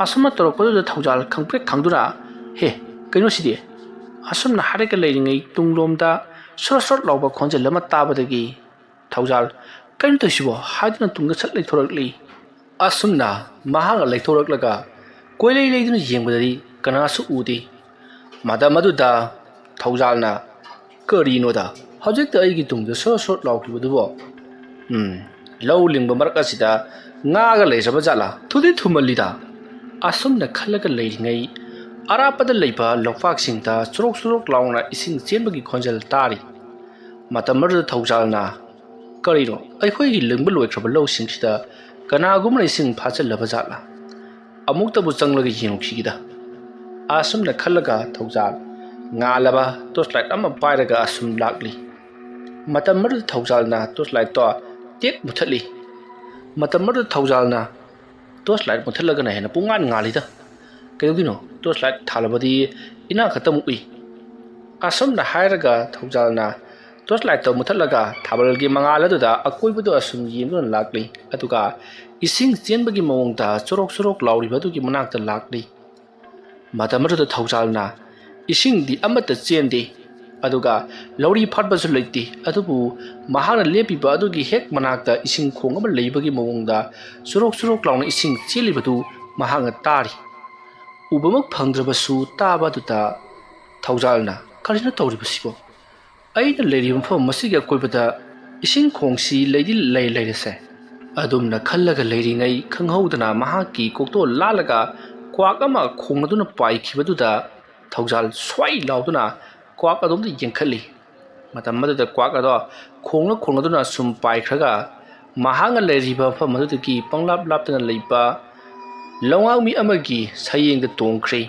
ꯑꯁꯨꯝꯅ ꯇꯧꯔꯛꯄꯗꯨꯗ ꯊꯧꯖꯥꯜ ꯈꯪꯄ꯭ꯔꯦꯛ ꯈꯪꯗꯨꯅ, "ꯍꯦ, ꯀꯩꯅꯣ ꯁꯤꯗꯤ?" ꯑꯁꯨꯝꯅ ꯍꯥꯏꯔꯒ ꯂꯩꯔꯤꯉꯩ ꯇꯨꯡꯂꯣꯝꯗ ꯁ꯭ꯔꯣꯠ ꯁ꯭ꯔꯣꯠ ꯂꯥꯎꯕ ꯈꯣꯟꯖꯦꯜ ꯑꯃ ꯇꯥꯕꯗꯒꯤ ꯊꯧꯖꯥꯜ, "ꯀꯩꯅꯣ ꯇꯧꯔꯤꯁꯤꯕꯣ?" ꯍꯥꯏꯗꯨꯅ ꯇꯨꯡꯗ ꯁꯠ ꯂꯩꯊꯣꯔꯛꯂꯤ꯫ ꯑꯁꯨꯝꯅ ꯃꯍꯥꯛꯅ ꯂꯩꯊꯣꯔꯛꯂꯒ ꯀꯣꯏꯂꯩ ꯂꯩꯗꯨꯅ ꯌꯦꯡꯕꯗꯗꯤ ꯀꯅꯥꯁꯨ ꯎꯗꯦ꯫ ꯃꯇꯝ ꯑꯗꯨꯗ ꯊꯧꯖꯥꯜꯅ, "ꯀꯔꯤꯅꯣꯗ ꯍꯧꯖꯤꯛꯇ ꯑꯩꯒꯤ ꯇꯨꯡꯗ ꯁꯣꯔꯣꯠ ꯁꯣꯔꯣꯠ ꯂꯥꯎꯈꯤꯕꯗꯨꯕꯣ? ꯎꯝ, ꯂꯧ ꯂꯤꯡꯕ ꯃꯔꯛ ꯑꯁꯤꯗ ꯉꯥꯒ ꯂꯩꯔꯕ ꯖꯥꯠꯂꯥ? ꯊꯨꯗꯤ ꯊꯨꯃꯜꯂꯤꯗ"꯫ ꯑꯁꯨꯝꯅ ꯈꯜꯂꯒ ꯂꯩꯔꯤꯉꯩ, ꯑꯔꯥꯞꯄꯗ ꯂꯩꯕ ꯂꯣꯛꯄꯥꯛꯁꯤꯡꯗ ꯆꯨꯔꯣꯛ ꯆꯨꯔꯣꯛ ꯂꯥꯎꯅ ꯏꯁꯤꯡ ꯆꯦꯟꯕꯒꯤ ꯈꯣꯟꯖꯦꯜ ꯇꯥꯔꯤ꯫ ꯃꯇꯝ ꯑꯗꯨꯗ ꯊꯧꯖꯥꯜꯅ, "ꯀꯔꯤꯅꯣ, ꯑꯩꯈꯣꯏꯒꯤ ꯂꯤꯡꯕ ꯂꯣꯏꯈ꯭ꯔꯕ ꯂꯧꯁꯤꯡꯁꯤꯗ ꯀꯅꯥꯒꯨꯝꯕꯅ ꯏꯁꯤꯡ ꯐꯥꯖꯤꯜꯂꯕ ꯖꯥꯠꯂꯥ? ꯑꯃꯨꯛꯇꯕꯨ ꯆꯪꯂꯒ ꯌꯦꯡꯉꯨꯈꯤꯒꯦꯗ"꯫ ꯑꯁꯨꯝꯅ ꯈꯜꯂꯒ ꯊꯧꯖꯥꯜ ꯉꯥꯜꯂꯕ ꯇꯣꯔꯆ ꯂꯥꯏꯠ ꯑꯃ ꯄꯥꯏꯔꯒ ꯑꯁꯨꯝ ꯂꯥꯛꯂꯤ꯫ ꯃꯇꯝ ꯑꯗꯨꯗ ꯊꯧꯖꯥꯜꯅ ꯇꯣꯔꯆ ꯂꯥꯏꯠꯇꯣ ꯇꯦꯛ ꯃꯨꯊꯠꯂꯤ꯫ ꯃꯇꯝ ꯑꯗꯨꯗ ꯊꯧꯖꯥꯜꯅ, "ꯇꯣꯔꯆ ꯂꯥꯏꯠ ꯃꯨꯊꯠꯂꯒꯅ ꯍꯦꯟꯅ ꯄꯨꯡꯉꯥꯟ ꯉꯥꯜꯂꯤꯗ꯫ ꯀꯩꯗꯧꯗꯣꯏꯅꯣ? ꯇꯣꯔꯆ ꯂꯥꯏꯠ ꯊꯥꯜꯂꯕꯗꯤ ꯏꯅꯥꯛ ꯈꯛꯇꯃꯨꯛ ꯎꯏ"꯫ ꯑꯁꯨꯝꯅ ꯍꯥꯏꯔꯒ ꯊꯧꯖꯥꯜꯅ ꯇꯣꯔꯆ ꯂꯥꯏꯠꯇꯣ ꯃꯨꯊꯠꯂꯒ ꯊꯥꯕꯜꯒꯤ ꯃꯉꯥꯜ ꯑꯗꯨꯗ ꯑꯀꯣꯏꯕꯗꯣ ꯑꯁꯨꯝ ꯌꯦꯡꯗꯨꯅ ꯂꯥꯛꯂꯤ꯫ ꯑꯗꯨꯒ ꯏꯁꯤꯡ ꯆꯦꯟꯕꯒꯤ ꯃꯑꯣꯡꯗ ꯆꯣꯔꯣꯛ ꯆꯣꯔꯣꯛ ꯂꯥꯎꯔꯤꯕ ꯑꯗꯨꯒꯤ ꯃꯅꯥꯛꯇ ꯂꯥꯛꯂꯤ꯫ ꯃꯇꯝ ꯑꯗꯨꯗ ꯊꯧꯖꯥꯜꯅ, "ꯏꯁꯤꯡꯗꯤ ꯑꯃꯠꯇ ꯆꯦꯟꯗꯦ, ꯑꯗꯨꯒ ꯂꯧꯔꯤ ꯐꯥꯠꯄꯁꯨ ꯂꯩꯇꯦ, ꯑꯗꯨꯕꯨ ꯃꯍꯥꯛꯅ ꯂꯦꯞꯄꯤꯕ ꯑꯗꯨꯒꯤ ꯍꯦꯛ ꯃꯅꯥꯛꯇ ꯏꯁꯤꯡ ꯈꯣꯡ ꯑꯃ ꯂꯩꯕꯒꯤ ꯃꯑꯣꯡꯗ ꯆꯨꯔꯣꯛ ꯆꯨꯔꯣꯛ ꯂꯥꯎꯅ ꯏꯁꯤꯡ ꯆꯦꯜꯂꯤꯕꯗꯨ ꯃꯍꯥꯛꯅ ꯇꯥꯔꯤ"꯫ ꯎꯕꯃꯛ ꯐꯪꯗ꯭ꯔꯕꯁꯨ ꯇꯥꯕ ꯑꯗꯨꯗ ꯊꯧꯖꯥꯜꯅ, "ꯀꯔꯤꯅꯣ ꯇꯧꯔꯤꯕꯁꯤꯕꯣ? ꯑꯩꯅ ꯂꯩꯔꯤꯕ ꯃꯐꯝ ꯑꯁꯤꯒꯤ ꯑꯀꯣꯏꯕꯗ ꯏꯁꯤꯡ ꯈꯣꯡꯁꯤ ꯂꯩꯗꯤ ꯂꯩ ꯂꯩꯔꯁꯦ"꯫ ꯑꯗꯨꯝꯅ ꯈꯜꯂꯒ ꯂꯩꯔꯤꯉꯩ, ꯈꯪꯍꯧꯗꯅ ꯃꯍꯥꯛꯀꯤ ꯀꯣꯛꯇꯣ ꯂꯥꯜꯂꯒ ꯀ꯭ꯋꯥꯛ ꯑꯃ ꯈꯣꯡꯂꯗꯨꯅ ꯄꯥꯏꯈꯤꯕꯗꯨꯗ ꯊꯧꯖꯥꯜ ꯁ꯭ꯋꯥꯏ ꯂꯥꯎꯗꯨꯅ ꯀ꯭ꯋꯥꯛ ꯑꯗꯣꯝꯗ ꯌꯦꯡꯈꯠꯂꯤ꯫ ꯃꯇꯝ ꯑꯗꯨꯗ ꯀ꯭ꯋꯥꯛ ꯑꯗꯣ ꯈꯣꯡꯂ ꯈꯣꯡꯂꯗꯨꯅ ꯁꯨꯝ ꯄꯥꯏꯈ꯭ꯔꯒ ꯃꯍꯥꯛꯅ ꯂꯩꯔꯤꯕ ꯃꯐꯝ ꯑꯗꯨꯗꯒꯤ ꯄꯪꯂꯥꯞ ꯂꯥꯞꯇꯅ ꯂꯩꯕ ꯂꯧꯉꯥꯛꯃꯤ ꯑꯃꯒꯤ ꯁꯌꯦꯡꯗ ꯇꯣꯡꯈ꯭ꯔꯦ꯫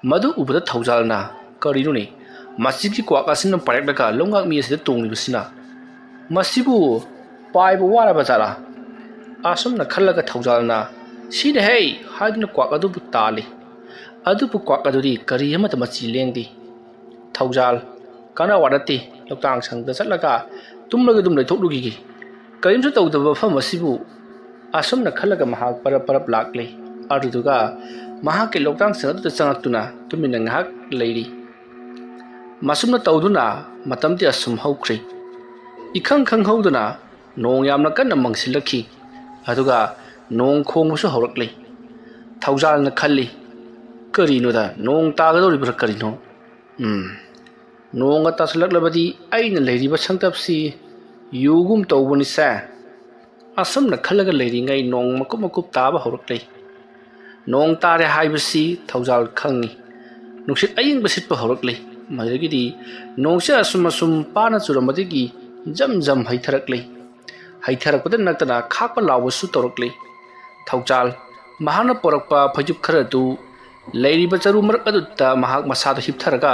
ꯃꯗꯨ ꯎꯕꯗ ꯊꯧꯖꯥꯜꯅ, "ꯀꯔꯤꯅꯣꯅꯦ, ꯃꯁꯤꯒꯤ ꯀ꯭ꯋꯥꯛ ꯑꯁꯤꯅ ꯄꯥꯏꯔꯛꯂꯒ ꯂꯧꯉꯥꯛꯃꯤ ꯑꯁꯤꯗ ꯇꯣꯡꯂꯤꯕꯁꯤꯅ? ꯃꯁꯤꯕꯨ ꯄꯥꯏꯕ ꯋꯥꯔꯕ ꯖꯥꯠꯂꯥ?" ꯑꯁꯨꯝꯅ ꯈꯜꯂꯒ ꯊꯧꯖꯥꯜꯅ, "ꯁꯤꯅꯦ ꯍꯦ" ꯍꯥꯏꯗꯨꯅ ꯀ꯭ꯋꯥꯛ ꯑꯗꯨꯕꯨ ꯇꯥꯜꯂꯤ꯫ ꯑꯗꯨꯕꯨ ꯀ꯭ꯋꯥꯛ ꯑꯗꯨꯗꯤ ꯀꯔꯤ ꯑꯃꯠꯇ ꯃꯆꯤ ꯂꯦꯡꯗꯦ꯫ ꯊꯧꯖꯥꯜ, "ꯀꯥꯟꯅ ꯋꯥ ꯅꯠꯇꯦ, ꯂꯧꯇꯥꯡ ꯁꯪꯗ ꯆꯠꯂꯒ ꯇꯨꯝꯂꯒ ꯑꯗꯨꯝ ꯂꯩꯊꯣꯛꯂꯨꯈꯤꯒꯦ꯫ ꯀꯔꯤꯝꯁꯨ ꯇꯧꯗꯕ ꯃꯐꯝ ꯑꯁꯤꯕꯨ"꯫ ꯑꯁꯨꯝꯅ ꯈꯜꯂꯒ ꯃꯍꯥꯛ ꯄꯔꯞ ꯄꯔꯞ ꯂꯥꯛꯂꯦ꯫ ꯑꯗꯨꯗꯨꯒ ꯃꯍꯥꯛꯀꯤ ꯂꯧꯇꯥꯡ ꯁꯪ ꯑꯗꯨꯗ ꯆꯪꯉꯛꯇꯨꯅ ꯇꯨꯃꯤꯟꯅ ꯉꯥꯏꯍꯥꯛ ꯂꯩꯔꯤ꯫ ꯃꯁꯨꯝꯅ ꯇꯧꯗꯨꯅ ꯃꯇꯝꯗꯤ ꯑꯁꯨꯝ ꯍꯧꯈ꯭ꯔꯦ꯫ ꯏꯈꯪ ꯈꯪꯍꯧꯗꯅ ꯅꯣꯡ ꯌꯥꯝꯅ ꯀꯟꯅ ꯃꯪꯁꯤꯜꯂꯛꯈꯤ꯫ ꯑꯗꯨꯒ ꯅꯣꯡ ꯈꯣꯡꯕꯁꯨ ꯍꯧꯔꯛꯂꯤ꯫ ꯊꯧꯖꯥꯜꯅ ꯈꯜꯂꯤ, "ꯀꯔꯤꯅꯣꯗ, ꯅꯣꯡ ꯇꯥꯒꯗꯧꯔꯤꯕ꯭ꯔꯥ ꯀꯔꯤꯅꯣ? ꯎꯝ, ꯅꯣꯡꯒ ꯇꯥꯁꯤꯜꯂꯛꯂꯕꯗꯤ ꯑꯩꯅ ꯂꯩꯔꯤꯕ ꯁꯪꯇꯞꯁꯤ ꯌꯨꯒꯨꯝ ꯇꯧꯕꯅꯤꯁꯦ"꯫ ꯑꯁꯨꯝꯅ ꯈꯜꯂꯒ ꯂꯩꯔꯤꯉꯩ ꯅꯣꯡ ꯃꯀꯨꯞ ꯃꯀꯨꯞ ꯇꯥꯕ ꯍꯧꯔꯛꯂꯦ꯫ ꯅꯣꯡ ꯇꯥꯔꯦ ꯍꯥꯏꯕꯁꯤ ꯊꯧꯖꯥꯜ ꯈꯪꯏ꯫ ꯅꯨꯡꯁꯤꯠ ꯑꯏꯪꯕ ꯁꯤꯠꯄ ꯍꯧꯔꯛꯂꯦ꯫ ꯃꯗꯨꯗꯒꯤꯗꯤ ꯅꯣꯡꯁꯤ ꯑꯁꯨꯝ ꯑꯁꯨꯝ ꯄꯥꯅ ꯆꯨꯔꯝꯕꯗꯒꯤ ꯖꯝ ꯖꯝ ꯍꯩꯊꯔꯛꯂꯦ꯫ ꯍꯩꯊꯔꯛꯄꯗ ꯅꯠꯇꯅ ꯈꯥꯛꯄ ꯂꯥꯎꯕꯁꯨ ꯇꯧꯔꯛꯂꯦ꯫ ꯊꯧꯖꯥꯜ ꯃꯍꯥꯛꯅ ꯄꯣꯔꯛꯄ ꯐꯩꯖꯨꯞ ꯈꯔ ꯑꯗꯨ ꯂꯩꯔꯤꯕ ꯆꯔꯨ ꯃꯔꯛ ꯑꯗꯨꯗ ꯃꯍꯥꯛ ꯃꯁꯥꯗ ꯍꯤꯞꯊꯔꯒ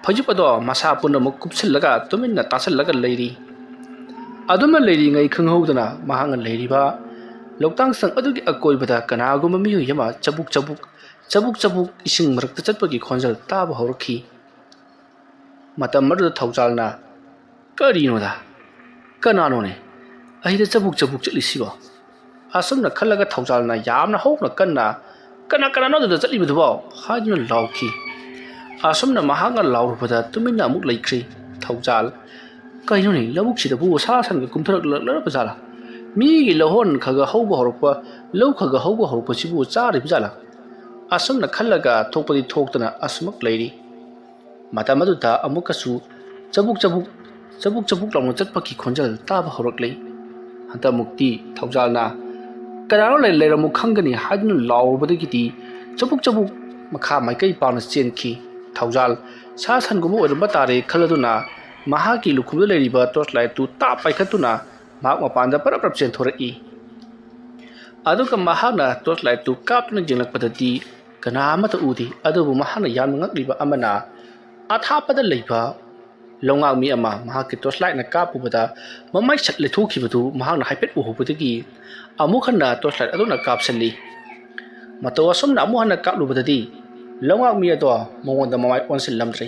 ꯐꯩꯖꯨꯞ ꯑꯗꯣ ꯃꯁꯥ ꯄꯨꯝꯅꯃꯛ ꯀꯨꯞꯁꯤꯜꯂꯒ ꯇꯨꯃꯤꯟꯅ ꯇꯥꯁꯤꯜꯂꯒ ꯂꯩꯔꯤ꯫ ꯑꯗꯨꯝꯅ ꯂꯩꯔꯤꯉꯩ ꯈꯪꯍꯧꯗꯅ ꯃꯍꯥꯛꯅ ꯂꯩꯔꯤꯕ ꯂꯣꯛꯇꯥꯛ ꯁꯪ ꯑꯗꯨꯒꯤ ꯑꯀꯣꯏꯕꯗ ꯀꯅꯥꯒꯨꯝꯕ ꯃꯤꯑꯣꯏ ꯑꯃ ꯆꯕꯨꯛ ꯆꯕꯨꯛ, ꯆꯕꯨꯛ ꯆꯕꯨꯛ ꯏꯁꯤꯡ ꯃꯔꯛꯇ ꯆꯠꯄꯒꯤ ꯈꯣꯟꯖꯦꯜ ꯇꯥꯕ ꯍꯧꯔꯛꯈꯤ꯫ ꯃꯇꯝ ꯑꯗꯨꯗ ꯊꯧꯖꯥꯜꯅ, "ꯀꯔꯤꯅꯣꯗ? ꯀꯅꯥꯅꯣꯅꯦ ꯑꯩꯗ ꯆꯕꯨꯛ ꯆꯕꯨꯛ ꯆꯠꯂꯤꯁꯤꯕꯣ?" ꯑꯁꯨꯝꯅ ꯈꯜꯂꯒ ꯊꯧꯖꯥꯜꯅ ꯌꯥꯝꯅ ꯍꯧꯅ ꯀꯟꯅ, "ꯀꯅꯥ ꯀꯅꯥꯅꯣ ꯑꯗꯨꯗ ꯆꯠꯂꯤꯕꯗꯨꯕꯣ?" ꯍꯥꯏꯗꯨꯅ ꯂꯥꯎꯈꯤ꯫ ꯑꯁꯨꯝꯅ ꯃꯍꯥꯛꯅ ꯂꯥꯎꯔꯨꯕꯗ ꯇꯨꯃꯤꯟꯅ ꯑꯃꯨꯛ ꯂꯩꯈ꯭ꯔꯦ꯫ ꯊꯧꯖꯥꯜ, "ꯀꯩꯅꯣꯅꯦ, ꯂꯧꯕꯨꯛꯁꯤꯗꯕꯨ ꯁꯥ ꯁꯟꯒ ꯀꯨꯝꯊꯔꯛꯂꯛꯂꯕ ꯖꯥꯠꯂꯥ? ꯃꯤꯒꯤ ꯂꯧꯍꯣꯟ ꯈꯔ ꯈꯔ ꯍꯧꯕ ꯍꯧꯔꯛꯄ, ꯂꯧ ꯈꯔ ꯈꯔ ꯍꯧꯕ ꯍꯧꯔꯛꯄꯁꯤꯕꯨ ꯆꯥꯔꯤꯕ ꯖꯥꯠꯂꯥ?" ꯑꯁꯨꯝꯅ ꯈꯜꯂꯒ ꯊꯣꯛꯄꯗꯤ ꯊꯣꯛꯇꯅ ꯑꯁꯨꯃꯛ ꯂꯩꯔꯤ꯫ ꯃꯇꯝ ꯑꯗꯨꯗ ꯑꯃꯨꯛꯀꯁꯨ ꯆꯕꯨꯛ ꯆꯕꯨꯛ, ꯆꯕꯨꯛ ꯆꯕꯨꯛ ꯂꯥꯎꯅ ꯆꯠꯄꯒꯤ ꯈꯣꯟꯖꯦꯜ ꯇꯥꯕ ꯍꯧꯔꯛꯂꯦ꯫ ꯍꯟꯗꯛꯃꯨꯛꯇꯤ ꯊꯧꯖꯥꯜꯅ, "ꯀꯅꯥꯅꯣ ꯂꯩ-, ꯂꯩꯔꯝꯃꯣ ꯈꯪꯒꯅꯤ" ꯍꯥꯏꯗꯨꯅ ꯂꯥꯎꯔꯨꯕꯗꯒꯤꯗꯤ ꯆꯕꯨꯛ ꯆꯕꯨꯛ ꯃꯈꯥ ꯃꯥꯏꯀꯩ ꯄꯥꯡꯅ ꯆꯦꯟꯈꯤ꯫ ꯊꯧꯖꯥꯜ ꯁꯥ ꯁꯟꯒꯨꯝꯕ ꯑꯣꯏꯔꯝꯕ ꯇꯥꯔꯦ ꯈꯜꯂꯗꯨꯅ ꯃꯍꯥꯛꯀꯤ ꯂꯨꯈꯨꯝꯗ ꯂꯩꯔꯤꯕ torch light ꯇꯨ ꯇꯥꯞ ꯄꯥꯏꯈꯠꯇꯨꯅ ꯃꯍꯥꯛ ꯃꯄꯥꯟꯗ ꯄꯔꯞ ꯄꯔꯞ ꯆꯦꯟꯊꯣꯔꯛꯏ꯫ ꯑꯗꯨꯒ ꯃꯍꯥꯛꯅ torch light ꯇꯨ ꯀꯥꯞꯇꯨꯅ ꯌꯦꯡꯂꯛꯄꯗꯗꯤ ꯀꯅꯥ ꯑꯃꯠꯇ ꯎꯗꯦ꯫ ꯑꯗꯨꯕꯨ ꯃꯍꯥꯛꯅ ꯌꯥꯝꯅ ꯉꯛꯂꯤꯕ ꯑꯃꯅ, ꯑꯊꯥꯞꯄꯗ ꯂꯩꯕ ꯂꯧꯉꯥꯛꯃꯤ ꯑꯃ ꯃꯍꯥꯛꯀꯤ torch light ꯅ ꯀꯥꯞꯄꯨꯕꯗ ꯃꯃꯥꯏ ꯁꯠ ꯂꯩꯊꯣꯛꯈꯤꯕꯗꯨ ꯃꯍꯥꯛꯅ ꯍꯥꯏꯐꯦꯠ ꯎꯍꯧꯕꯗꯒꯤ ꯑꯃꯨꯛ ꯍꯟꯅ torch light ꯑꯗꯨꯅ ꯀꯥꯞꯁꯤꯜꯂꯤ꯫ ꯃꯇꯧ ꯑꯁꯨꯝꯅ ꯑꯃꯨꯛ ꯍꯟꯅ ꯀꯥꯞꯂꯨꯕꯗꯗꯤ ꯂꯧꯉꯥꯛꯃꯤ ꯑꯗꯣ ꯃꯉꯣꯟꯗ ꯃꯃꯥꯏ ꯑꯣꯟꯁꯤꯜꯂꯝꯗ꯭ꯔꯦ꯫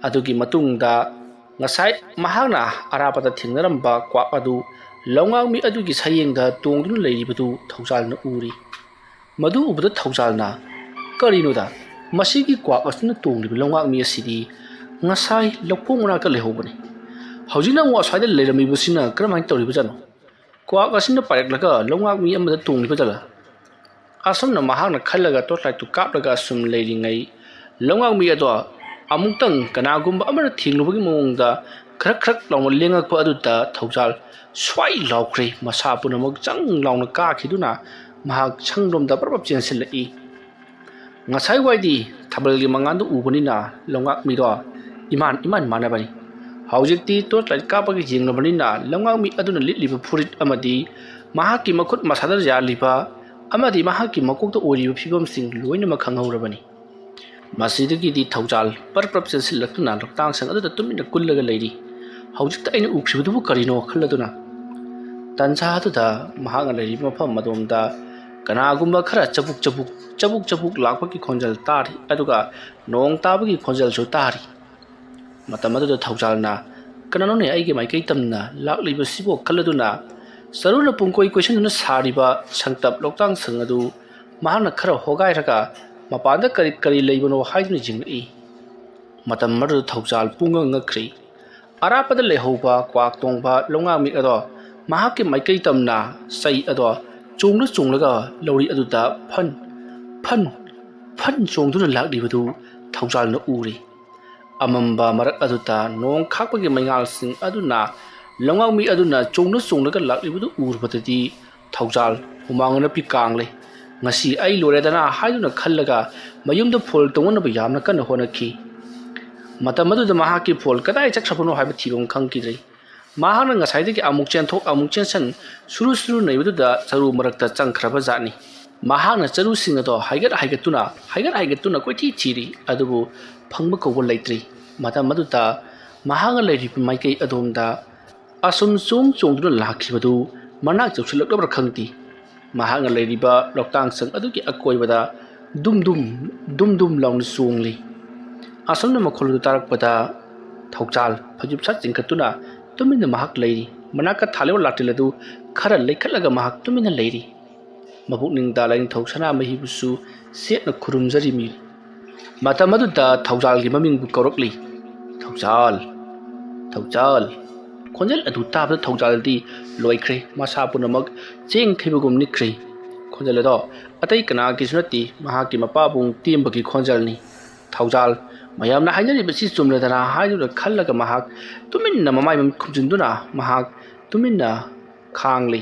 ꯑꯗꯨꯒꯤ ꯃꯇꯨꯡꯗ ꯉꯁꯥꯏ ꯃꯍꯥꯛꯅ ꯑꯔꯥꯞꯄꯗ ꯊꯦꯡꯅꯔꯝꯕ ꯀ꯭ꯋꯥꯛ ꯑꯗꯨ ꯂꯧꯉꯥꯛꯃꯤ ꯑꯗꯨꯒꯤ ꯁꯌꯦꯡꯗ ꯇꯣꯡꯗꯨꯅ ꯂꯩꯔꯤꯕꯗꯨ ꯊꯧꯖꯥꯜꯅ ꯎꯔꯤ꯫ ꯃꯗꯨ ꯎꯕꯗ ꯊꯧꯖꯥꯜꯅ, "ꯀꯔꯤꯅꯣꯗ, ꯃꯁꯤꯒꯤ ꯀ꯭ꯋꯥꯛ ꯑꯁꯤꯅ ꯇꯣꯡꯂꯤꯕ ꯂꯧꯉꯥꯛꯃꯤ ꯑꯁꯤꯗꯤ ꯉꯁꯥꯏ ꯂꯧꯈꯣꯡ ꯃꯅꯥꯛꯇ ꯂꯩꯍꯧꯕꯅꯤ꯫ ꯍꯧꯖꯤꯛꯅ ꯑꯃꯨꯛ ꯑꯁ꯭ꯋꯥꯏꯗ ꯂꯩꯔꯝꯃꯤꯕꯁꯤꯅ ꯀꯔꯝꯍꯥꯏꯅ ꯇꯧꯔꯤꯕꯖꯥꯠꯅꯣ? ꯀ꯭ꯋꯥꯛ ꯑꯁꯤꯅ ꯄꯥꯏꯔꯛꯂꯒ ꯂꯧꯉꯥꯛꯃꯤ ꯑꯃꯗ ꯇꯣꯡꯂꯤꯕ ꯖꯥꯠꯂ?" ꯑꯁꯨꯝꯅ ꯃꯍꯥꯛꯅ ꯈꯜꯂꯒ ꯇꯣꯔꯆ ꯂꯥꯏꯠꯇꯨ ꯀꯥꯞꯂꯒ ꯑꯁꯨꯝ ꯂꯩꯔꯤꯉꯩ, ꯂꯧꯉꯥꯛꯃꯤ ꯑꯗꯣ ꯑꯃꯨꯛꯇꯪ ꯀꯅꯥꯒꯨꯝꯕ ꯑꯃꯅ ꯊꯦꯡꯂꯨꯕꯒꯤ ꯃꯑꯣꯡꯗ ꯈꯔꯛ ꯈꯔꯛ ꯂꯥꯎꯅ ꯂꯦꯡꯉꯛꯄ ꯑꯗꯨꯗ ꯊꯧꯖꯥꯜ ꯁ꯭ꯋꯥꯏ ꯂꯥꯎꯈ꯭ꯔꯦ꯫ ꯃꯁꯥ ꯄꯨꯝꯅꯃꯛ ꯆꯪ ꯂꯥꯎꯅ ꯀꯥꯈꯤꯗꯨꯅ ꯃꯍꯥꯛ ꯁꯪꯂꯣꯝꯗ ꯄꯔꯞ ꯄꯔꯞ ꯆꯦꯟꯁꯤꯜꯂꯛꯏ꯫ ꯉꯁꯥꯏ ꯋꯥꯏꯗꯤ ꯊꯥꯕꯜꯒꯤ ꯃꯉꯥꯜꯗꯨ ꯎꯕꯅꯤꯅ ꯂꯧꯉꯥꯛꯃꯤꯗꯣ ꯏꯃꯥꯟ ꯏꯃꯥꯟ ꯃꯥꯟꯅꯕꯅꯤ꯫ ꯍꯧꯖꯤꯛꯇꯤ ꯇꯣꯔꯆ ꯂꯥꯏꯠ ꯀꯥꯞꯄꯒ ꯌꯦꯡꯂꯕꯅꯤꯅ ꯂꯧꯉꯥꯛꯃꯤ ꯑꯗꯨꯅ ꯂꯤꯠꯂꯤꯕ ꯐꯨꯔꯤꯠ ꯑꯃꯗꯤ ꯃꯍꯥꯛꯀꯤ ꯃꯈꯨꯠ ꯃꯁꯥꯗ ꯌꯥꯜꯂꯤꯕ ꯑꯃꯗꯤ ꯃꯍꯥꯛꯀꯤ ꯃꯀꯣꯛꯇ ꯑꯣꯏꯔꯤꯕ ꯐꯤꯕꯝꯁꯤꯡ ꯂꯣꯏꯅꯃꯛ ꯈꯪꯍꯧꯔꯕꯅꯤ꯫ ꯃꯁꯤꯗꯒꯤꯗꯤ ꯊꯧꯖꯥꯜ ꯄꯔꯞ ꯄꯔꯞ ꯆꯦꯟꯁꯤꯜꯂꯛꯇꯨꯅ ꯂꯣꯛꯇꯥꯡ ꯁꯪ ꯑꯗꯨꯗ ꯇꯨꯃꯤꯟꯅ ꯀꯨꯜꯂꯒ ꯂꯩꯔꯤ꯫ ꯍꯧꯖꯤꯛꯇ ꯑꯩꯅ ꯎꯈꯤꯕꯗꯨꯕꯨ ꯀꯔꯤꯅꯣ ꯈꯜꯂꯗꯨꯅ, ꯇꯟꯖꯥ ꯑꯗꯨꯗ ꯃꯍꯥꯛꯅ ꯂꯩꯔꯤꯕ ꯃꯐꯝ ꯑꯗꯣꯝꯗ ꯀꯅꯥꯒꯨꯝꯕ ꯈꯔ ꯆꯕꯨꯛ ꯆꯕꯨꯛ ꯆꯕꯨꯛ ꯆꯕꯨꯛ ꯂꯥꯛꯄꯒꯤ ꯈꯣꯟꯖꯦꯜ ꯇꯥꯔꯤ, ꯑꯗꯨꯒ ꯅꯣꯡ ꯇꯥꯕꯒꯤ ꯈꯣꯟꯖꯦꯜꯁꯨ ꯇꯥꯔꯤ꯫ ꯃꯇꯝ ꯑꯗꯨꯗ ꯊꯧꯖꯥꯜꯅ, "ꯀꯅꯥꯅꯣꯅꯦ ꯑꯩꯒꯤ ꯃꯥꯏꯀꯩ ꯇꯝꯅ ꯂꯥꯛꯂꯤꯕꯁꯤꯕꯣ?" ꯈꯜꯂꯗꯨꯅ ꯆꯔꯨꯅ ꯄꯨꯡꯀꯣꯏ ꯀꯣꯏꯁꯤꯟꯗꯨꯅ ꯁꯥꯔꯤꯕ ꯁꯪꯇꯞ ꯂꯣꯛꯇꯥꯡ ꯁꯪ ꯑꯗꯨ ꯃꯍꯥꯛꯅ ꯈꯔ ꯍꯣꯒꯥꯏꯔꯒ ꯃꯄꯥꯟꯗ ꯀꯔꯤ ꯀꯔꯤ ꯂꯩꯕꯅꯣ ꯍꯥꯏꯗꯨꯅ ꯌꯦꯡꯂꯛꯏ꯫ ꯃꯇꯝ ꯑꯗꯨꯗ ꯊꯧꯖꯥꯜ ꯄꯨꯡꯉꯛ ꯉꯛꯈ꯭ꯔꯦ꯫ ꯑꯔꯥꯞꯄꯗ ꯂꯩꯍꯧꯕ ꯀ꯭ꯋꯥꯛ ꯇꯣꯡꯕ ꯂꯧꯉꯥꯛꯃꯤ ꯑꯗꯣ ꯃꯍꯥꯛꯀꯤ ꯃꯥꯏꯀꯩ ꯇꯝꯅ ꯆꯩ ꯑꯗꯣ ꯆꯣꯡꯂ ꯆꯣꯡꯂꯒ ꯂꯧꯔꯤ ꯑꯗꯨꯗ ꯐꯟ ꯐꯟ ꯐꯟ ꯆꯣꯡꯗꯨꯅ ꯂꯥꯛꯂꯤꯕꯗꯨ ꯊꯧꯖꯥꯜꯅ ꯎꯔꯦ꯫ ꯑꯃꯝꯕ ꯃꯔꯛ ꯑꯗꯨꯗ ꯅꯣꯡ ꯈꯥꯛꯄꯒꯤ ꯃꯩꯉꯥꯜꯁꯤꯡ ꯑꯗꯨꯅ ꯂꯧꯉꯥꯛꯃꯤ ꯑꯗꯨꯅ ꯆꯣꯡꯅ ꯆꯣꯡꯂꯒ ꯂꯥꯛꯂꯤꯕꯗꯨ ꯎꯔꯨꯕꯗꯗꯤ ꯊꯧꯖꯥꯜ ꯍꯨꯃꯥꯡ ꯑꯅꯞꯄꯤ ꯀꯥꯡꯂꯦ꯫ "ꯉꯁꯤ ꯑꯩ ꯂꯣꯏꯔꯦꯗꯅ" ꯍꯥꯏꯗꯨꯅ ꯈꯜꯂꯒ ꯃꯌꯨꯝꯗ ꯐꯣꯟ ꯇꯧꯅꯅꯕ ꯌꯥꯝꯅ ꯀꯟꯅ ꯍꯣꯠꯅꯈꯤ꯫ ꯃꯇꯝ ꯑꯗꯨꯗ ꯃꯍꯥꯛꯀꯤ ꯐꯣꯟ ꯀꯗꯥꯏ ꯆꯠꯈ꯭ꯔꯕꯅꯣ ꯍꯥꯏꯕ ꯊꯤꯕ ꯑꯃ ꯈꯪꯈꯤꯗ꯭ꯔꯦ꯫ ꯃꯍꯥꯛꯅ ꯉꯁꯥꯏꯗꯒꯤ ꯑꯃꯨꯛ ꯆꯦꯟꯊꯣꯛ ꯑꯃꯨꯛ ꯆꯦꯟꯁꯤꯟ ꯁꯨꯔꯨ ꯁꯨꯔꯨ ꯅꯩꯕꯗꯨꯗ ꯆꯔꯨ ꯃꯔꯛꯇ ꯆꯪꯈ꯭ꯔꯕ ꯖꯥꯠꯅꯤ꯫ ꯃꯍꯥꯛꯅ ꯆꯔꯨꯁꯤꯡ ꯑꯗꯣ ꯍꯥꯏꯒꯠ ꯍꯥꯏꯒꯠꯇꯨꯅ ꯍꯥꯏꯒꯠ ꯍꯥꯏꯒꯠꯇꯨꯅ ꯀꯣꯏꯊꯤ ꯊꯤꯔꯤ, ꯑꯗꯨꯕꯨ ꯐꯪꯕ ꯀꯧꯕ ꯂꯩꯇ꯭ꯔꯤ꯫ ꯃꯇꯝ ꯑꯗꯨꯗ ꯃꯍꯥꯛꯅ ꯂꯩꯔꯤꯕ ꯃꯥꯏꯀꯩ ꯑꯗꯣꯝꯗ ꯑꯁꯨꯝ ꯆꯣꯡ ꯆꯣꯡꯗꯨꯅ ꯂꯥꯛꯈꯤꯕꯗꯨ ꯃꯅꯥꯛ ꯌꯧꯁꯤꯜꯂꯛꯂꯕ꯭ꯔꯥ ꯈꯪꯗꯦ꯫ ꯃꯍꯥꯛꯅ ꯂꯩꯔꯤꯕ ꯂꯣꯛꯇꯥꯡ ꯁꯪ ꯑꯗꯨꯒꯤ ꯑꯀꯣꯏꯕꯗ ꯗꯨꯝ ꯗꯨꯝ ꯗꯨꯝ ꯗꯨꯝ ꯂꯥꯎꯅ ꯆꯣꯡꯂꯤ꯫ ꯑꯁꯨꯝꯅ ꯃꯈꯣꯜ ꯑꯗꯨ ꯇꯥꯔꯛꯄꯗ ꯊꯧꯖꯥꯜ ꯐꯩꯖꯨꯞ ꯁꯠ ꯆꯤꯡꯈꯠꯇꯨꯅ ꯇꯨꯃꯤꯟꯅ ꯃꯍꯥꯛ ꯂꯩꯔꯤ꯫ ꯃꯅꯥꯛꯇ ꯊꯥꯜꯂꯤꯕ ꯂꯥꯇꯦꯜ ꯑꯗꯨ ꯈꯔ ꯂꯩꯈꯠꯂꯒ ꯃꯍꯥꯛ ꯇꯨꯃꯤꯟꯅ ꯂꯩꯔꯤ꯫ ꯃꯄꯨꯛꯅꯤꯡꯗ ꯂꯥꯏꯅꯤꯡꯊꯧ ꯁꯅꯥꯃꯍꯤꯕꯨꯁꯨ ꯁꯦꯠꯅ ꯈꯨꯔꯨꯝꯖꯔꯤꯃꯤ꯫ ꯃꯇꯝ ꯑꯗꯨꯗ ꯊꯧꯖꯥꯜꯒꯤ ꯃꯃꯤꯡꯕꯨ ꯀꯧꯔꯛꯂꯤ꯫ "ꯊꯧꯖꯥꯜ, ꯊꯧꯖꯥꯜ!" ꯈꯣꯟꯖꯦꯜ ꯑꯗꯨ ꯇꯥꯕꯗ ꯊꯧꯖꯥꯜꯗꯤ ꯂꯣꯏꯈ꯭ꯔꯦ꯫ ꯃꯁꯥ ꯄꯨꯝꯅꯃꯛ ꯆꯦꯡ ꯊꯩꯕꯒꯨꯝ ꯅꯤꯛꯈ꯭ꯔꯦ꯫ ꯈꯣꯟꯖꯦꯜ ꯑꯗꯣ ꯑꯇꯩ ꯀꯅꯥꯒꯤꯁꯨ ꯅꯠꯇꯦ, ꯃꯍꯥꯛꯀꯤ ꯃꯄꯥꯕꯨꯡ ꯇꯦꯝꯕꯒꯤ ꯈꯣꯟꯖꯦꯜꯅꯤ꯫ ꯊꯧꯖꯥꯜ, ꯃꯌꯥꯝꯅ ꯍꯥꯏꯅꯔꯤꯕꯁꯤ ꯆꯨꯝꯂꯗꯅ ꯍꯥꯏꯗꯨꯅ ꯈꯜꯂꯒ ꯃꯍꯥꯛ ꯇꯨꯃꯤꯟꯅ ꯃꯃꯥꯏ ꯃꯃꯤꯠ ꯈꯨꯝꯖꯤꯟꯗꯨꯅ ꯃꯍꯥꯛ ꯇꯨꯃꯤꯟꯅ ꯈꯥꯡꯂꯤ꯫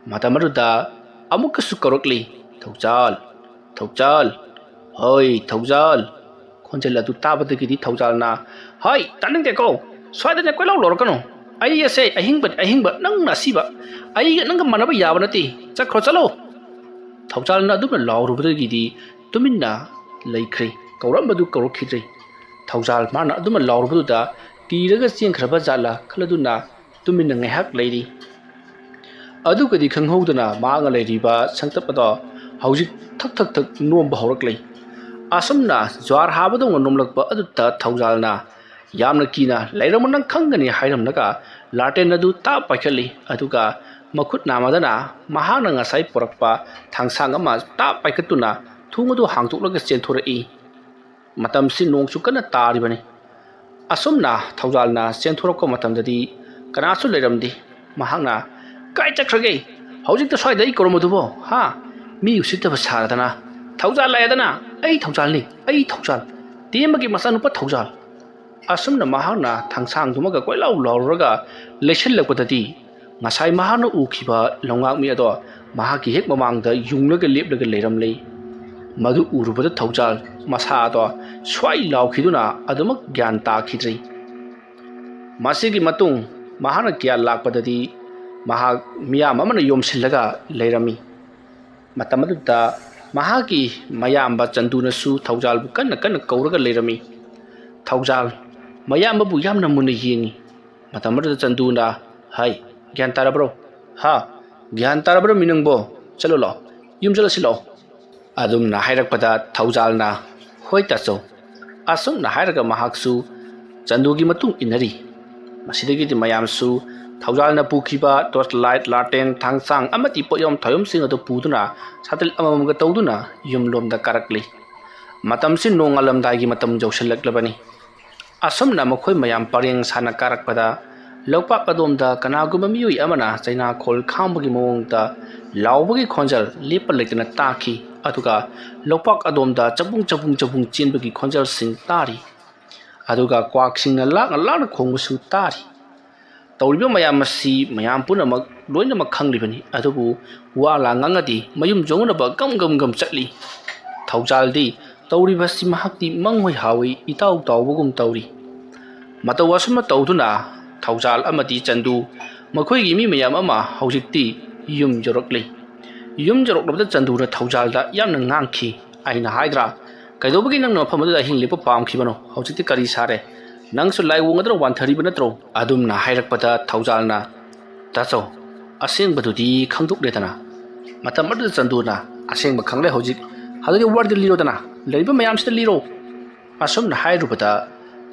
ꯃꯇꯝ ꯑꯗꯨꯗ ꯑꯃꯨꯛꯀꯁꯨ ꯀꯧꯔꯛꯂꯤ, "ꯊꯧꯖꯥꯜ, ꯊꯧꯖꯥꯜ, ꯍꯣꯏ ꯊꯧꯖꯥꯜ!" ꯈꯣꯟꯖꯦꯜ ꯑꯗꯨ ꯇꯥꯕꯗꯒꯤꯗꯤ ꯊꯧꯖꯥꯜꯅ, "ꯍꯣꯏ, ꯇꯥꯅꯤꯡꯗꯦꯀꯣ, ꯁ꯭ꯋꯥꯏꯗꯅꯦ ꯀꯣꯏꯂꯥꯎ ꯂꯥꯎꯔꯛꯀꯅꯨ꯫ ꯑꯩ ꯑꯁꯦ ꯑꯍꯤꯡꯕꯅꯤ, ꯑꯍꯤꯡꯕ, ꯅꯪꯅ ꯑꯁꯤꯕ꯫ ꯑꯩꯒ ꯅꯪꯒ ꯃꯥꯟꯅꯕ ꯌꯥꯕ ꯅꯠꯇꯦ꯫ ꯆꯠꯈ꯭ꯔꯣ, ꯆꯠꯂꯣ!" ꯊꯧꯖꯥꯜꯅ ꯑꯗꯨꯝꯅ ꯂꯥꯎꯔꯨꯕꯗꯒꯤꯗꯤ ꯇꯨꯃꯤꯟꯅ ꯂꯩꯈ꯭ꯔꯦ꯫ ꯀꯧꯔꯝꯕꯗꯨ ꯀꯧꯔꯛꯈꯤꯗ꯭ꯔꯦ꯫ ꯊꯧꯖꯥꯜ ꯃꯥꯅ ꯑꯗꯨꯝꯅ ꯂꯥꯎꯔꯨꯕꯗꯨꯗ ꯀꯤꯔꯒ ꯆꯦꯟꯈ꯭ꯔꯕ ꯖꯥꯠꯂ ꯈꯜꯂꯗꯨꯅ ꯇꯨꯃꯤꯟꯅ ꯉꯥꯏꯍꯥꯛ ꯂꯩꯔꯤ꯫ ꯑꯗꯨꯒꯗꯤ ꯈꯪꯍꯧꯗꯅ ꯃꯍꯥꯛꯅ ꯂꯩꯔꯤꯕ ꯁꯪꯇꯞ ꯑꯗꯣ ꯍꯧꯖꯤꯛ ꯊꯛ ꯊꯛ ꯊꯛ ꯅꯣꯝꯕ ꯍꯧꯔꯛꯂꯦ꯫ ꯑꯁꯨꯝꯅ ꯖ꯭ꯋꯥꯔ ꯍꯥꯕꯗꯧꯅ ꯅꯣꯝꯂꯛꯄ ꯑꯗꯨꯗ ꯊꯧꯖꯥꯜꯅ, "ꯌꯥꯝꯅ ꯀꯤꯅ ꯂꯩꯔꯝꯃꯨ, ꯅꯪ ꯈꯪꯒꯅꯤ" ꯍꯥꯏꯔꯝꯂꯒ ꯂꯥꯇꯦꯟ ꯑꯗꯨ ꯇꯥꯞ ꯄꯥꯏꯈꯠꯂꯤ꯫ ꯑꯗꯨꯒ ꯃꯈꯨꯠ ꯅꯥꯝꯃꯗꯅ ꯃꯍꯥꯛꯅ ꯉꯁꯥꯏ ꯄꯨꯔꯛꯄ ꯊꯥꯡꯁꯥꯡ ꯑꯃ ꯇꯥꯞ ꯄꯥꯏꯈꯠꯇꯨꯅ ꯊꯣꯡ ꯑꯗꯨ ꯍꯥꯡꯗꯣꯛꯂꯒ ꯆꯦꯟꯊꯣꯔꯛꯏ꯫ ꯃꯇꯝꯁꯤ ꯅꯣꯡꯁꯨ ꯀꯟꯅ ꯇꯥꯔꯤꯕꯅꯤ꯫ ꯑꯁꯨꯝꯅ ꯊꯧꯖꯥꯜꯅ ꯆꯦꯟꯊꯣꯔꯛꯄ ꯃꯇꯝꯗꯗꯤ ꯀꯅꯥꯁꯨ ꯂꯩꯔꯝꯗꯦ꯫ ꯃꯍꯥꯛꯅ, "ꯀꯥꯏ ꯆꯠꯈ꯭ꯔꯒꯦ? ꯍꯧꯖꯤꯛꯇ ꯁ꯭ꯋꯥꯏꯗ ꯑꯩ ꯀꯧꯔꯝꯕꯗꯨꯕꯣ? ꯍꯥ? ꯃꯤ ꯎꯁꯤꯠꯇꯕ ꯁꯥꯔꯗꯅ꯫ ꯊꯧꯖꯥꯜ ꯂꯥꯛꯑꯦꯗꯅ! ꯑꯩ ꯊꯧꯖꯥꯜꯅꯤ, ꯑꯩ ꯊꯧꯖꯥꯜ꯫ ꯇꯦꯝꯕꯒꯤ ꯃꯆꯥꯅꯨꯄꯥ ꯊꯧꯖꯥꯜ!" ꯑꯁꯨꯝꯅ ꯃꯍꯥꯛꯅ ꯊꯥꯡꯁꯥꯡꯗꯨꯃꯒ ꯀꯣꯏꯂꯥꯎ ꯂꯥꯎꯔꯨꯔꯒ ꯂꯩꯁꯤꯜꯂꯛꯄꯗꯗꯤ ꯉꯁꯥꯏ ꯃꯍꯥꯛꯅ ꯎꯈꯤꯕ ꯂꯧꯉꯥꯛꯃꯤ ꯑꯗꯣ ꯃꯍꯥꯛꯀꯤ ꯍꯦꯛ ꯃꯃꯥꯡꯗ ꯌꯨꯡꯂꯒ ꯂꯦꯞꯂꯒ ꯂꯩꯔꯝꯂꯦ꯫ ꯃꯗꯨ ꯎꯔꯨꯕꯗ ꯊꯧꯖꯥꯜ ꯃꯁꯥ ꯑꯗꯣ ꯁ꯭ꯋꯥꯏ ꯂꯥꯎꯈꯤꯗꯨꯅ ꯑꯗꯨꯃꯛ ꯒ꯭ꯌꯥꯟ ꯇꯥꯈꯤꯗ꯭ꯔꯦ꯫ ꯃꯁꯤꯒꯤ ꯃꯇꯨꯡ ꯃꯍꯥꯛꯅ ꯒ꯭ꯌꯥꯟ ꯂꯥꯛꯄꯗꯗꯤ ꯃꯍꯥꯛ ꯃꯤꯌꯥꯝ ꯑꯃꯅ ꯌꯣꯝꯁꯤꯜꯂꯒ ꯂꯩꯔꯝꯃꯤ꯫ ꯃꯇꯝ ꯑꯗꯨꯗ ꯃꯍꯥꯛꯀꯤ ꯃꯌꯥꯝꯕ ꯆꯟꯗꯨꯅꯁꯨ ꯊꯧꯖꯥꯜꯕꯨ ꯀꯟꯅ ꯀꯟꯅ ꯀꯧꯔꯒ ꯂꯩꯔꯝꯃꯤ꯫ ꯊꯧꯖꯥꯜ ꯃꯌꯥꯝꯕꯕꯨ ꯌꯥꯝꯅ ꯃꯨꯟꯅ ꯌꯦꯡꯉꯤ꯫ ꯃꯇꯝ ꯑꯗꯨꯗ ꯆꯟꯗꯨꯅ, "ꯍꯥꯏ, ꯒ꯭ꯌꯥꯟ ꯇꯥꯔꯕ꯭ꯔꯣ? ꯍꯥ? ꯒ꯭ꯌꯥꯟ ꯇꯥꯔꯕ꯭ꯔꯣ ꯃꯤ ꯅꯪꯕꯣ? ꯆꯠꯂꯣ ꯂꯥꯛꯑꯣ, ꯌꯨꯝ ꯆꯠꯂꯁꯤ ꯂꯥꯛꯑꯣ"꯫ ꯑꯗꯨꯝꯅ ꯍꯥꯏꯔꯛꯄꯗ ꯊꯧꯖꯥꯜꯅ, "ꯍꯣꯏ ꯇꯥꯆꯧ"꯫ ꯑꯁꯨꯝꯅ ꯍꯥꯏꯔꯒ ꯃꯍꯥꯛꯁꯨ ꯆꯟꯗꯨꯒꯤ ꯃꯇꯨꯡ ꯏꯟꯅꯔꯤ꯫ ꯃꯁꯤꯗꯒꯤꯗꯤ ꯃꯌꯥꯝꯁꯨ ꯊꯧꯖꯥꯜꯅ ꯄꯨꯈꯤꯕ ꯇꯣꯔꯆ ꯂꯥꯏꯠ, ꯂꯥꯇꯦꯟ, ꯊꯥꯡꯁꯥꯡ ꯑꯃꯗꯤ ꯄꯣꯠꯌꯣꯝ ꯊꯧꯌꯣꯝꯁꯤꯡ ꯑꯗꯨ ꯄꯨꯗꯨꯅ ꯁꯥꯇꯤꯜ ꯑꯃꯃꯝꯒ ꯇꯧꯗꯨꯅ ꯌꯨꯝꯂꯣꯝꯗ ꯀꯥꯔꯛꯂꯤ꯫ ꯃꯇꯝꯁꯤ ꯅꯣꯡꯉꯥꯜꯂꯝꯗꯥꯏꯒꯤ ꯃꯇꯝ ꯌꯧꯁꯤꯜꯂꯛꯂꯕꯅꯤ꯫ ꯑꯁꯨꯝꯅ ꯃꯈꯣꯏ ꯃꯌꯥꯝ ꯄꯔꯦꯡ ꯁꯥꯅ ꯀꯥꯔꯛꯄꯗ ꯂꯣꯛꯄꯥꯛ ꯑꯗꯣꯝꯗ ꯀꯅꯥꯒꯨꯝꯕ ꯃꯤꯑꯣꯏ ꯑꯃꯅ ꯆꯩꯅꯥꯈꯣꯜ ꯈꯥꯡꯕꯒꯤ ꯃꯑꯣꯡꯗ ꯂꯥꯎꯕꯒꯤ ꯈꯣꯟꯖꯦꯜ ꯂꯦꯞꯄ ꯂꯩꯇꯅ ꯇꯥꯈꯤ, ꯑꯗꯨꯒ ꯂꯣꯛꯄꯥꯛ ꯑꯗꯣꯝꯗ ꯆꯕꯨꯡ ꯆꯕꯨꯡ ꯆꯕꯨꯡ ꯆꯦꯟꯕꯒꯤ ꯈꯣꯟꯖꯦꯜꯁꯤꯡ ꯇꯥꯔꯤ, ꯑꯗꯨꯒ ꯀ꯭ꯋꯥꯛꯁꯤꯡꯅ ꯂꯥꯛꯅ ꯂꯥꯛꯅ ꯈꯣꯡꯕꯁꯨ ꯇꯥꯔꯤ꯫ ꯇꯧꯔꯤꯕ ꯃꯌꯥꯝ ꯑꯁꯤ ꯃꯌꯥꯝ ꯄꯨꯝꯅꯃꯛ ꯂꯣꯏꯅꯃꯛ ꯈꯪꯂꯤꯕꯅꯤ, ꯑꯗꯨꯕꯨ ꯋꯥ ꯂꯥ ꯉꯥꯡꯉꯗꯤ ꯃꯌꯨꯝ ꯌꯧꯅꯅꯕ ꯒꯝ ꯒꯝ ꯒꯝ ꯆꯠꯂꯤ꯫ ꯊꯧꯖꯥꯜꯗꯤ ꯇꯧꯔꯤꯕꯁꯤ ꯃꯍꯥꯛꯇꯤ ꯃꯪꯍꯣꯏ ꯍꯥꯎꯏ, ꯏꯇꯥꯎ ꯇꯥꯎꯕꯒꯨꯝ ꯇꯧꯔꯤ꯫ ꯃꯇꯧ ꯑꯁꯨꯝꯅ ꯇꯧꯗꯨꯅ ꯊꯧꯖꯥꯜ ꯑꯃꯗꯤ ꯆꯟꯗꯨ ꯃꯈꯣꯏꯒꯤ ꯃꯤ ꯃꯌꯥꯝ ꯑꯃ ꯍꯧꯖꯤꯛꯇꯤ ꯌꯨꯝ ꯌꯧꯔꯛꯂꯤ꯫ ꯌꯨꯝ ꯌꯧꯔꯛꯂꯕꯗ ꯆꯟꯗꯨꯅ ꯊꯧꯖꯥꯜꯗ ꯌꯥꯝꯅ ꯉꯥꯡꯈꯤ, "ꯑꯩꯅ ꯍꯥꯏꯗ꯭ꯔꯥ, ꯀꯩꯗꯧꯕꯒꯤ ꯅꯪꯅ ꯃꯐꯝ ꯑꯗꯨꯗ ꯑꯍꯤꯡ ꯂꯦꯛꯄ ꯄꯥꯝꯈꯤꯕꯅꯣ? ꯍꯧꯖꯤꯛꯇꯤ ꯀꯔꯤ ꯁꯥꯔꯦ? ꯅꯪꯁꯨ ꯂꯥꯏꯑꯣꯡ ꯑꯗꯨꯅ ꯋꯥꯟꯊꯔꯤꯕ ꯅꯠꯇ꯭ꯔꯣ?" ꯑꯗꯨꯝꯅ ꯍꯥꯏꯔꯛꯄꯗ ꯊꯧꯖꯥꯜꯅ, "ꯇꯥꯆꯧ, ꯑꯁꯦꯡꯕꯗꯨꯗꯤ ꯈꯪꯗꯣꯛꯂꯦꯗꯅ꯫ ꯃꯇꯝ ꯑꯗꯨꯗ ꯆꯟꯗꯨꯅ ꯑꯁꯦꯡꯕ ꯈꯪꯂꯦ ꯍꯧꯖꯤꯛ꯫ ꯑꯗꯨꯒꯤ ꯋꯥꯔꯤꯗꯨ ꯂꯤꯔꯣꯗꯅ, ꯂꯩꯔꯤꯕ ꯃꯌꯥꯝꯁꯤꯗ ꯂꯤꯔꯣ꯫" ꯑꯁꯨꯝꯅ ꯍꯥꯏꯔꯨꯕꯗ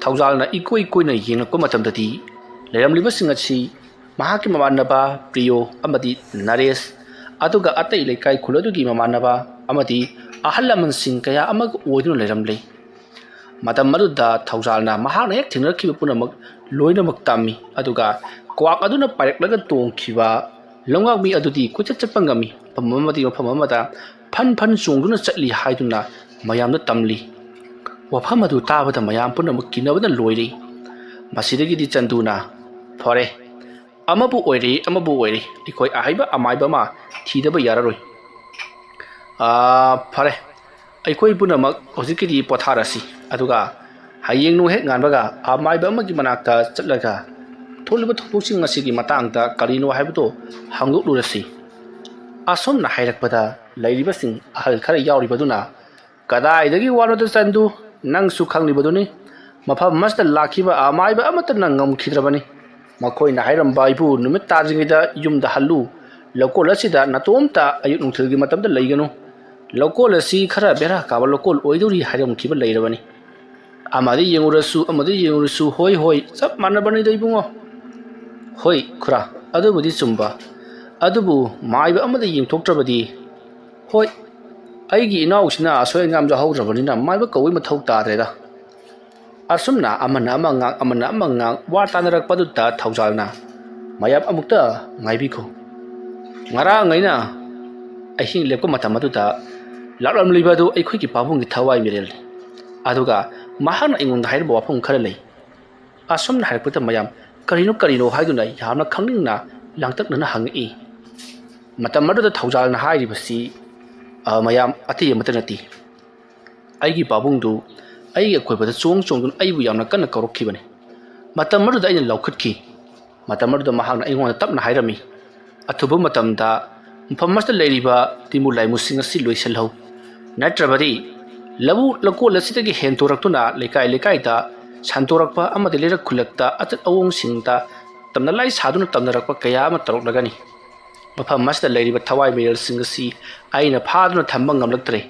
ꯊꯧꯖꯥꯜꯅ ꯏꯀꯣꯏ ꯀꯣꯏꯅ ꯌꯦꯡꯂꯛꯄ ꯃꯇꯝꯗꯗꯤ ꯂꯩꯔꯝꯂꯤꯕꯁꯤꯡ ꯑꯁꯤ ꯃꯍꯥꯛꯀꯤ ꯃꯃꯥꯟꯅꯕ ꯄ꯭ꯔꯤꯌꯣ ꯑꯃꯗꯤ ꯅꯔꯦꯁ, ꯑꯗꯨꯒ ꯑꯇꯩ ꯂꯩꯀꯥꯏ ꯈꯨꯜ ꯑꯗꯨꯒꯤ ꯃꯃꯥꯟꯅꯕ ꯑꯃꯗꯤ ꯑꯍꯜ ꯂꯃꯟꯁꯤꯡ ꯀꯌꯥ ꯑꯃꯒ ꯑꯣꯏꯗꯨꯅ ꯂꯩꯔꯝꯂꯤ꯫ ꯃꯇꯝ ꯑꯗꯨꯗ ꯊꯧꯖꯥꯜꯅ ꯃꯍꯥꯛꯅ ꯍꯦꯛ ꯊꯦꯡꯅꯔꯛꯈꯤꯕ ꯄꯨꯝꯅꯃꯛ ꯂꯣꯏꯅꯃꯛ ꯇꯝꯃꯤ, ꯑꯗꯨꯒ ꯀ꯭ꯋꯥꯛ ꯑꯗꯨꯅ ꯄꯥꯏꯔꯛꯂꯒ ꯇꯣꯡꯈꯤꯕ ꯂꯝꯉꯥꯛꯃꯤ ꯑꯗꯨꯗꯤ ꯀꯣꯏꯆꯠ ꯆꯠꯄ ꯉꯝꯃꯤ, ꯃꯐꯝ ꯑꯃꯗꯒꯤ ꯃꯐꯝ ꯑꯃꯗ ꯐꯟ ꯐꯟ ꯆꯣꯡꯗꯨꯅ ꯆꯠꯂꯤ ꯍꯥꯏꯗꯨꯅ ꯃꯌꯥꯝꯗ ꯇꯝꯂꯤ꯫ ꯋꯥꯐꯝ ꯑꯗꯨ ꯇꯥꯕꯗ ꯃꯌꯥꯝ ꯄꯨꯝꯅꯃꯛ ꯀꯤꯅꯕꯅ ꯂꯣꯏꯔꯤ꯫ ꯃꯁꯤꯗꯒꯤꯗꯤ ꯆꯟꯗꯨꯅ, "ꯐꯔꯦ, ꯑꯃꯕꯨ ꯑꯣꯏꯔꯦ, ꯑꯃꯕꯨ ꯑꯣꯏꯔꯦ, ꯑꯩꯈꯣꯏ ꯑꯍꯩꯕ ꯑꯃꯥꯏꯕ ꯑꯃ ꯊꯤꯗꯕ ꯌꯥꯔꯔꯣꯏ꯫ ꯑꯥ, ꯐꯔꯦ, ꯑꯩꯈꯣꯏ ꯄꯨꯝꯅꯃꯛ ꯍꯧꯖꯤꯛꯀꯤꯗꯤ ꯄꯣꯊꯥꯔꯁꯤ, ꯑꯗꯨꯒ ꯍꯌꯦꯡ ꯅꯣꯡ ꯍꯦꯛ ꯉꯥꯟꯕꯒ ꯑꯃꯥꯏꯕ ꯑꯃꯒꯤ ꯃꯅꯥꯛꯇ ꯆꯠꯂꯒ ꯊꯣꯛꯂꯤꯕ ꯊꯧꯗꯣꯛꯁꯤꯡ ꯑꯁꯤꯒꯤ ꯃꯇꯥꯡꯗ ꯀꯔꯤꯅꯣ ꯍꯥꯏꯕꯗꯨ ꯍꯪꯗꯣꯛꯂꯨꯔꯁꯤ꯫" ꯑꯁꯨꯝꯅ ꯍꯥꯏꯔꯛꯄꯗ ꯂꯩꯔꯤꯕꯁꯤꯡ ꯑꯍꯜ ꯈꯔ ꯌꯥꯎꯔꯤꯕꯗꯨꯅ, "ꯀꯗꯥꯏꯗꯒꯤ ꯋꯥꯅꯣꯗ ꯆꯟꯗꯨ? ꯅꯪꯁꯨ ꯈꯪꯂꯤꯕꯗꯨꯅꯤ, ꯃꯐꯝ ꯑꯁꯤꯗ ꯂꯥꯛꯈꯤꯕ ꯑꯃꯥꯏꯕ ꯑꯃꯠꯇꯅ ꯉꯝꯈꯤꯗ꯭ꯔꯕꯅꯤ꯫ ꯃꯈꯣꯏꯅ ꯍꯥꯏꯔꯝꯕ ꯍꯥꯏꯕꯨ ꯅꯨꯃꯤꯠ ꯇꯥꯗ꯭ꯔꯤꯉꯩꯗ ꯌꯨꯝꯗ ꯍꯜꯂꯨ꯫ ꯂꯧꯀꯣꯜ ꯑꯁꯤꯗ ꯅꯇꯣꯝꯇ ꯑꯌꯨꯛ ꯅꯨꯡꯊꯤꯜꯒꯤ ꯃꯇꯝꯗ ꯂꯩꯒꯅꯨ꯫ ꯂꯧꯀꯣꯜ ꯑꯁꯤ ꯈꯔ ꯕꯦꯔꯥ ꯀꯥꯕ ꯂꯧꯀꯣꯜ ꯑꯣꯏꯗꯧꯔꯤ ꯍꯥꯏꯔꯝꯈꯤꯕ ꯂꯩꯔꯕꯅꯤ꯫" "ꯑꯃꯗ ꯌꯦꯡꯉꯨꯔꯁꯨ, ꯑꯃꯗ ꯌꯦꯡꯉꯨꯔꯁꯨ, ꯍꯣꯏ, ꯍꯣꯏ, ꯆꯞ ꯃꯥꯟꯅꯕꯅꯤꯗ ꯏꯕꯨꯡꯉꯣ꯫" "ꯍꯣꯏ ꯈꯨꯔꯥ, ꯑꯗꯨꯕꯨꯗꯤ ꯆꯨꯝꯕ꯫ ꯑꯗꯨꯕꯨ ꯃꯥꯏꯕ ꯑꯃꯗ ꯌꯦꯡꯊꯣꯛꯇ꯭ꯔꯕꯗꯤ꯫" "ꯍꯣꯏ, ꯑꯩꯒꯤ ꯏꯅꯥꯎꯁꯤꯅ ꯑꯁꯣꯏ ꯑꯉꯥꯝ ꯌꯥꯎꯍꯧꯗ꯭ꯔꯕꯅꯤꯅ ꯃꯥꯏꯕ ꯀꯧꯕꯩ ꯃꯊꯧ ꯇꯥꯗ꯭ꯔꯦꯗ꯫" ꯑꯁꯨꯝꯅ ꯑꯃꯅ ꯑꯃ ꯉꯥꯡ, ꯑꯃꯅ ꯑꯃ ꯉꯥꯡ, ꯋꯥ ꯇꯥꯅꯔꯛꯄꯗꯨꯗ ꯊꯧꯖꯥꯜꯅ, "ꯃꯌꯥꯝ ꯑꯃꯨꯛꯇ ꯉꯥꯏꯕꯤꯈꯣ꯫ ꯉꯔꯥꯡ ꯑꯩꯅ ꯑꯍꯤꯡ ꯂꯦꯞꯄ ꯃꯇꯝ ꯑꯗꯨꯗ ꯂꯥꯛꯂꯝꯂꯤꯕ ꯑꯗꯨ ꯑꯩꯈꯣꯏꯒꯤ ꯄꯥꯕꯨꯡꯒꯤ ꯊꯋꯥꯏ ꯃꯤꯔꯦꯜꯅꯤ꯫ ꯑꯗꯨꯒ ꯃꯍꯥꯛꯅ ꯑꯩꯉꯣꯟꯗ ꯍꯥꯏꯔꯝꯕ ꯋꯥꯐꯝ ꯈꯔ ꯂꯩ꯫" ꯑꯁꯨꯝꯅ ꯍꯥꯏꯔꯛꯄꯗ ꯃꯌꯥꯝ "ꯀꯔꯤꯅꯣ, ꯀꯔꯤꯅꯣ?" ꯍꯥꯏꯗꯨꯅ ꯌꯥꯝꯅ ꯈꯪꯅꯤꯡꯅ ꯂꯥꯡꯇꯛꯅꯅ ꯍꯪꯉꯛꯏ꯫ ꯃꯇꯝ ꯑꯗꯨꯗ ꯊꯧꯖꯥꯜꯅ ꯍꯥꯏꯔꯤꯕꯁꯤ, ꯑ, ꯃꯌꯥꯝ ꯑꯇꯩ ꯑꯃꯠꯇ ꯅꯠꯇꯦ꯫ ꯑꯩꯒꯤ ꯄꯥꯕꯨꯡꯗꯨ ꯑꯩꯒꯤ ꯑꯀꯣꯏꯕꯗ ꯆꯣꯡ ꯆꯣꯡꯗꯨꯅ ꯑꯩꯕꯨ ꯌꯥꯝꯅ ꯀꯟꯅ ꯀꯧꯔꯛꯈꯤꯕꯅꯤ꯫ ꯃꯇꯝ ꯑꯗꯨꯗ ꯑꯩꯅ ꯂꯧꯈꯠꯈꯤ꯫ ꯃꯇꯝ ꯑꯗꯨꯗ ꯃꯍꯥꯛꯅ ꯑꯩꯉꯣꯟꯗ ꯇꯞꯅ ꯍꯥꯏꯔꯝꯃꯤ, "ꯑꯊꯨꯕ ꯃꯇꯝꯗ ꯃꯐꯝ ꯑꯁꯤꯗ ꯂꯩꯔꯤꯕ ꯇꯤꯃꯨ ꯂꯥꯏꯃꯨꯁꯤꯡ ꯑꯁꯤ ꯂꯣꯏꯁꯤꯜꯍꯧ꯫ ꯅꯠꯇ꯭ꯔꯕꯗꯤ ꯂꯧꯎ ꯂꯀꯣꯜ ꯑꯁꯤꯗꯒꯤ ꯍꯦꯟꯗꯣꯔꯛꯇꯨꯅ ꯂꯩꯀꯥꯏ ꯂꯩꯀꯥꯏꯗ ꯁꯟꯗꯣꯔꯛꯄ ꯑꯃꯗꯤ ꯂꯩꯔꯛ ꯈꯨꯜꯂꯛꯇ ꯑꯆꯠ ꯑꯋꯣꯡꯁꯤꯡꯗ ꯇꯝꯅ ꯂꯥꯏ ꯁꯥꯗꯨꯅ ꯇꯝꯅꯔꯛꯄ ꯀꯌꯥ ꯑꯃ ꯇꯧꯔꯛꯂꯒꯅꯤ꯫ ꯃꯐꯝ ꯑꯁꯤꯗ ꯂꯩꯔꯤꯕ ꯊꯋꯥꯏ ꯃꯤꯔꯦꯜꯁꯤꯡ ꯑꯁꯤ ꯑꯩꯅ ꯐꯥꯗꯨꯅ ꯊꯝꯕ ꯉꯝꯂꯛꯇ꯭ꯔꯦ꯫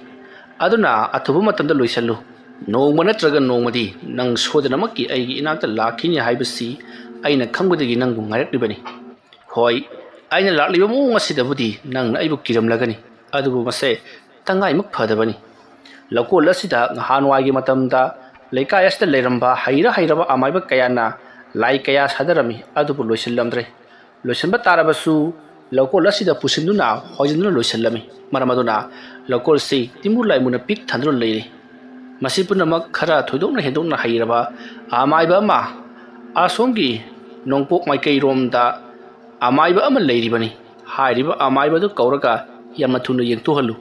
ꯑꯗꯨꯅ ꯑꯊꯨꯕ ꯃꯇꯝꯗ ꯂꯣꯏꯁꯤꯜꯂꯨ꯫ ꯅꯣꯡꯃ ꯅꯠꯇ꯭ꯔꯒ ꯅꯣꯡꯃꯗꯤ ꯅꯪ ꯁꯣꯏꯗꯅꯃꯛꯀꯤ ꯑꯩꯒꯤ ꯏꯅꯥꯛꯇ ꯂꯥꯛꯈꯤꯅꯤ ꯍꯥꯏꯕꯁꯤ ꯑꯩꯅ ꯈꯪꯕꯗꯒꯤ ꯅꯪꯕꯨ ꯉꯥꯏꯔꯛꯂꯤꯕꯅꯤ꯫ ꯍꯣꯏ, ꯑꯩꯅ ꯂꯥꯛꯂꯤꯕ ꯃꯑꯣꯡ ꯑꯁꯤꯗꯕꯨꯗꯤ ꯅꯪꯅ ꯑꯩꯕꯨ ꯀꯤꯔꯝꯂꯒꯅꯤ, ꯑꯗꯨꯕꯨ ꯃꯁꯦ ꯇꯉꯥꯏꯃꯛ ꯐꯗꯕꯅꯤ꯫ ꯂꯧꯀꯣꯜ ꯑꯁꯤꯗ ꯅꯍꯥꯟꯋꯥꯏꯒꯤ ꯃꯇꯝꯗ ꯂꯩꯀꯥꯏ ꯑꯁꯤꯗ ꯂꯩꯔꯝꯕ ꯍꯩꯔ ꯍꯩꯔꯕ ꯑꯃꯥꯏꯕ ꯀꯌꯥꯅ ꯂꯥꯏ ꯀꯌꯥ ꯁꯥꯗꯔꯝꯃꯤ, ꯑꯗꯨꯕꯨ ꯂꯣꯏꯁꯤꯜꯂꯝꯗ꯭ꯔꯦ꯫ ꯂꯣꯏꯁꯤꯟꯕ ꯇꯥꯔꯕꯁꯨ ꯂꯧꯀꯣꯜ ꯑꯁꯤꯗ ꯄꯨꯁꯤꯟꯗꯨꯅ ꯍꯣꯏꯖꯤꯟꯗꯨꯅ ꯂꯣꯏꯁꯤꯜꯂꯝꯃꯤ꯫ ꯃꯔꯝ ꯑꯗꯨꯅ ꯂꯧꯀꯣꯜꯁꯤ ꯇꯤꯃꯨ ꯂꯥꯏꯃꯨꯅ ꯄꯤꯛ ꯊꯟꯗꯨꯅ ꯂꯩꯔꯤ꯫ ꯃꯁꯤ ꯄꯨꯝꯅꯃꯛ ꯈꯔ ꯊꯣꯏꯗꯣꯛꯅ ꯍꯦꯟꯗꯣꯛꯅ ꯍꯩꯔꯕ ꯑꯃꯥꯏꯕ ꯑꯃ ꯑꯁꯣꯝꯒꯤ ꯅꯣꯡꯄꯣꯛ ꯃꯥꯏꯀꯩꯔꯣꯝꯗ ꯑꯃꯥꯏꯕ ꯑꯃ ꯂꯩꯔꯤꯕꯅꯤ꯫ ꯍꯥꯏꯔꯤꯕ ꯑꯃꯥꯏꯕꯗꯨ ꯀꯧꯔꯒ ꯌꯥꯝꯅ ꯊꯨꯅ ꯌꯦꯡꯊꯣꯛꯍꯜꯂꯨ꯫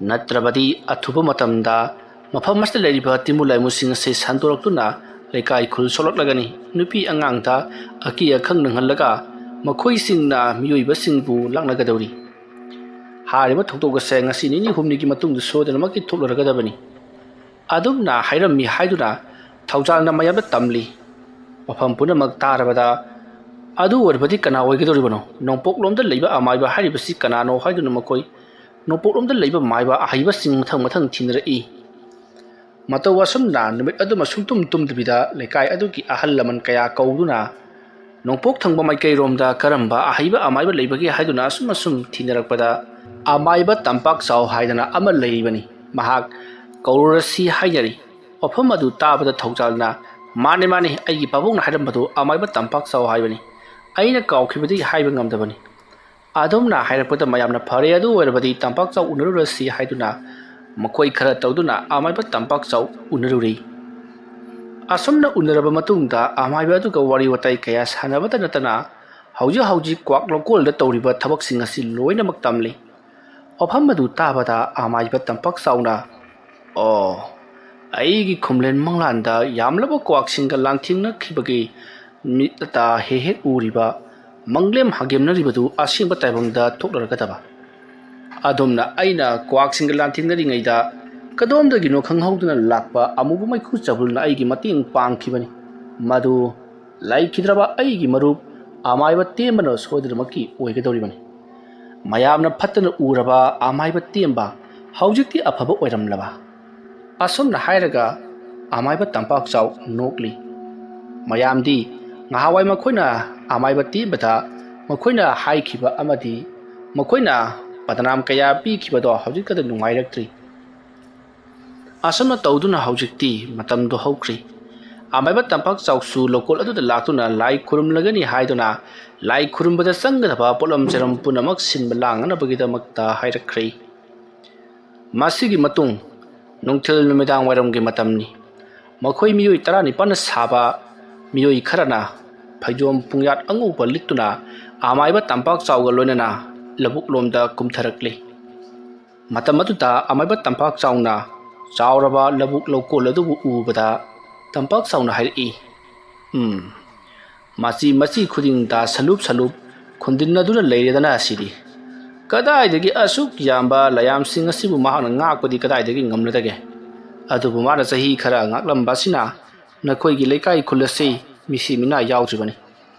ꯅꯠꯇ꯭ꯔꯕꯗꯤ ꯑꯊꯨꯕ ꯃꯇꯝꯗ ꯃꯐꯝ ꯑꯁꯤꯗ ꯂꯩꯔꯤꯕ ꯇꯤꯃꯨ ꯂꯥꯏꯃꯨꯁꯤꯡ ꯑꯁꯤ ꯁꯟꯗꯣꯔꯛꯇꯨꯅ ꯂꯩꯀꯥꯏ ꯈꯨꯜ ꯁꯣꯛꯂꯛꯂꯒꯅꯤ꯫ ꯅꯨꯄꯤ ꯑꯉꯥꯡꯗ ꯑꯀꯤ ꯑꯈꯪ ꯅꯪꯍꯜꯂꯒ ꯃꯈꯣꯏꯁꯤꯡꯅ ꯃꯤꯑꯣꯏꯕꯁꯤꯡꯕꯨ ꯂꯥꯛꯅꯒꯗꯧꯔꯤ꯫ ꯍꯥꯏꯔꯤꯕ ꯊꯧꯗꯣꯛ ꯑꯁꯦ ꯉꯁꯤ ꯅꯤꯅꯤ ꯍꯨꯝꯅꯤꯒꯤ ꯃꯇꯨꯡꯗ ꯁꯣꯏꯗꯅꯃꯛꯀꯤ ꯊꯣꯛꯂꯔꯒꯗꯕꯅꯤ꯫" ꯑꯗꯨꯝꯅ ꯍꯥꯏꯔꯝꯃꯤ ꯍꯥꯏꯗꯨꯅ ꯊꯧꯖꯥꯜꯅ ꯃꯌꯥꯝꯗ ꯇꯝꯂꯤ꯫ ꯃꯐꯝ ꯄꯨꯝꯅꯃꯛ ꯇꯥꯔꯕꯗ, "ꯑꯗꯨ ꯑꯣꯏꯔꯕꯗꯤ ꯀꯅꯥ ꯑꯣꯏꯒꯗꯧꯔꯤꯕꯅꯣ? ꯅꯣꯡꯄꯣꯛꯂꯣꯝꯗ ꯂꯩꯕ ꯑꯃꯥꯏꯕ ꯍꯥꯏꯔꯤꯕꯁꯤ ꯀꯅꯥꯅꯣ?" ꯍꯥꯏꯗꯨꯅ ꯃꯈꯣꯏ ꯅꯣꯡꯄꯣꯛꯂꯣꯝꯗ ꯂꯩꯕ ꯃꯥꯏꯕ ꯑꯍꯩꯕꯁꯤꯡ ꯃꯊꯪ ꯃꯊꯪ ꯊꯤꯅꯔꯛꯏ꯫ ꯃꯇꯧ ꯑꯁꯨꯝꯅ ꯅꯨꯃꯤꯠ ꯑꯗꯨꯃ ꯁꯨꯡꯇꯨꯝ ꯇꯨꯝꯗꯕꯤꯗ ꯂꯩꯀꯥꯏ ꯑꯗꯨꯒꯤ ꯑꯍꯜ ꯂꯃꯟ ꯀꯌꯥ ꯀꯧꯗꯨꯅ ꯅꯣꯡꯄꯣꯛ ꯊꯪꯕ ꯃꯥꯏꯀꯩꯔꯣꯝꯗ ꯀꯔꯝꯕ ꯑꯍꯩꯕ ꯑꯃꯥꯏꯕ ꯂꯩꯕꯒꯦ ꯍꯥꯏꯗꯨꯅ ꯑꯁꯨꯝ ꯑꯁꯨꯝ ꯊꯤꯅꯔꯛꯄꯗ, ꯑꯃꯥꯏꯕ ꯇꯝꯄꯥꯛ ꯆꯥꯎ ꯍꯥꯏꯗꯅ ꯑꯃ ꯂꯩꯔꯤꯕꯅꯤ꯫ ꯃꯍꯥꯛ ꯀꯧꯔꯨꯔꯁꯤ ꯍꯥꯏꯅꯔꯤ꯫ ꯋꯥꯐꯝ ꯑꯗꯨ ꯇꯥꯕꯗ ꯊꯧꯖꯥꯜꯅ, "ꯃꯥꯅꯤ, ꯃꯥꯅꯤ, ꯑꯩꯒꯤ ꯄꯥꯕꯨꯡꯅ ꯍꯥꯏꯔꯝꯕꯗꯨ ꯑꯃꯥꯏꯕ ꯇꯝꯄꯥꯛ ꯆꯥꯎ ꯍꯥꯏꯕꯅꯤ꯫ ꯑꯩꯅ ꯀꯥꯎꯈꯤꯕꯗꯤ ꯍꯥꯏꯕ ꯉꯝꯗꯕꯅꯤ꯫" ꯑꯗꯨꯝꯅ ꯍꯥꯏꯔꯛꯄꯗ ꯃꯌꯥꯝꯅ, "ꯐꯔꯦ, ꯑꯗꯨ ꯑꯣꯏꯔꯕꯗꯤ ꯇꯝꯄꯥꯛ ꯆꯥꯎ ꯎꯅꯔꯨꯔꯁꯤ" ꯍꯥꯏꯗꯨꯅ ꯃꯈꯣꯏ ꯈꯔ ꯇꯧꯗꯨꯅ ꯑꯃꯥꯏꯕ ꯇꯝꯄꯥꯛ ꯆꯥꯎ ꯎꯅꯔꯨꯔꯤ꯫ ꯑꯁꯨꯝꯅ ꯎꯅꯔꯕ ꯃꯇꯨꯡꯗ ꯑꯃꯥꯏꯕ ꯑꯗꯨꯒ ꯋꯥꯔꯤ ꯋꯥꯇꯥꯏ ꯀꯌꯥ ꯁꯥꯟꯅꯕꯇ ꯅꯠꯇꯅ ꯍꯧꯖꯤꯛ ꯍꯧꯖꯤꯛ ꯀ꯭ꯋꯥꯛ ꯂꯧꯀꯣꯜꯗ ꯇꯧꯔꯤꯕ ꯊꯕꯛꯁꯤꯡ ꯑꯁꯤ ꯂꯣꯏꯅꯃꯛ ꯇꯝꯂꯤ꯫ ꯋꯥꯐꯝ ꯑꯗꯨ ꯇꯥꯕꯗ ꯑꯃꯥꯏꯕ ꯇꯝꯄꯥꯛ ꯆꯥꯎꯅ, "ꯑꯣ, ꯑꯩꯒꯤ ꯈꯨꯝꯂꯦꯟ ꯃꯪꯂꯥꯟꯗ ꯌꯥꯝꯂꯕ ꯀ꯭ꯋꯥꯛꯁꯤꯡꯒ ꯂꯥꯟꯊꯦꯡꯅꯈꯤꯕꯒꯤ ꯃꯤꯠ ꯑꯇꯥ ꯍꯦꯛ ꯍꯦꯛ ꯎꯔꯤꯕ, ꯃꯪꯂꯦꯝ ꯍꯥꯒꯦꯝꯅꯔꯤꯕꯗꯨ ꯑꯁꯦꯡꯕ ꯇꯥꯏꯕꯪꯗ ꯊꯣꯛꯂꯔꯒꯗꯕ꯫ ꯑꯗꯨꯝꯅ ꯑꯩꯅ ꯀ꯭ꯋꯥꯛꯁꯤꯡꯒ ꯂꯥꯟꯊꯦꯡꯅꯔꯤꯉꯩꯗ ꯀꯗꯣꯝꯗꯒꯤꯅꯣ ꯈꯪꯍꯧꯗꯅ ꯂꯥꯛꯄ ꯑꯃꯨꯕ ꯃꯩꯈꯨ ꯆꯕꯨꯜꯅ ꯑꯩꯒꯤ ꯃꯇꯦꯡ ꯄꯥꯡꯈꯤꯕꯅꯤ꯫ ꯃꯗꯨ ꯂꯩꯈꯤꯗ꯭ꯔꯕ ꯑꯩꯒꯤ ꯃꯔꯨꯞ ꯑꯃꯥꯏꯕ ꯇꯦꯝꯕꯅ ꯁꯣꯏꯗꯅꯃꯛꯀꯤ ꯑꯣꯏꯒꯗꯧꯔꯤꯕꯅꯤ꯫ ꯃꯌꯥꯝꯅ ꯐꯠꯇꯅ ꯎꯔꯕ ꯑꯃꯥꯏꯕ ꯇꯦꯝꯕ ꯍꯧꯖꯤꯛꯇꯤ ꯑꯐꯕ ꯑꯣꯏꯔꯝꯂꯕ꯫" ꯑꯁꯨꯝꯅ ꯍꯥꯏꯔꯒ ꯑꯃꯥꯏꯕ ꯇꯝꯄꯥꯛ ꯆꯥꯎ ꯅꯣꯛꯂꯤ꯫ ꯃꯌꯥꯝꯗꯤ ꯉꯍꯥꯟꯋꯥꯏ ꯃꯈꯣꯏꯅ ꯑꯃꯥꯏꯕ ꯇꯦꯝꯕꯗ ꯃꯈꯣꯏꯅ ꯍꯥꯏꯈꯤꯕ ꯑꯃꯗꯤ ꯃꯈꯣꯏꯅ ꯄꯗꯅꯥꯝ ꯀꯌꯥ ꯄꯤꯈꯤꯕꯗꯣ ꯍꯧꯖꯤꯛꯇꯗ ꯅꯨꯡꯉꯥꯏꯔꯛꯇ꯭ꯔꯤ꯫ ꯑꯁꯨꯝꯅ ꯇꯧꯗꯨꯅ ꯍꯧꯖꯤꯛꯇꯤ ꯃꯇꯝꯗꯣ ꯍꯧꯈ꯭ꯔꯤ꯫ ꯑꯃꯥꯏꯕ ꯇꯝꯄꯥꯛ ꯆꯥꯎꯁꯨ ꯂꯧꯀꯣꯜ ꯑꯗꯨꯗ ꯂꯥꯛꯇꯨꯅ ꯂꯥꯏ ꯈꯨꯔꯨꯝꯂꯒꯅꯤ ꯍꯥꯏꯗꯨꯅ ꯂꯥꯏ ꯈꯨꯔꯨꯝꯕꯗ ꯆꯪꯒꯗꯕ ꯄꯣꯠꯂꯝ ꯆꯩꯔꯝ ꯄꯨꯝꯅꯃꯛ ꯁꯤꯟꯕ ꯂꯥꯡꯅꯅꯕꯒꯤꯗꯃꯛꯇ ꯍꯥꯏꯔꯛꯈ꯭ꯔꯦ꯫ ꯃꯁꯤꯒꯤ ꯃꯇꯨꯡ ꯅꯨꯡꯊꯤꯜ ꯅꯨꯃꯤꯗꯥꯡ ꯋꯥꯏꯔꯝꯒꯤ ꯃꯇꯝꯅꯤ꯫ ꯃꯈꯣꯏ ꯃꯤꯑꯣꯏ ꯇꯔꯥꯅꯤꯄꯥꯜꯅ ꯁꯥꯕ ꯃꯤꯑꯣꯏ ꯈꯔꯅ ꯐꯩꯖꯣꯝ ꯄꯨꯡꯌꯥꯠ ꯑꯉꯧꯕ ꯂꯤꯠꯇꯨꯅ ꯑꯃꯥꯏꯕ ꯇꯝꯄꯥꯛ ꯆꯥꯎꯒ ꯂꯣꯏꯅꯅ ꯂꯧꯕꯨꯛ ꯂꯣꯝꯗ ꯀꯨꯝꯊꯔꯛꯂꯤ꯫ ꯃꯇꯝ ꯑꯗꯨꯗ ꯑꯃꯥꯏꯕ ꯇꯝꯄꯥꯛ ꯆꯥꯎꯅ ꯆꯥꯎꯔꯕ ꯂꯧꯕꯨꯛ ꯂꯧꯀꯣꯜ ꯑꯗꯨꯕꯨ ꯎꯕꯗ ꯇꯝꯄꯥꯛ ꯆꯥꯎꯅ ꯍꯥꯏꯔꯛꯏ, "ꯎꯝ, ꯃꯆꯤ ꯃꯆꯤ ꯈꯨꯗꯤꯡꯗ ꯁꯂꯨꯞ ꯁꯂꯨꯞ ꯈꯨꯟꯗꯤꯟꯅꯗꯨꯅ ꯂꯩꯔꯦꯗꯅ ꯑꯁꯤꯗꯤ꯫ ꯀꯗꯥꯏꯗꯒꯤ ꯑꯁꯨꯛ ꯌꯥꯝꯕ ꯂꯥꯏꯌꯥꯝꯁꯤꯡ ꯑꯁꯤꯕꯨ ꯃꯍꯥꯛꯅ ꯉꯥꯛꯄꯗꯤ ꯀꯗꯥꯏꯗꯒꯤ ꯉꯝꯂꯗꯒꯦ? ꯑꯗꯨꯕꯨ ꯃꯥꯅ ꯆꯍꯤ ꯈꯔ ꯉꯥꯛꯂꯝꯕ ꯑꯁꯤꯅ ꯅꯈꯣꯏꯒꯤ ꯂꯩꯀꯥꯏ ꯈꯨꯜ ꯑꯁꯤ ꯃꯤꯁꯤ ꯃꯤꯅꯥ ꯌꯥꯎꯗ꯭ꯔꯤꯕꯅꯤ꯫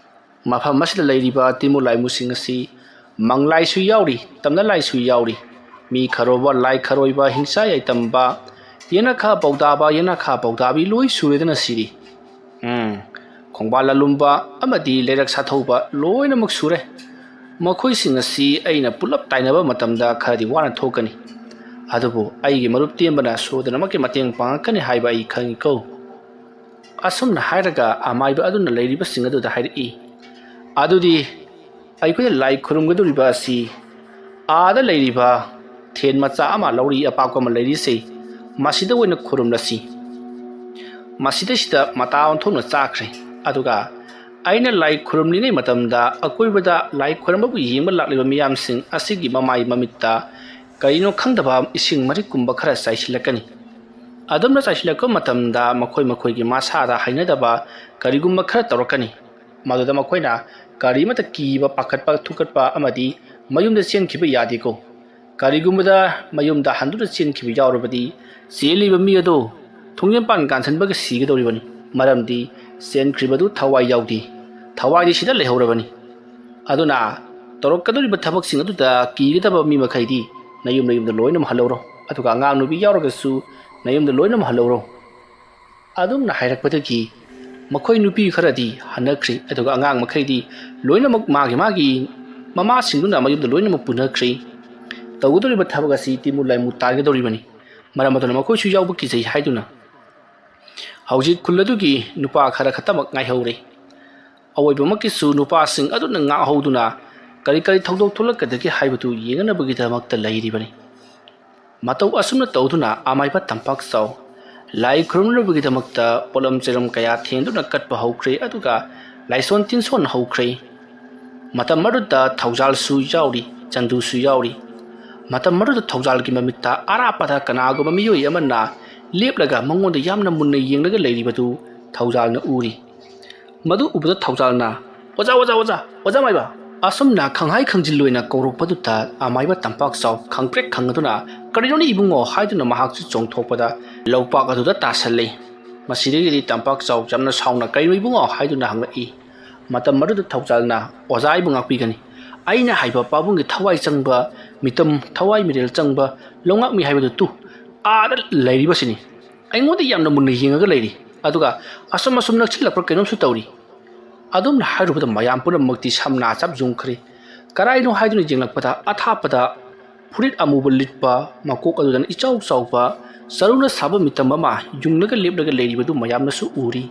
ꯃꯐꯝ ꯑꯁꯤꯗ ꯂꯩꯔꯤꯕ ꯇꯤꯃꯨ ꯂꯥꯏꯃꯨꯁꯤꯡ ꯑꯁꯤ ꯃꯪ ꯂꯥꯏꯁꯨ ꯌꯥꯎꯔꯤ, ꯇꯝꯅ ꯂꯥꯏꯁꯨ ꯌꯥꯎꯔꯤ꯫ ꯃꯤ ꯈꯔꯣꯕ, ꯂꯥꯏ ꯈꯔꯣꯏꯕ, ꯍꯤꯡꯁꯥ ꯌꯥꯏꯇꯝꯕ, ꯌꯦꯅꯈꯥ ꯄꯧꯗꯥꯕ, ꯌꯦꯅꯈꯥ ꯄꯧꯗꯥꯕꯤ ꯂꯣꯏ ꯁꯨꯔꯦꯗꯅ ꯁꯤꯔꯤ꯫ ꯎꯝ, ꯈꯣꯡꯕꯥꯜ ꯂꯥꯂꯨꯝꯕ ꯑꯃꯗꯤ ꯂꯩꯔꯛ ꯁꯥꯊꯧꯕ ꯂꯣꯏꯅꯃꯛ ꯁꯨꯔꯦ꯫ ꯃꯈꯣꯏꯁꯤꯡ ꯑꯁꯤ ꯑꯩꯅ ꯄꯨꯂꯞ ꯇꯥꯏꯅꯕ ꯃꯇꯝꯗ ꯈꯔꯗꯤ ꯋꯥꯅ ꯊꯣꯛꯀꯅꯤ꯫ ꯑꯗꯨꯕꯨ ꯑꯩꯒꯤ ꯃꯔꯨꯞ ꯇꯦꯝꯕꯅ ꯁꯣꯏꯗꯅꯃꯛꯀꯤ ꯃꯇꯦꯡ ꯄꯥꯡꯉꯛꯀꯅꯤ ꯍꯥꯏꯕ ꯑꯩ ꯈꯪꯏꯀꯣ꯫ ꯑꯁꯨꯝꯅ ꯍꯥꯏꯔꯒ ꯑꯃꯥꯏꯕ ꯑꯗꯨꯅ ꯂꯩꯔꯤꯕꯁꯤꯡ ꯑꯗꯨꯗ ꯍꯥꯏꯔꯛꯏ, "ꯑꯗꯨꯗꯤ ꯑꯩꯈꯣꯏꯅ ꯂꯥꯏ ꯈꯨꯔꯨꯝꯒꯗꯧꯔꯤꯕ ꯑꯁꯤ ꯑꯥꯗ ꯂꯩꯔꯤꯕ ꯊꯦꯟ ꯃꯆꯥ ꯑꯃ, ꯂꯧꯔꯤ ꯑꯄꯥꯛꯄ ꯑꯃ ꯂꯩꯔꯤꯁꯦ, ꯃꯁꯤꯗ ꯑꯣꯏꯅ ꯈꯨꯔꯨꯝꯂꯁꯤ꯫" ꯃꯁꯤꯗꯩꯁꯤꯗ ꯃꯇꯥ ꯑꯣꯟꯊꯣꯛꯅ ꯆꯥꯈ꯭ꯔꯦ꯫ ꯑꯗꯨꯒ ꯑꯩꯅ ꯂꯥꯏ ꯈꯨꯔꯨꯝꯂꯤꯉꯩ ꯃꯇꯝꯗ ꯑꯀꯣꯏꯕꯗ ꯂꯥꯏ ꯈꯨꯔꯨꯝꯕꯕꯨ ꯌꯦꯡꯕ ꯂꯥꯛꯂꯤꯕ ꯃꯤꯌꯥꯝꯁꯤꯡ ꯑꯁꯤꯒꯤ ꯃꯃꯥꯏ ꯃꯃꯤꯠꯇ ꯀꯔꯤꯅꯣ ꯈꯪꯗꯕ ꯏꯁꯤꯡ ꯃꯔꯤꯛꯀꯨꯝꯕ ꯈꯔ ꯆꯥꯏꯁꯤꯜꯂꯛꯀꯅꯤ꯫ ꯑꯗꯨꯝꯅ ꯆꯥꯏꯁꯤꯜꯂꯛꯄ ꯃꯇꯝꯗ ꯃꯈꯣꯏ ꯃꯈꯣꯏꯒꯤ ꯃꯁꯥꯗ ꯍꯩꯅꯗꯕ ꯀꯔꯤꯒꯨꯝꯕ ꯈꯔ ꯇꯧꯔꯛꯀꯅꯤ꯫ ꯃꯗꯨꯗ ꯃꯈꯣꯏꯅ ꯀꯔꯤꯃꯠꯇ ꯀꯤꯕ, ꯄꯥꯈꯠꯄ, ꯊꯨꯀꯠꯄ ꯑꯃꯗꯤ ꯃꯌꯨꯝꯗ ꯆꯦꯟꯈꯤꯕ ꯌꯥꯗꯦꯀꯣ꯫ ꯀꯔꯤꯒꯨꯝꯕꯗ ꯃꯌꯨꯝꯗ ꯍꯟꯗꯨꯅ ꯆꯦꯟꯈꯤꯕ ꯌꯥꯎꯔꯕꯗꯤ, ꯆꯦꯜꯂꯤꯕ ꯃꯤ ꯑꯗꯨ ꯊꯣꯡꯖꯤꯟꯄꯥꯟ ꯀꯥꯟꯁꯤꯟꯕꯒ ꯁꯤꯒꯗꯧꯔꯤꯕꯅꯤ꯫ ꯃꯔꯝꯗꯤ ꯆꯦꯟꯈ꯭ꯔꯤꯕꯗꯨ ꯊꯋꯥꯏ ꯌꯥꯎꯗꯦ꯫ ꯊꯋꯥꯏꯗꯤ ꯁꯤꯗ ꯂꯩꯍꯧꯔꯕꯅꯤ꯫ ꯑꯗꯨꯅ ꯇꯧꯔꯛꯀꯗꯧꯔꯤꯕ ꯊꯕꯛꯁꯤꯡ ꯑꯗꯨꯗ ꯀꯤꯒꯗꯕ ꯃꯤ ꯃꯈꯩꯗꯤ ꯅꯌꯨꯝ ꯅꯌꯨꯝꯗ ꯂꯣꯏꯅꯃꯛ ꯍꯜꯍꯧꯔꯣ꯫ ꯑꯗꯨꯒ ꯑꯉꯥꯡ ꯅꯨꯄꯤ ꯌꯥꯎꯔꯒꯁꯨ ꯅꯌꯨꯝꯗ ꯂꯣꯏꯅꯃꯛ ꯍꯜꯍꯧꯔꯣ꯫ ꯑꯗꯨꯝꯅ ꯍꯥꯏꯔꯛꯄꯗꯒꯤ ꯃꯈꯣꯏ ꯅꯨꯄꯤ ꯈꯔꯗꯤ ꯍꯟꯅꯈ꯭ꯔꯦ, ꯑꯗꯨꯒ ꯑꯉꯥꯡ ꯃꯈꯩꯗꯤ ꯂꯣꯏꯅꯃꯛ ꯃꯥꯒꯤ ꯃꯥꯒꯤ ꯃꯃꯥꯁꯤꯡꯗꯨꯅ ꯃꯌꯨꯝꯗ ꯂꯣꯏꯅꯃꯛ ꯄꯨꯅꯈ꯭ꯔꯦ꯫ ꯇꯧꯒꯗꯧꯔꯤꯕ ꯊꯕꯛ ꯑꯁꯤ ꯇꯤꯃꯨ ꯂꯥꯏꯃꯨ ꯇꯥꯒꯗꯧꯔꯤꯕꯅꯤ꯫ ꯃꯔꯝ ꯑꯗꯨꯅ ꯃꯈꯣꯏꯁꯨ ꯌꯥꯎꯕ ꯀꯤꯖꯩ ꯍꯥꯏꯗꯨꯅ ꯍꯧꯖꯤꯛ ꯈꯨꯜ ꯑꯗꯨꯒꯤ ꯅꯨꯄꯥ ꯈꯔ ꯈꯛꯇꯃꯛ ꯉꯥꯏꯍꯧꯔꯦ꯫ ꯑꯋꯣꯏꯕꯃꯛꯀꯤꯁꯨ ꯅꯨꯄꯥꯁꯤꯡ ꯑꯗꯨꯅ ꯉꯥꯛꯍꯧꯗꯨꯅ ꯀꯔꯤ ꯀꯔꯤ ꯊꯧꯗꯣꯛ ꯊꯣꯛꯂꯛꯀꯗꯒꯦ ꯍꯥꯏꯕꯗꯨ ꯌꯦꯡꯅꯕꯒꯤꯗꯃꯛꯇ ꯂꯩꯔꯤꯕꯅꯤ꯫ ꯃꯇꯧ ꯑꯁꯨꯝꯅ ꯇꯧꯗꯨꯅ ꯑꯃꯥꯏꯕ ꯇꯝꯄꯥꯛ ꯆꯥꯎ ꯂꯥꯏ ꯈꯨꯔꯨꯝꯅꯕꯒꯤꯗꯃꯛꯇ ꯄꯣꯠꯂꯝ ꯆꯩꯔꯝ ꯀꯌꯥ ꯊꯦꯡꯗꯨꯅ ꯀꯠꯄ ꯍꯧꯈ꯭ꯔꯦ, ꯑꯗꯨꯒ ꯂꯥꯏꯁꯣꯟ ꯇꯤꯟꯁꯣꯟ ꯍꯧꯈ꯭ꯔꯦ꯫ ꯃꯇꯝ ꯑꯗꯨꯗ ꯊꯧꯖꯥꯜꯁꯨ ꯌꯥꯎꯔꯤ, ꯆꯟꯗꯨꯁꯨ ꯌꯥꯎꯔꯤ꯫ ꯃꯇꯝ ꯑꯗꯨꯗ ꯊꯧꯖꯥꯜꯒꯤ ꯃꯃꯤꯠꯇ ꯑꯔꯥꯞꯄꯗ ꯀꯅꯥꯒꯨꯝꯕ ꯃꯤꯑꯣꯏ ꯑꯃꯅ ꯂꯦꯞꯂꯒ ꯃꯉꯣꯟꯗ ꯌꯥꯝꯅ ꯃꯨꯟꯅ ꯌꯦꯡꯂꯒ ꯂꯩꯔꯤꯕꯗꯨ ꯊꯧꯖꯥꯜꯅ ꯎꯔꯤ꯫ ꯃꯗꯨ ꯎꯕꯗ ꯊꯧꯖꯥꯜꯅ, "ꯑꯣꯖꯥ, ꯑꯣꯖꯥ, ꯑꯣꯖꯥ, ꯑꯣꯖꯥ ꯃꯥꯏꯕ!" ꯑꯁꯨꯝꯅ ꯈꯪꯍꯥꯏ ꯈꯪꯖꯤꯜ ꯑꯣꯏꯅ ꯀꯧꯔꯛꯄꯗꯨꯗ ꯑꯃꯥꯏꯕ ꯇꯝꯄꯥꯛ ꯆꯥꯎ ꯈꯪꯄ꯭ꯔꯦꯛ ꯈꯪꯉꯗꯨꯅ, "ꯀꯔꯤꯅꯣꯅꯦ ꯏꯕꯨꯡꯉꯣ?" ꯍꯥꯏꯗꯨꯅ ꯃꯍꯥꯛꯁꯨ ꯆꯣꯡꯊꯣꯛꯄꯗ ꯂꯧꯄꯥꯛ ꯑꯗꯨꯗ ꯇꯥꯁꯜꯂꯤ꯫ ꯃꯁꯤꯗꯒꯤꯗꯤ ꯇꯝꯄꯥꯛ ꯆꯥꯎ ꯌꯥꯝꯅ ꯁꯥꯎꯅ, "ꯀꯔꯤꯅꯣ ꯏꯕꯨꯡꯉꯣ?" ꯍꯥꯏꯗꯨꯅ ꯍꯪꯂꯛꯏ꯫ ꯃꯇꯝ ꯑꯗꯨꯗ ꯊꯧꯖꯥꯜꯅ, "ꯑꯣꯖꯥ, ꯑꯩꯕꯨ ꯉꯥꯛꯄꯤꯒꯅꯤ꯫ ꯑꯩꯅ ꯍꯥꯏꯕ ꯄꯥꯕꯨꯡꯒꯤ ꯊꯋꯥꯏ ꯆꯪꯕ ꯃꯤꯇꯝ, ꯊꯋꯥꯏ ꯃꯤꯔꯦꯜ ꯆꯪꯕ ꯂꯧꯉꯥꯛꯃꯤ ꯍꯥꯏꯕꯗꯨ ꯇꯨ ꯑꯥꯗ ꯂꯩꯔꯤꯕꯁꯤꯅꯤ꯫ ꯑꯩꯉꯣꯟꯗ ꯌꯥꯝꯅ ꯃꯨꯟꯅ ꯌꯦꯡꯉꯒ ꯂꯩꯔꯤ꯫ ꯑꯗꯨꯒ ꯑꯁꯨꯝ ꯑꯁꯨꯝ ꯅꯛꯁꯤꯜꯂꯛꯄ꯭ꯔꯥ ꯀꯩꯅꯣꯝꯁꯨ ꯇꯧꯔꯤ꯫" ꯑꯗꯨꯝꯅ ꯍꯥꯏꯔꯨꯕꯗ ꯃꯌꯥꯝ ꯄꯨꯝꯅꯃꯛꯇꯤ ꯁꯝꯅꯥ ꯆꯞ ꯌꯨꯡꯈ꯭ꯔꯦ꯫ ꯀꯔꯥꯏꯅꯣ ꯍꯥꯏꯗꯨꯅ ꯌꯦꯡꯂꯛꯄꯗ ꯑꯊꯥꯞꯄꯗ ꯐꯨꯔꯤꯠ ꯑꯃꯨꯕ ꯂꯤꯠꯄ, ꯃꯀꯣꯛ ꯑꯗꯨꯗꯅ ꯏꯆꯥꯎ ꯆꯥꯎꯕ ꯆꯔꯨꯅ ꯁꯥꯕ ꯃꯤꯇꯝ ꯑꯃ ꯌꯨꯡꯂꯒ ꯂꯦꯞꯂꯒ ꯂꯩꯔꯤꯕꯗꯨ ꯃꯌꯥꯝꯅꯁꯨ ꯎꯔꯤ꯫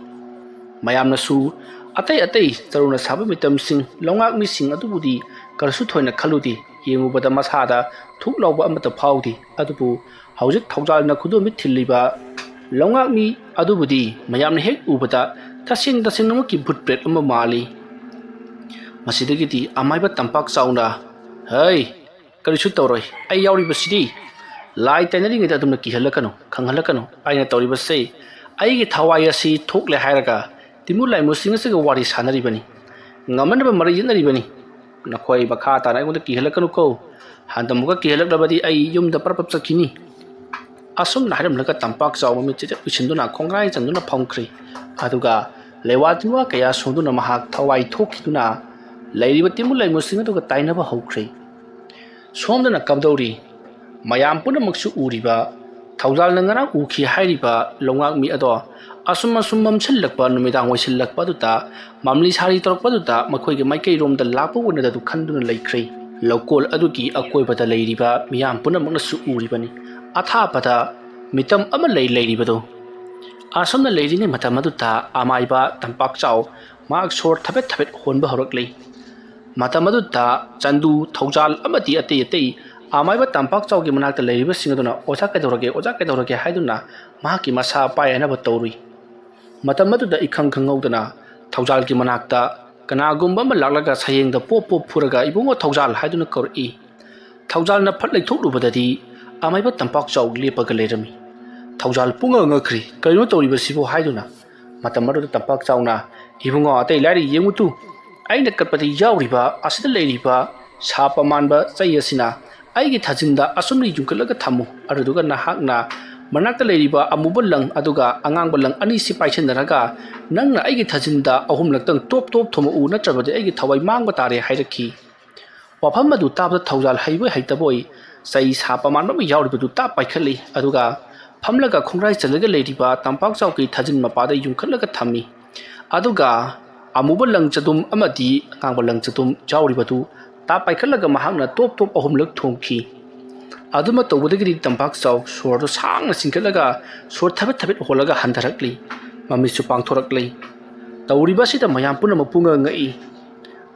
ꯃꯌꯥꯝꯅꯁꯨ ꯑꯇꯩ ꯑꯇꯩ ꯆꯔꯨꯅ ꯁꯥꯕ ꯃꯤꯇꯝꯁꯤꯡ, ꯂꯧꯉꯥꯛꯃꯤꯁꯤꯡ ꯑꯗꯨꯕꯨꯗꯤ ꯀꯔꯤꯁꯨ ꯊꯣꯏꯅ ꯈꯜꯂꯨꯗꯦ꯫ ꯌꯦꯡꯉꯨꯕꯗ ꯃꯁꯥꯗ ꯊꯨꯛ ꯂꯥꯎꯕ ꯑꯃꯠꯇ ꯐꯥꯎꯗꯦ꯫ ꯑꯗꯨꯕꯨ ꯍꯧꯖꯤꯛ ꯊꯧꯖꯥꯜꯅ ꯈꯨꯗꯣꯝꯕꯤ ꯊꯤꯜꯂꯤꯕ ꯂꯧꯉꯥꯛꯃꯤ ꯑꯗꯨꯕꯨꯗꯤ ꯃꯌꯥꯝꯅ ꯍꯦꯛ ꯎꯕꯗ ꯇꯁꯦꯡ ꯇꯁꯦꯡꯅꯃꯛꯀꯤ ꯚꯨꯠ ꯄ꯭ꯔꯦꯠ ꯑꯃ ꯃꯥꯜꯂꯤ꯫ ꯃꯁꯤꯗꯒꯤꯗꯤ ꯑꯃꯥꯏꯕ ꯇꯝꯄꯥꯛ ꯆꯥꯎꯅ, "ꯍꯩ, ꯀꯔꯤꯁꯨ ꯇꯧꯔꯣꯏ, ꯑꯩ ꯌꯥꯎꯔꯤꯕꯁꯤꯗꯤ꯫ ꯂꯥꯏ ꯇꯥꯏꯅꯔꯤꯉꯩꯗ ꯑꯗꯨꯝꯅ ꯀꯤꯍꯜꯂꯛꯀꯅꯨ, ꯈꯪꯍꯜꯂꯛꯀꯅꯨ꯫ ꯑꯩꯅ ꯇꯧꯔꯤꯕꯁꯦ ꯑꯩꯒꯤ ꯊꯋꯥꯏ ꯑꯁꯤ ꯊꯣꯛꯂꯦ ꯍꯥꯏꯔꯒ ꯇꯤꯃꯨ ꯂꯥꯏꯃꯨꯁꯤꯡ ꯑꯁꯤꯒ ꯋꯥꯔꯤ ꯁꯥꯟꯅꯔꯤꯕꯅꯤ꯫ ꯉꯝꯅꯅꯕ ꯃꯔꯩ ꯌꯦꯠꯅꯔꯤꯕꯅꯤ꯫ ꯅꯈꯣꯏ ꯃꯈꯥ ꯇꯥꯅ ꯑꯩꯉꯣꯟꯗ ꯀꯤꯍꯜꯂꯛꯀꯅꯨꯀꯣ꯫ ꯍꯟꯗꯛ ꯑꯃꯨꯛꯀ ꯀꯤꯍꯜꯂꯛꯂꯕꯗꯤ ꯑꯩ ꯌꯨꯝꯗ ꯄꯔꯞ ꯄꯔꯞ ꯆꯠꯈꯤꯅꯤ꯫" ꯑꯁꯨꯝꯅ ꯍꯥꯏꯔꯝꯂꯒ ꯇꯝꯄꯥꯛ ꯆꯥꯎꯕ ꯃꯤꯠ ꯆꯦꯠ ꯎꯏꯁꯤꯟꯗꯨꯅ ꯈꯣꯡꯒ꯭ꯔꯥꯏ ꯆꯟꯗꯨꯅ ꯐꯝꯈ꯭ꯔꯦ꯫ ꯑꯗꯨꯒ ꯂꯩꯋꯥ ꯇꯤꯟꯋꯥ ꯀꯌꯥ ꯁꯣꯡꯗꯨꯅ ꯃꯍꯥꯛ ꯊꯋꯥꯏ ꯊꯣꯛꯈꯤꯗꯨꯅ ꯂꯩꯔꯤꯕ ꯇꯤꯃꯨ ꯂꯩꯃꯨꯁꯤꯡ ꯑꯗꯨꯒ ꯇꯥꯏꯅꯕ ꯍꯧꯈ꯭ꯔꯦ꯫ ꯁꯣꯝꯗꯅ ꯀꯝꯗꯧꯔꯤ? ꯃꯌꯥꯝ ꯄꯨꯝꯅꯃꯛꯁꯨ ꯎꯔꯤꯕ, ꯊꯧꯖꯥꯜꯅ ꯉꯔꯥꯡ ꯎꯈꯤ ꯍꯥꯏꯔꯤꯕ ꯂꯧꯉꯥꯛꯃꯤ ꯑꯗꯣ ꯑꯁꯨꯝ ꯑꯁꯨꯝ ꯃꯝꯁꯤꯜꯂꯛꯄ, ꯅꯨꯃꯤꯗꯥꯡ ꯑꯣꯏꯁꯤꯜꯂꯛꯄ ꯑꯗꯨꯗ, ꯃꯝꯂꯤ ꯁꯥꯔꯤ ꯇꯧꯔꯛꯄ ꯑꯗꯨꯗ ꯃꯈꯣꯏꯒꯤ ꯃꯥꯏꯀꯩꯔꯣꯝꯗ ꯂꯥꯛꯄ ꯑꯣꯏꯅꯗ ꯑꯗꯨ ꯈꯟꯗꯨꯅ ꯂꯩꯈ꯭ꯔꯦ꯫ ꯂꯧꯀꯣꯜ ꯑꯗꯨꯒꯤ ꯑꯀꯣꯏꯕꯗ ꯂꯩꯔꯤꯕ ꯃꯤꯌꯥꯝ ꯄꯨꯝꯅꯃꯛꯅꯁꯨ ꯎꯔꯤꯕꯅꯤ꯫ ꯑꯊꯥꯞꯄꯗ ꯃꯤꯇꯝ ꯑꯃ ꯂꯩ ꯂꯩꯔꯤꯕꯗꯨ꯫ ꯑꯁꯨꯝꯅ ꯂꯩꯔꯤꯉꯩ ꯃꯇꯝ ꯑꯗꯨꯗ ꯑꯃꯥꯏꯕ ꯇꯝꯄꯥꯛ ꯆꯥꯎ ꯃꯍꯥꯛ ꯁꯣꯔ ꯊꯕꯦꯠ ꯊꯕꯦꯠ ꯍꯣꯟꯕ ꯍꯧꯔꯛꯂꯤ꯫ ꯃꯇꯝ ꯑꯗꯨꯗ ꯆꯟꯗꯨ, ꯊꯧꯖꯥꯜ ꯑꯃꯗꯤ ꯑꯇꯩ ꯑꯇꯩ ꯑꯃꯥꯏꯕ ꯇꯝꯄꯥꯛ ꯆꯥꯎꯒꯤ ꯃꯅꯥꯛꯇ ꯂꯩꯔꯤꯕꯁꯤꯡ ꯑꯗꯨꯅ "ꯑꯣꯖꯥ ꯀꯩꯗꯧꯔꯒꯦ? ꯑꯣꯖꯥ ꯀꯩꯗꯧꯔꯒꯦ?" ꯍꯥꯏꯗꯨꯅ ꯃꯍꯥꯛꯀꯤ ꯃꯁꯥ ꯄꯥꯏ ꯍꯥꯏꯅꯕ ꯇꯧꯔꯨꯏ꯫ ꯃꯇꯝ ꯑꯗꯨꯗ ꯏꯈꯪ ꯈꯪꯍꯧꯗꯅ ꯊꯧꯖꯥꯜꯒꯤ ꯃꯅꯥꯛꯇ ꯀꯅꯥꯒꯨꯝꯕ ꯑꯃ ꯂꯥꯛꯂꯒ ꯁꯌꯦꯡꯗ ꯄꯣꯞ ꯄꯣꯞ ꯐꯨꯔꯒ "ꯏꯕꯨꯡꯉꯣ ꯊꯧꯖꯥꯜ" ꯍꯥꯏꯗꯨꯅ ꯀꯧꯔꯛꯏ꯫ ꯊꯧꯖꯥꯜꯅ ꯐꯠ ꯂꯩꯊꯣꯛꯂꯨꯕꯗꯗꯤ ꯑꯃꯥꯏꯕ ꯇꯝꯄꯥꯛ ꯆꯥꯎ ꯂꯦꯞꯄꯒ ꯂꯩꯔꯝꯃꯤ꯫ ꯊꯧꯖꯥꯜ ꯄꯨꯡꯉꯛ ꯉꯛꯈ꯭ꯔꯤ꯫ "ꯀꯔꯤꯅꯣ ꯇꯧꯔꯤꯕꯁꯤꯕꯨ?" ꯍꯥꯏꯗꯨꯅ꯫ ꯃꯇꯝ ꯑꯗꯨꯗ ꯇꯝꯄꯥꯛ ꯆꯥꯎꯅ, "ꯏꯕꯨꯡꯉꯣ, ꯑꯇꯩ ꯂꯥꯏꯔꯤ, ꯌꯦꯡꯉꯨ ꯇꯨ, ꯑꯩꯅ ꯀꯠꯄꯗ ꯌꯥꯎꯔꯤꯕ ꯑꯁꯤꯗ ꯂꯩꯔꯤꯕ ꯁꯥꯞ ꯑꯃꯥꯟꯕ ꯆꯩ ꯑꯁꯤꯅ ꯑꯩꯒꯤ ꯊꯥꯖꯤꯟꯗ ꯑꯁꯨꯝꯅ ꯌꯨꯡꯈꯠꯂꯒ ꯊꯝꯃꯨ꯫ ꯑꯗꯨꯗꯨꯒ ꯅꯍꯥꯛꯅ ꯃꯅꯥꯛꯇ ꯂꯩꯔꯤꯕ ꯑꯃꯨꯕ ꯂꯪ ꯑꯗꯨꯒ ꯑꯉꯥꯡꯕ ꯂꯪ ꯑꯅꯤꯁꯤ ꯄꯥꯏꯁꯤꯟꯅꯔꯒ ꯅꯪꯅ ꯑꯩꯒꯤ ꯊꯥꯖꯤꯟꯗ ꯑꯍꯨꯝꯂꯛꯇꯪ ꯇꯣꯞ ꯇꯣꯞ ꯊꯣꯝꯃꯛꯎ, ꯅꯠꯇ꯭ꯔꯕꯗꯤ ꯑꯩꯒꯤ ꯊꯋꯥꯏ ꯃꯥꯡꯕ ꯇꯥꯔꯦ" ꯍꯥꯏꯔꯛꯈꯤ꯫ ꯋꯥꯐꯝ ꯑꯗꯨ ꯇꯥꯕꯗ ꯊꯧꯖꯥꯜ ꯍꯩꯕꯣꯏ ꯍꯩꯇꯕꯣꯏ ꯆꯩ ꯁꯥꯞ ꯑꯃꯥꯟꯕ ꯑꯃ ꯌꯥꯎꯔꯤꯕꯗꯨ ꯇꯥꯞ ꯄꯥꯏꯈꯠꯂꯤ꯫ ꯑꯗꯨꯒ ꯐꯝꯂꯒ ꯈꯣꯡꯒ꯭ꯔꯥꯏ ꯆꯜꯂꯒ ꯂꯩꯔꯤꯕ ꯇꯝꯄꯥꯛ ꯆꯥꯎꯒꯤ ꯊꯥꯖꯤꯟ ꯃꯄꯥꯗ ꯌꯨꯡꯈꯠꯂꯒ ꯊꯝꯃꯤ꯫ ꯑꯗꯨꯒ ꯑꯃꯨꯕ ꯂꯪ ꯆꯗꯨꯝ ꯑꯃꯗꯤ ꯑꯉꯥꯡꯕ ꯂꯪ ꯆꯗꯨꯝ ꯌꯥꯎꯔꯤꯕꯗꯨ ꯇꯥꯞ ꯄꯥꯏꯈꯠꯂꯒ ꯃꯍꯥꯛꯅ ꯇꯣꯞ ꯇꯣꯞ ꯑꯍꯨꯝꯂꯛ ꯊꯣꯝꯈꯤ꯫ ꯑꯗꯨꯃ ꯇꯧꯕꯗꯒꯤꯗꯤ ꯇꯝꯄꯥꯛ ꯆꯥꯎ ꯁꯣꯔꯗꯨ ꯁꯥꯡꯅ ꯆꯤꯡꯈꯠꯂꯒ ꯁꯣꯔ ꯊꯕꯦꯠ ꯊꯕꯦꯠ ꯍꯣꯜꯂꯒ ꯍꯟꯊꯔꯛꯂꯤ꯫ ꯃꯃꯤꯠꯁꯨ ꯄꯥꯡꯊꯣꯔꯛꯂꯤ꯫ ꯇꯧꯔꯤꯕ ꯑꯁꯤꯗ ꯃꯌꯥꯝ ꯄꯨꯝꯅꯃꯛ ꯄꯨꯡꯉꯛ ꯉꯛꯏ꯫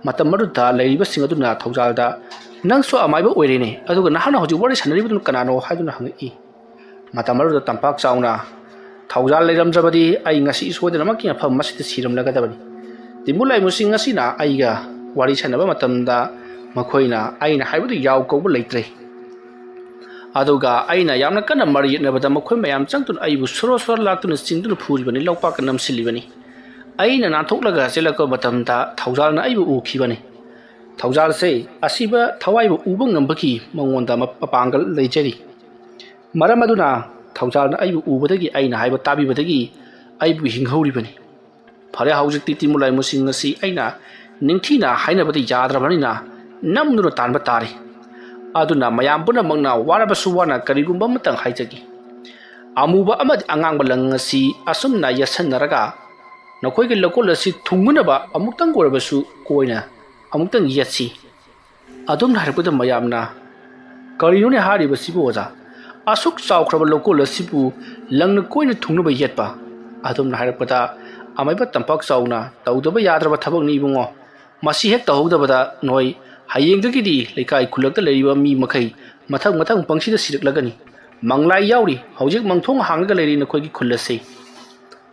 ꯃꯇꯝ ꯑꯗꯨꯗ ꯂꯩꯔꯤꯕꯁꯤꯡ ꯑꯗꯨꯅ ꯊꯧꯖꯥꯜꯗ, "ꯅꯪꯁꯨ ꯑꯃꯥꯏꯕ ꯑꯣꯏꯔꯦꯅꯦ, ꯑꯗꯨꯒ ꯅꯍꯥꯛꯅ ꯍꯧꯖꯤꯛ ꯋꯥꯔꯤ ꯁꯥꯟꯅꯔꯤꯕꯗꯨꯅ ꯀꯅꯥꯅꯣ?" ꯍꯥꯏꯗꯨꯅ ꯍꯪꯉꯛꯏ꯫ ꯃꯇꯝ ꯑꯗꯨꯗ ꯇꯝꯄꯥꯛ ꯆꯥꯎꯅ, "ꯊꯧꯖꯥꯜ ꯂꯩꯔꯝꯗ꯭ꯔꯕꯗꯤ ꯑꯩ ꯉꯁꯤ ꯁꯣꯏꯗꯅꯃꯛꯀꯤ ꯃꯐꯝ ꯑꯁꯤꯗ ꯁꯤꯔꯝꯂꯒꯗꯕꯅꯤ꯫ ꯇꯤꯝꯕꯨ ꯂꯥꯏꯃꯨꯁꯤꯡ ꯑꯁꯤꯅ ꯑꯩꯒ ꯋꯥꯔꯤ ꯁꯥꯟꯅꯕ ꯃꯇꯝꯗ ꯃꯈꯣꯏꯅ ꯑꯩꯅ ꯍꯥꯏꯕꯗꯨ ꯌꯥꯎ ꯀꯧꯕ ꯂꯩꯇ꯭ꯔꯦ꯫ ꯑꯗꯨꯒ ꯑꯩꯅ ꯌꯥꯝꯅ ꯀꯟꯅ ꯃꯔꯩ ꯌꯦꯠꯅꯕꯗ ꯃꯈꯣꯏ ꯃꯌꯥꯝ ꯆꯪꯗꯨꯅ ꯑꯩꯕꯨ ꯁꯣꯔꯣ ꯁꯣꯔꯣ ꯂꯥꯛꯇꯨꯅ ꯆꯤꯡꯗꯨꯅ ꯐꯨꯔꯤꯕꯅꯤ, ꯂꯧꯄꯥꯛꯀ ꯅꯝꯁꯤꯜꯂꯤꯕꯅꯤ꯫ ꯑꯩꯅ ꯅꯥꯟꯊꯣꯛꯂꯒ ꯆꯦꯜꯂꯛꯄ ꯃꯇꯝꯗ ꯊꯧꯖꯥꯜꯅ ꯑꯩꯕꯨ ꯎꯈꯤꯕꯅꯤ꯫ ꯊꯧꯖꯥꯜꯁꯦ ꯑꯁꯤꯕ ꯊꯋꯥꯏꯕꯨ ꯎꯕ ꯉꯝꯕꯒꯤ ꯃꯉꯣꯟꯗ ꯃ-, ꯃꯄꯥꯡꯒꯜ ꯂꯩꯖꯔꯤ꯫ ꯃꯔꯝ ꯑꯗꯨꯅ ꯊꯧꯖꯥꯜꯅ ꯑꯩꯕꯨ ꯎꯕꯗꯒꯤ, ꯑꯩꯅ ꯍꯥꯏꯕ ꯇꯥꯕꯤꯕꯗꯒꯤ ꯑꯩꯕꯨ ꯍꯤꯡꯍꯧꯔꯤꯕꯅꯤ꯫ ꯐꯔꯦ, ꯍꯧꯖꯤꯛꯇꯤ ꯇꯤꯃꯨ ꯂꯥꯏꯃꯨꯁꯤꯡ ꯑꯁꯤ ꯑꯩꯅ ꯅꯤꯡꯊꯤꯅ ꯍꯥꯏꯅꯕꯗꯤ ꯌꯥꯗ꯭ꯔꯕꯅꯤꯅ ꯅꯝꯗꯨꯅ ꯇꯥꯟꯕ ꯇꯥꯔꯦ꯫ ꯑꯗꯨꯅ ꯃꯌꯥꯝ ꯄꯨꯝꯅꯃꯛꯅ ꯋꯥꯔꯕꯁꯨ ꯋꯥꯅ ꯀꯔꯤꯒꯨꯝꯕ ꯑꯃꯇꯪ ꯍꯥꯏꯖꯒꯦ꯫ ꯑꯃꯨꯕ ꯑꯃꯗꯤ ꯑꯉꯥꯡꯕ ꯂꯪ ꯑꯁꯤ ꯑꯁꯨꯝꯅ ꯌꯦꯠꯁꯟꯅꯔꯒ ꯅꯈꯣꯏꯒꯤ ꯂꯧꯀꯣꯜ ꯑꯁꯤ ꯊꯨꯡꯅꯅꯕ ꯑꯃꯨꯛꯇꯪ ꯑꯣꯏꯔꯕꯁꯨ ꯀꯣꯏꯅ ꯑꯃꯨꯛꯇꯪ ꯌꯦꯠꯁꯤ꯫" ꯑꯗꯨꯝꯅ ꯍꯥꯏꯔꯛꯄꯗ ꯃꯌꯥꯝꯅ, "ꯀꯔꯤꯅꯣꯅꯦ ꯍꯥꯏꯔꯤꯕꯁꯤꯕꯨ ꯑꯣꯖꯥ? ꯑꯁꯨꯛ ꯆꯥꯎꯈ꯭ꯔꯕ ꯂꯧꯀꯣꯜ ꯑꯁꯤꯕꯨ ꯂꯪꯅ ꯀꯣꯏꯅ ꯊꯨꯡꯅꯕ ꯌꯦꯠꯄ?" ꯑꯗꯨꯝꯅ ꯍꯥꯏꯔꯛꯄꯗ ꯑꯃꯥꯏꯕ ꯇꯝꯄꯥꯛ ꯆꯥꯎꯅ, "ꯇꯧꯗꯕ ꯌꯥꯗ꯭ꯔꯕ ꯊꯕꯛꯅꯤ ꯏꯕꯨꯡꯉꯣ꯫ ꯃꯁꯤ ꯍꯦꯛ ꯇꯧꯍꯧꯗꯕꯗ ꯅꯣꯏ ꯍꯌꯦꯡꯗꯒꯤꯗꯤ ꯂꯩꯀꯥꯏ ꯈꯨꯜꯂꯛꯇ ꯂꯩꯔꯤꯕ ꯃꯤ ꯃꯈꯩ ꯃꯊꯪ ꯃꯊꯪ ꯄꯪꯁꯤꯗ ꯁꯤꯔꯛꯂꯒꯅꯤ꯫ ꯃꯪꯂꯥꯏ ꯌꯥꯎꯔꯤ, ꯍꯧꯖꯤꯛ ꯃꯪꯊꯣꯡ ꯍꯥꯡꯉꯒ ꯂꯩꯔꯤ ꯅꯈꯣꯏꯒꯤ ꯈꯨꯜ ꯑꯁꯤ꯫"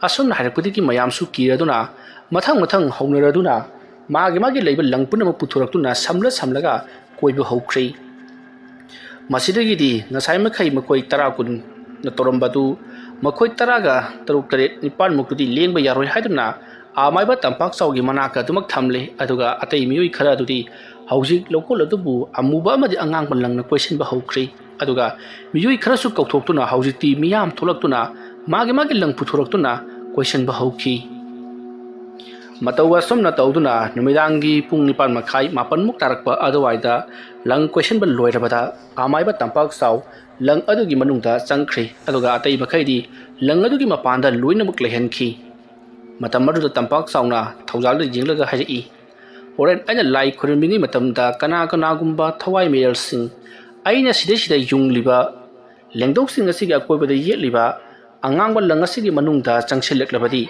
ꯑꯁꯨꯝꯅ ꯍꯥꯏꯔꯛꯄꯗꯒꯤ ꯃꯌꯥꯝꯁꯨ ꯀꯤꯔꯗꯨꯅ ꯃꯊꯪ ꯃꯊꯪ ꯍꯧꯅꯔꯗꯨꯅ ꯃꯥꯒꯤ ꯃꯥꯒꯤ ꯂꯩꯕ ꯂꯪ ꯄꯨꯝꯅꯃꯛ ꯄꯨꯊꯣꯔꯛꯇꯨꯅ ꯁꯝꯂ ꯁꯝꯂꯒ ꯀꯣꯏꯕ ꯍꯧꯈ꯭ꯔꯦ꯫ ꯃꯁꯤꯗꯒꯤꯗꯤ ꯉꯁꯥꯏ ꯃꯈꯩ ꯃꯈꯣꯏ ꯇꯔꯥ ꯀꯨꯟꯅ ꯇꯧꯔꯝꯕꯗꯨ ꯃꯈꯣꯏ ꯇꯔꯥꯒ ꯇꯔꯨꯛ, ꯇꯔꯦꯠ, ꯅꯤꯄꯥꯟꯃꯨꯛꯇꯨꯗꯤ ꯂꯦꯡꯕ ꯌꯥꯔꯣꯏ ꯍꯥꯏꯗꯨꯅ ꯑꯃꯥꯏꯕ ꯇꯝꯄꯥꯛ ꯆꯥꯎꯒꯤ ꯃꯅꯥꯛꯇ ꯑꯗꯨꯃꯛ ꯊꯝꯂꯦ꯫ ꯑꯗꯨꯒ ꯑꯇꯩ ꯃꯤꯑꯣꯏ ꯈꯔ ꯑꯗꯨꯗꯤ ꯍꯧꯖꯤꯛ ꯂꯧꯀꯣꯜ ꯑꯗꯨꯕꯨ ꯑꯃꯨꯕ ꯑꯃꯗꯤ ꯑꯉꯥꯡꯕ ꯂꯪꯅ ꯀꯣꯏꯁꯤꯟꯕ ꯍꯧꯈ꯭ꯔꯦ꯫ ꯑꯗꯨꯒ ꯃꯤꯑꯣꯏ ꯈꯔꯁꯨ ꯀꯧꯊꯣꯛꯇꯨꯅ ꯍꯧꯖꯤꯛꯇꯤ ꯃꯤꯌꯥꯝ ꯊꯣꯛꯂꯛꯇꯨꯅ ꯃꯥꯒꯤ ꯃꯥꯒꯤ ꯂꯪ ꯄꯨꯊꯣꯔꯛꯇꯨꯅ ꯀꯣꯏꯁꯤꯟꯕ ꯍꯧꯈꯤ꯫ ꯃꯇꯧ ꯑꯁꯨꯝꯅ ꯇꯧꯗꯨꯅ ꯅꯨꯃꯤꯗꯥꯡꯒꯤ ꯄꯨꯡ ꯅꯤꯄꯥꯟ ꯃꯈꯥꯏ, ꯃꯥꯄꯟꯃꯨꯛ ꯇꯥꯔꯛꯄ ꯑꯗꯨꯋꯥꯏꯗ ꯂꯪ ꯀꯣꯏꯁꯤꯟꯕ ꯂꯣꯏꯔꯕꯗ ꯑꯃꯥꯏꯕ ꯇꯝꯄꯥꯛ ꯆꯥꯎ ꯂꯪ ꯑꯗꯨꯒꯤ ꯃꯅꯨꯡꯗ ꯆꯪꯈ꯭ꯔꯦ꯫ ꯑꯗꯨꯒ ꯑꯇꯩ ꯃꯈꯩꯗꯤ ꯂꯪ ꯑꯗꯨꯒꯤ ꯃꯄꯥꯟꯗ ꯂꯣꯏꯅꯃꯛ ꯂꯩꯍꯟꯈꯤ꯫ ꯃꯇꯝ ꯑꯗꯨꯗ ꯇꯝꯄꯥꯛ ꯆꯥꯎꯅ ꯊꯧꯖꯥꯜꯗ ꯌꯦꯡꯂꯒ ꯍꯥꯏꯔꯛꯏ, "ꯍꯣꯔꯦꯟ ꯑꯩꯅ ꯂꯥꯏ ꯈꯨꯔꯨꯝꯃꯤꯉꯩ ꯃꯇꯝꯗ ꯀꯅꯥ ꯀꯅꯥꯒꯨꯝꯕ ꯊꯋꯥꯏ ꯃꯌꯦꯜꯁꯤꯡ ꯑꯩꯅ ꯁꯤꯗꯩꯁꯤꯗ ꯌꯨꯡꯂꯤꯕ ꯂꯦꯡꯗꯧꯁꯤꯡ ꯑꯁꯤꯒꯤ ꯑꯀꯣꯏꯕꯗ ꯌꯦꯠꯂꯤꯕ ꯑꯉꯥꯡꯕ ꯂꯪ ꯑꯁꯤꯒꯤ ꯃꯅꯨꯡꯗ ꯆꯪꯁꯤꯜꯂꯛꯂꯕꯗꯤ,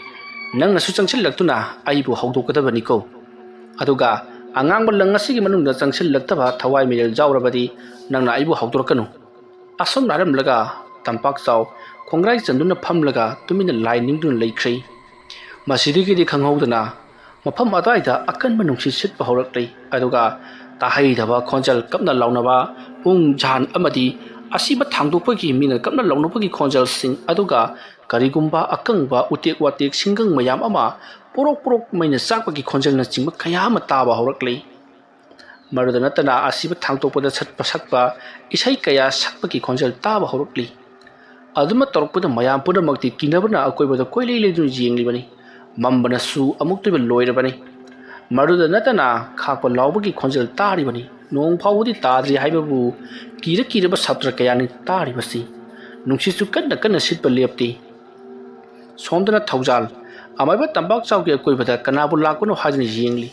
ꯅꯪꯅꯁꯨ ꯆꯪꯁꯤꯜꯂꯛꯇꯨꯅ ꯑꯩꯕꯨ ꯍꯧꯗꯣꯛꯀꯗꯕꯅꯤꯀꯣ꯫ ꯑꯗꯨꯒ ꯑꯉꯥꯡꯕ ꯂꯪ ꯑꯁꯤꯒꯤ ꯃꯅꯨꯡꯗ ꯆꯪꯁꯤꯜꯂꯛꯇꯕ ꯊꯋꯥꯏ ꯃꯤꯔꯦꯜ ꯌꯥꯎꯔꯕꯗꯤ, ꯅꯪꯅ ꯑꯩꯕꯨ ꯍꯧꯗꯣꯔꯛꯀꯅꯨ꯫ ꯑꯁꯨꯝꯅ ꯍꯥꯏꯔꯝꯂꯒ ꯇꯝꯄꯥꯛ ꯆꯥꯎ ꯈꯣꯡꯒ꯭ꯔꯥꯏ ꯆꯟꯗꯨꯅ ꯐꯝꯂꯒ ꯇꯨꯃꯤꯟꯅ ꯂꯥꯏ ꯅꯤꯡꯗꯨꯅ ꯂꯩꯈ꯭ꯔꯦ꯫ ꯃꯁꯤꯗꯒꯤꯗꯤ ꯈꯪꯍꯧꯗꯅ ꯃꯐꯝ ꯑꯗꯨꯋꯥꯏꯗ ꯑꯀꯟꯕ ꯅꯨꯡꯁꯤꯠ ꯁꯤꯠꯄ ꯍꯧꯔꯛꯂꯦ꯫ ꯑꯗꯨꯒ ꯇꯥꯍꯩꯗꯕ ꯈꯣꯟꯖꯦꯜ, ꯀꯞꯅ ꯂꯥꯎꯅꯕ, ꯎꯪ ꯖꯥꯟ ꯑꯃꯗꯤ ꯑꯁꯤꯕ ꯊꯥꯡꯗꯣꯛꯄꯒꯤ ꯃꯤꯅ ꯀꯞꯅ ꯂꯥꯎꯅꯕꯒꯤ ꯈꯣꯟꯖꯦꯜꯁꯤꯡ, ꯑꯗꯨꯒ ꯀꯔꯤꯒꯨꯝꯕ ꯑꯀꯪꯕ ꯎꯇꯦꯛ ꯋꯥꯇꯦꯛ ꯁꯤꯡꯒꯪ ꯃꯌꯥꯝ ꯑꯃ ꯄꯣꯔꯣꯛ ꯄꯣꯔꯣꯛ ꯃꯩꯅ ꯆꯥꯛꯄꯒꯤ ꯈꯣꯟꯖꯦꯜꯅꯆꯤꯡꯕ ꯀꯌꯥ ꯑꯃ ꯇꯥꯕ ꯍꯧꯔꯛꯂꯤ꯫ ꯃꯗꯨꯗ ꯅꯠꯇꯅ ꯑꯁꯤꯕ ꯊꯥꯡꯗꯣꯛꯄꯗ ꯁꯠꯄ ꯁꯛꯄ ꯏꯁꯩ ꯀꯌꯥ ꯁꯛꯄꯒꯤ ꯈꯣꯟꯖꯦꯜ ꯇꯥꯕ ꯍꯧꯔꯛꯂꯤ꯫ ꯑꯗꯨꯃ ꯇꯧꯔꯛꯄꯗ ꯃꯌꯥꯝ ꯄꯨꯝꯅꯃꯛꯇꯤ ꯀꯤꯅꯕꯅ ꯑꯀꯣꯏꯕꯗ ꯀꯣꯏꯂꯩ ꯂꯩꯗꯨꯅ ꯌꯦꯡꯂꯤꯕꯅꯤ꯫ ꯃꯝꯕꯅꯁꯨ ꯑꯃꯨꯛꯇꯣꯏꯕ ꯂꯣꯏꯔꯕꯅꯤ꯫ ꯃꯗꯨꯗ ꯅꯠꯇꯅ ꯈꯥꯛꯄ ꯂꯥꯎꯕꯒꯤ ꯈꯣꯟꯖꯦꯜ ꯇꯥꯔꯤꯕꯅꯤ꯫ ꯅꯣꯡ ꯐꯥꯎꯕꯗꯤ ꯇꯥꯗ꯭ꯔꯤ ꯍꯥꯏꯕꯕꯨ ꯀꯤꯔ ꯀꯤꯔꯕ ꯁꯥꯇ꯭ꯔ ꯀꯌꯥꯅꯤ ꯇꯥꯔꯤꯕꯁꯤ꯫ ꯅꯨꯡꯁꯤꯠꯁꯨ ꯀꯟꯅ ꯀꯟꯅ ꯁꯤꯠꯄ ꯂꯦꯞꯇꯦ꯫ ꯁꯣꯝꯗꯅ ꯊꯧꯖꯥꯜ ꯑꯃꯥꯏꯕ ꯇꯝꯄꯥꯛ ꯆꯥꯎꯒꯤ ꯑꯀꯣꯏꯕꯗ ꯀꯅꯥꯕꯨ ꯂꯥꯛꯄꯅꯣ ꯍꯥꯏꯗꯨꯅ ꯌꯦꯡꯂꯤ꯫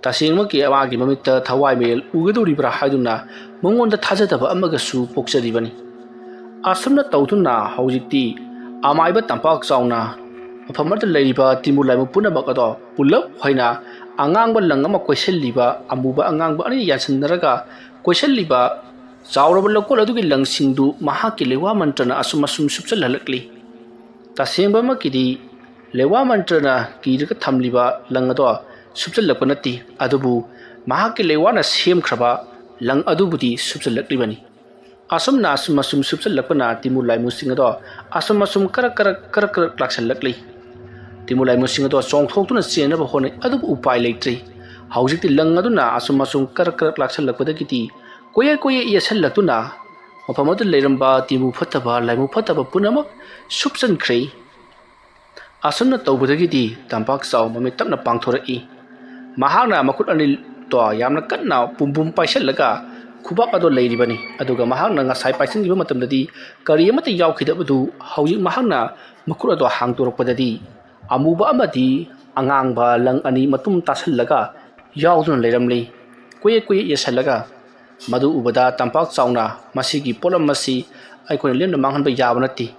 ꯇꯁꯦꯡꯃꯛꯀꯤ ꯃꯥꯒꯤ ꯃꯃꯤꯠꯇ ꯊꯋꯥꯏ ꯃꯌꯦꯜ ꯎꯒꯗꯧꯔꯤꯕ꯭ꯔꯥ ꯍꯥꯏꯗꯨꯅ ꯃꯉꯣꯟꯗ ꯊꯥꯖꯗꯕ ꯑꯃꯒꯁꯨ ꯄꯣꯛꯆꯔꯤꯕꯅꯤ꯫ ꯑꯁꯨꯝꯅ ꯇꯧꯗꯨꯅ ꯍꯧꯖꯤꯛꯇꯤ ꯑꯃꯥꯏꯕ ꯇꯝꯄꯥꯛ ꯆꯥꯎꯅ ꯃꯐꯝ ꯑꯗꯨꯗ ꯂꯩꯔꯤꯕ ꯇꯤꯃꯨ ꯂꯥꯏꯃꯨ ꯄꯨꯝꯅꯃꯛ ꯑꯗꯣ ꯄꯨꯂꯞ ꯑꯣꯏꯅ ꯑꯉꯥꯡꯕ ꯂꯪ ꯑꯃ ꯀꯣꯏꯁꯤꯜꯂꯤꯕ, ꯑꯃꯨꯕ ꯑꯉꯥꯡꯕ ꯑꯅꯤ ꯌꯥꯟꯁꯤꯟꯅꯔꯒ ꯀꯣꯏꯁꯤꯜꯂꯤꯕ ꯆꯥꯎꯔꯕ ꯂꯧꯀꯣꯜ ꯑꯗꯨꯒꯤ ꯂꯪꯁꯤꯡꯗꯨ ꯃꯍꯥꯛꯀꯤ ꯂꯩꯋꯥ ꯃꯟꯇ꯭ꯔꯅ ꯑꯁꯨꯝ ꯑꯁꯨꯝ ꯁꯨꯞꯆꯜꯍꯜꯂꯛꯂꯤ꯫ ꯇꯁꯦꯡꯕꯃꯛꯀꯤꯗꯤ ꯂꯩꯋꯥ ꯃꯟꯇ꯭ꯔꯅ ꯀꯤꯔꯒ ꯊꯝꯂꯤꯕ ꯂꯪ ꯑꯗꯣ ꯁꯨꯞꯆꯜꯂꯛꯄ ꯅꯠꯇꯦ, ꯑꯗꯨꯕꯨ ꯃꯍꯥꯛꯀꯤ ꯂꯩꯋꯥꯅ ꯁꯦꯝꯈ꯭ꯔꯕ ꯂꯪ ꯑꯗꯨꯕꯨꯗꯤ ꯁꯨꯞꯆꯜꯂꯛꯂꯤꯕꯅꯤ꯫ ꯑꯁꯨꯝꯅ ꯑꯁꯨꯝ ꯑꯁꯨꯝ ꯁꯨꯞꯆꯜꯂꯛꯄꯅ ꯇꯤꯃꯨ ꯂꯥꯏꯃꯨꯁꯤꯡ ꯑꯗꯣ ꯑꯁꯨꯝ ꯑꯁꯨꯝ ꯀꯔꯛ ꯀꯔꯛ ꯀꯔꯛ ꯀꯔꯛ ꯂꯥꯛꯁꯜꯂꯛꯂꯤ꯫ ꯇꯤꯃꯨ ꯂꯥꯏꯃꯨꯁꯤꯡ ꯑꯗꯣ ꯆꯣꯡꯊꯣꯛꯇꯨꯅ ꯆꯦꯟꯅꯕ ꯍꯣꯠꯅꯩ, ꯑꯗꯨꯕꯨ ꯎꯄꯥꯏ ꯂꯩꯇ꯭ꯔꯦ꯫ ꯍꯧꯖꯤꯛꯇꯤ ꯂꯪ ꯑꯗꯨꯅ ꯑꯁꯨꯝ ꯑꯁꯨꯝ ꯀꯔꯛ ꯀꯔꯛ ꯂꯥꯛꯁꯜꯂꯛꯄꯗꯒꯤꯗꯤ ꯀꯣꯏꯌꯦ ꯀꯣꯏꯌꯦ ꯌꯦꯠꯁꯜꯂꯛꯇꯨꯅ ꯃꯐꯝ ꯑꯗꯨꯗ ꯂꯩꯔꯝꯕ ꯇꯤꯃꯨ ꯐꯠꯇꯕ, ꯂꯥꯏꯃꯨ ꯐꯠꯇꯕ ꯄꯨꯝꯅꯃꯛ ꯁꯨꯞꯆꯟꯈ꯭ꯔꯦ꯫ ꯑꯁꯨꯝꯅ ꯇꯧꯕꯗꯒꯤꯗꯤ ꯇꯝꯄꯥꯛ ꯆꯥꯎ ꯃꯃꯤꯠ ꯇꯞꯅ ꯄꯥꯡꯊꯣꯔꯛꯏ꯫ ꯃꯍꯥꯛꯅ ꯃꯈꯨꯠ ꯑꯅꯤꯗꯣ ꯌꯥꯝꯅ ꯀꯟꯅ ꯄꯨꯝꯕꯨꯝ ꯄꯥꯏꯁꯤꯜꯂꯒ ꯈꯨꯕꯥꯛ ꯑꯗꯣ ꯂꯩꯔꯤꯕꯅꯤ꯫ ꯑꯗꯨꯒ ꯃꯍꯥꯛꯅ ꯉꯁꯥꯏ ꯄꯥꯏꯁꯤꯟꯈꯤꯕ ꯃꯇꯝꯗꯗꯤ ꯀꯔꯤ ꯑꯃꯠꯇ ꯌꯥꯎꯈꯤꯗꯕꯗꯨ ꯍꯧꯖꯤꯛ ꯃꯍꯥꯛꯅ ꯃꯈꯨꯠ ꯑꯗꯣ ꯍꯥꯡꯗꯣꯔꯛꯄꯗꯗꯤ ꯑꯃꯨꯕ ꯑꯃꯗꯤ ꯑꯉꯥꯡꯕ ꯂꯪ ꯑꯅꯤ ꯃꯇꯨꯝ ꯇꯥꯁꯤꯜꯂꯒ ꯌꯥꯎꯗꯨꯅ ꯂꯩꯔꯝꯂꯤ꯫ ꯀꯨꯌꯦꯛ ꯀꯨꯌꯦꯛ ꯌꯦꯠꯁꯤꯜꯂꯒ ꯃꯗꯨ ꯎꯕꯗ ꯇꯝꯄꯥꯛ ꯆꯥꯎꯅ ꯃꯁꯤꯒꯤ ꯄꯣꯠꯂꯝ ꯑꯁꯤ ꯑꯩꯈꯣꯏꯅ ꯂꯦꯝꯅ ꯃꯥꯡꯍꯟꯕ ꯌꯥꯕ ꯅꯠꯇꯦ꯫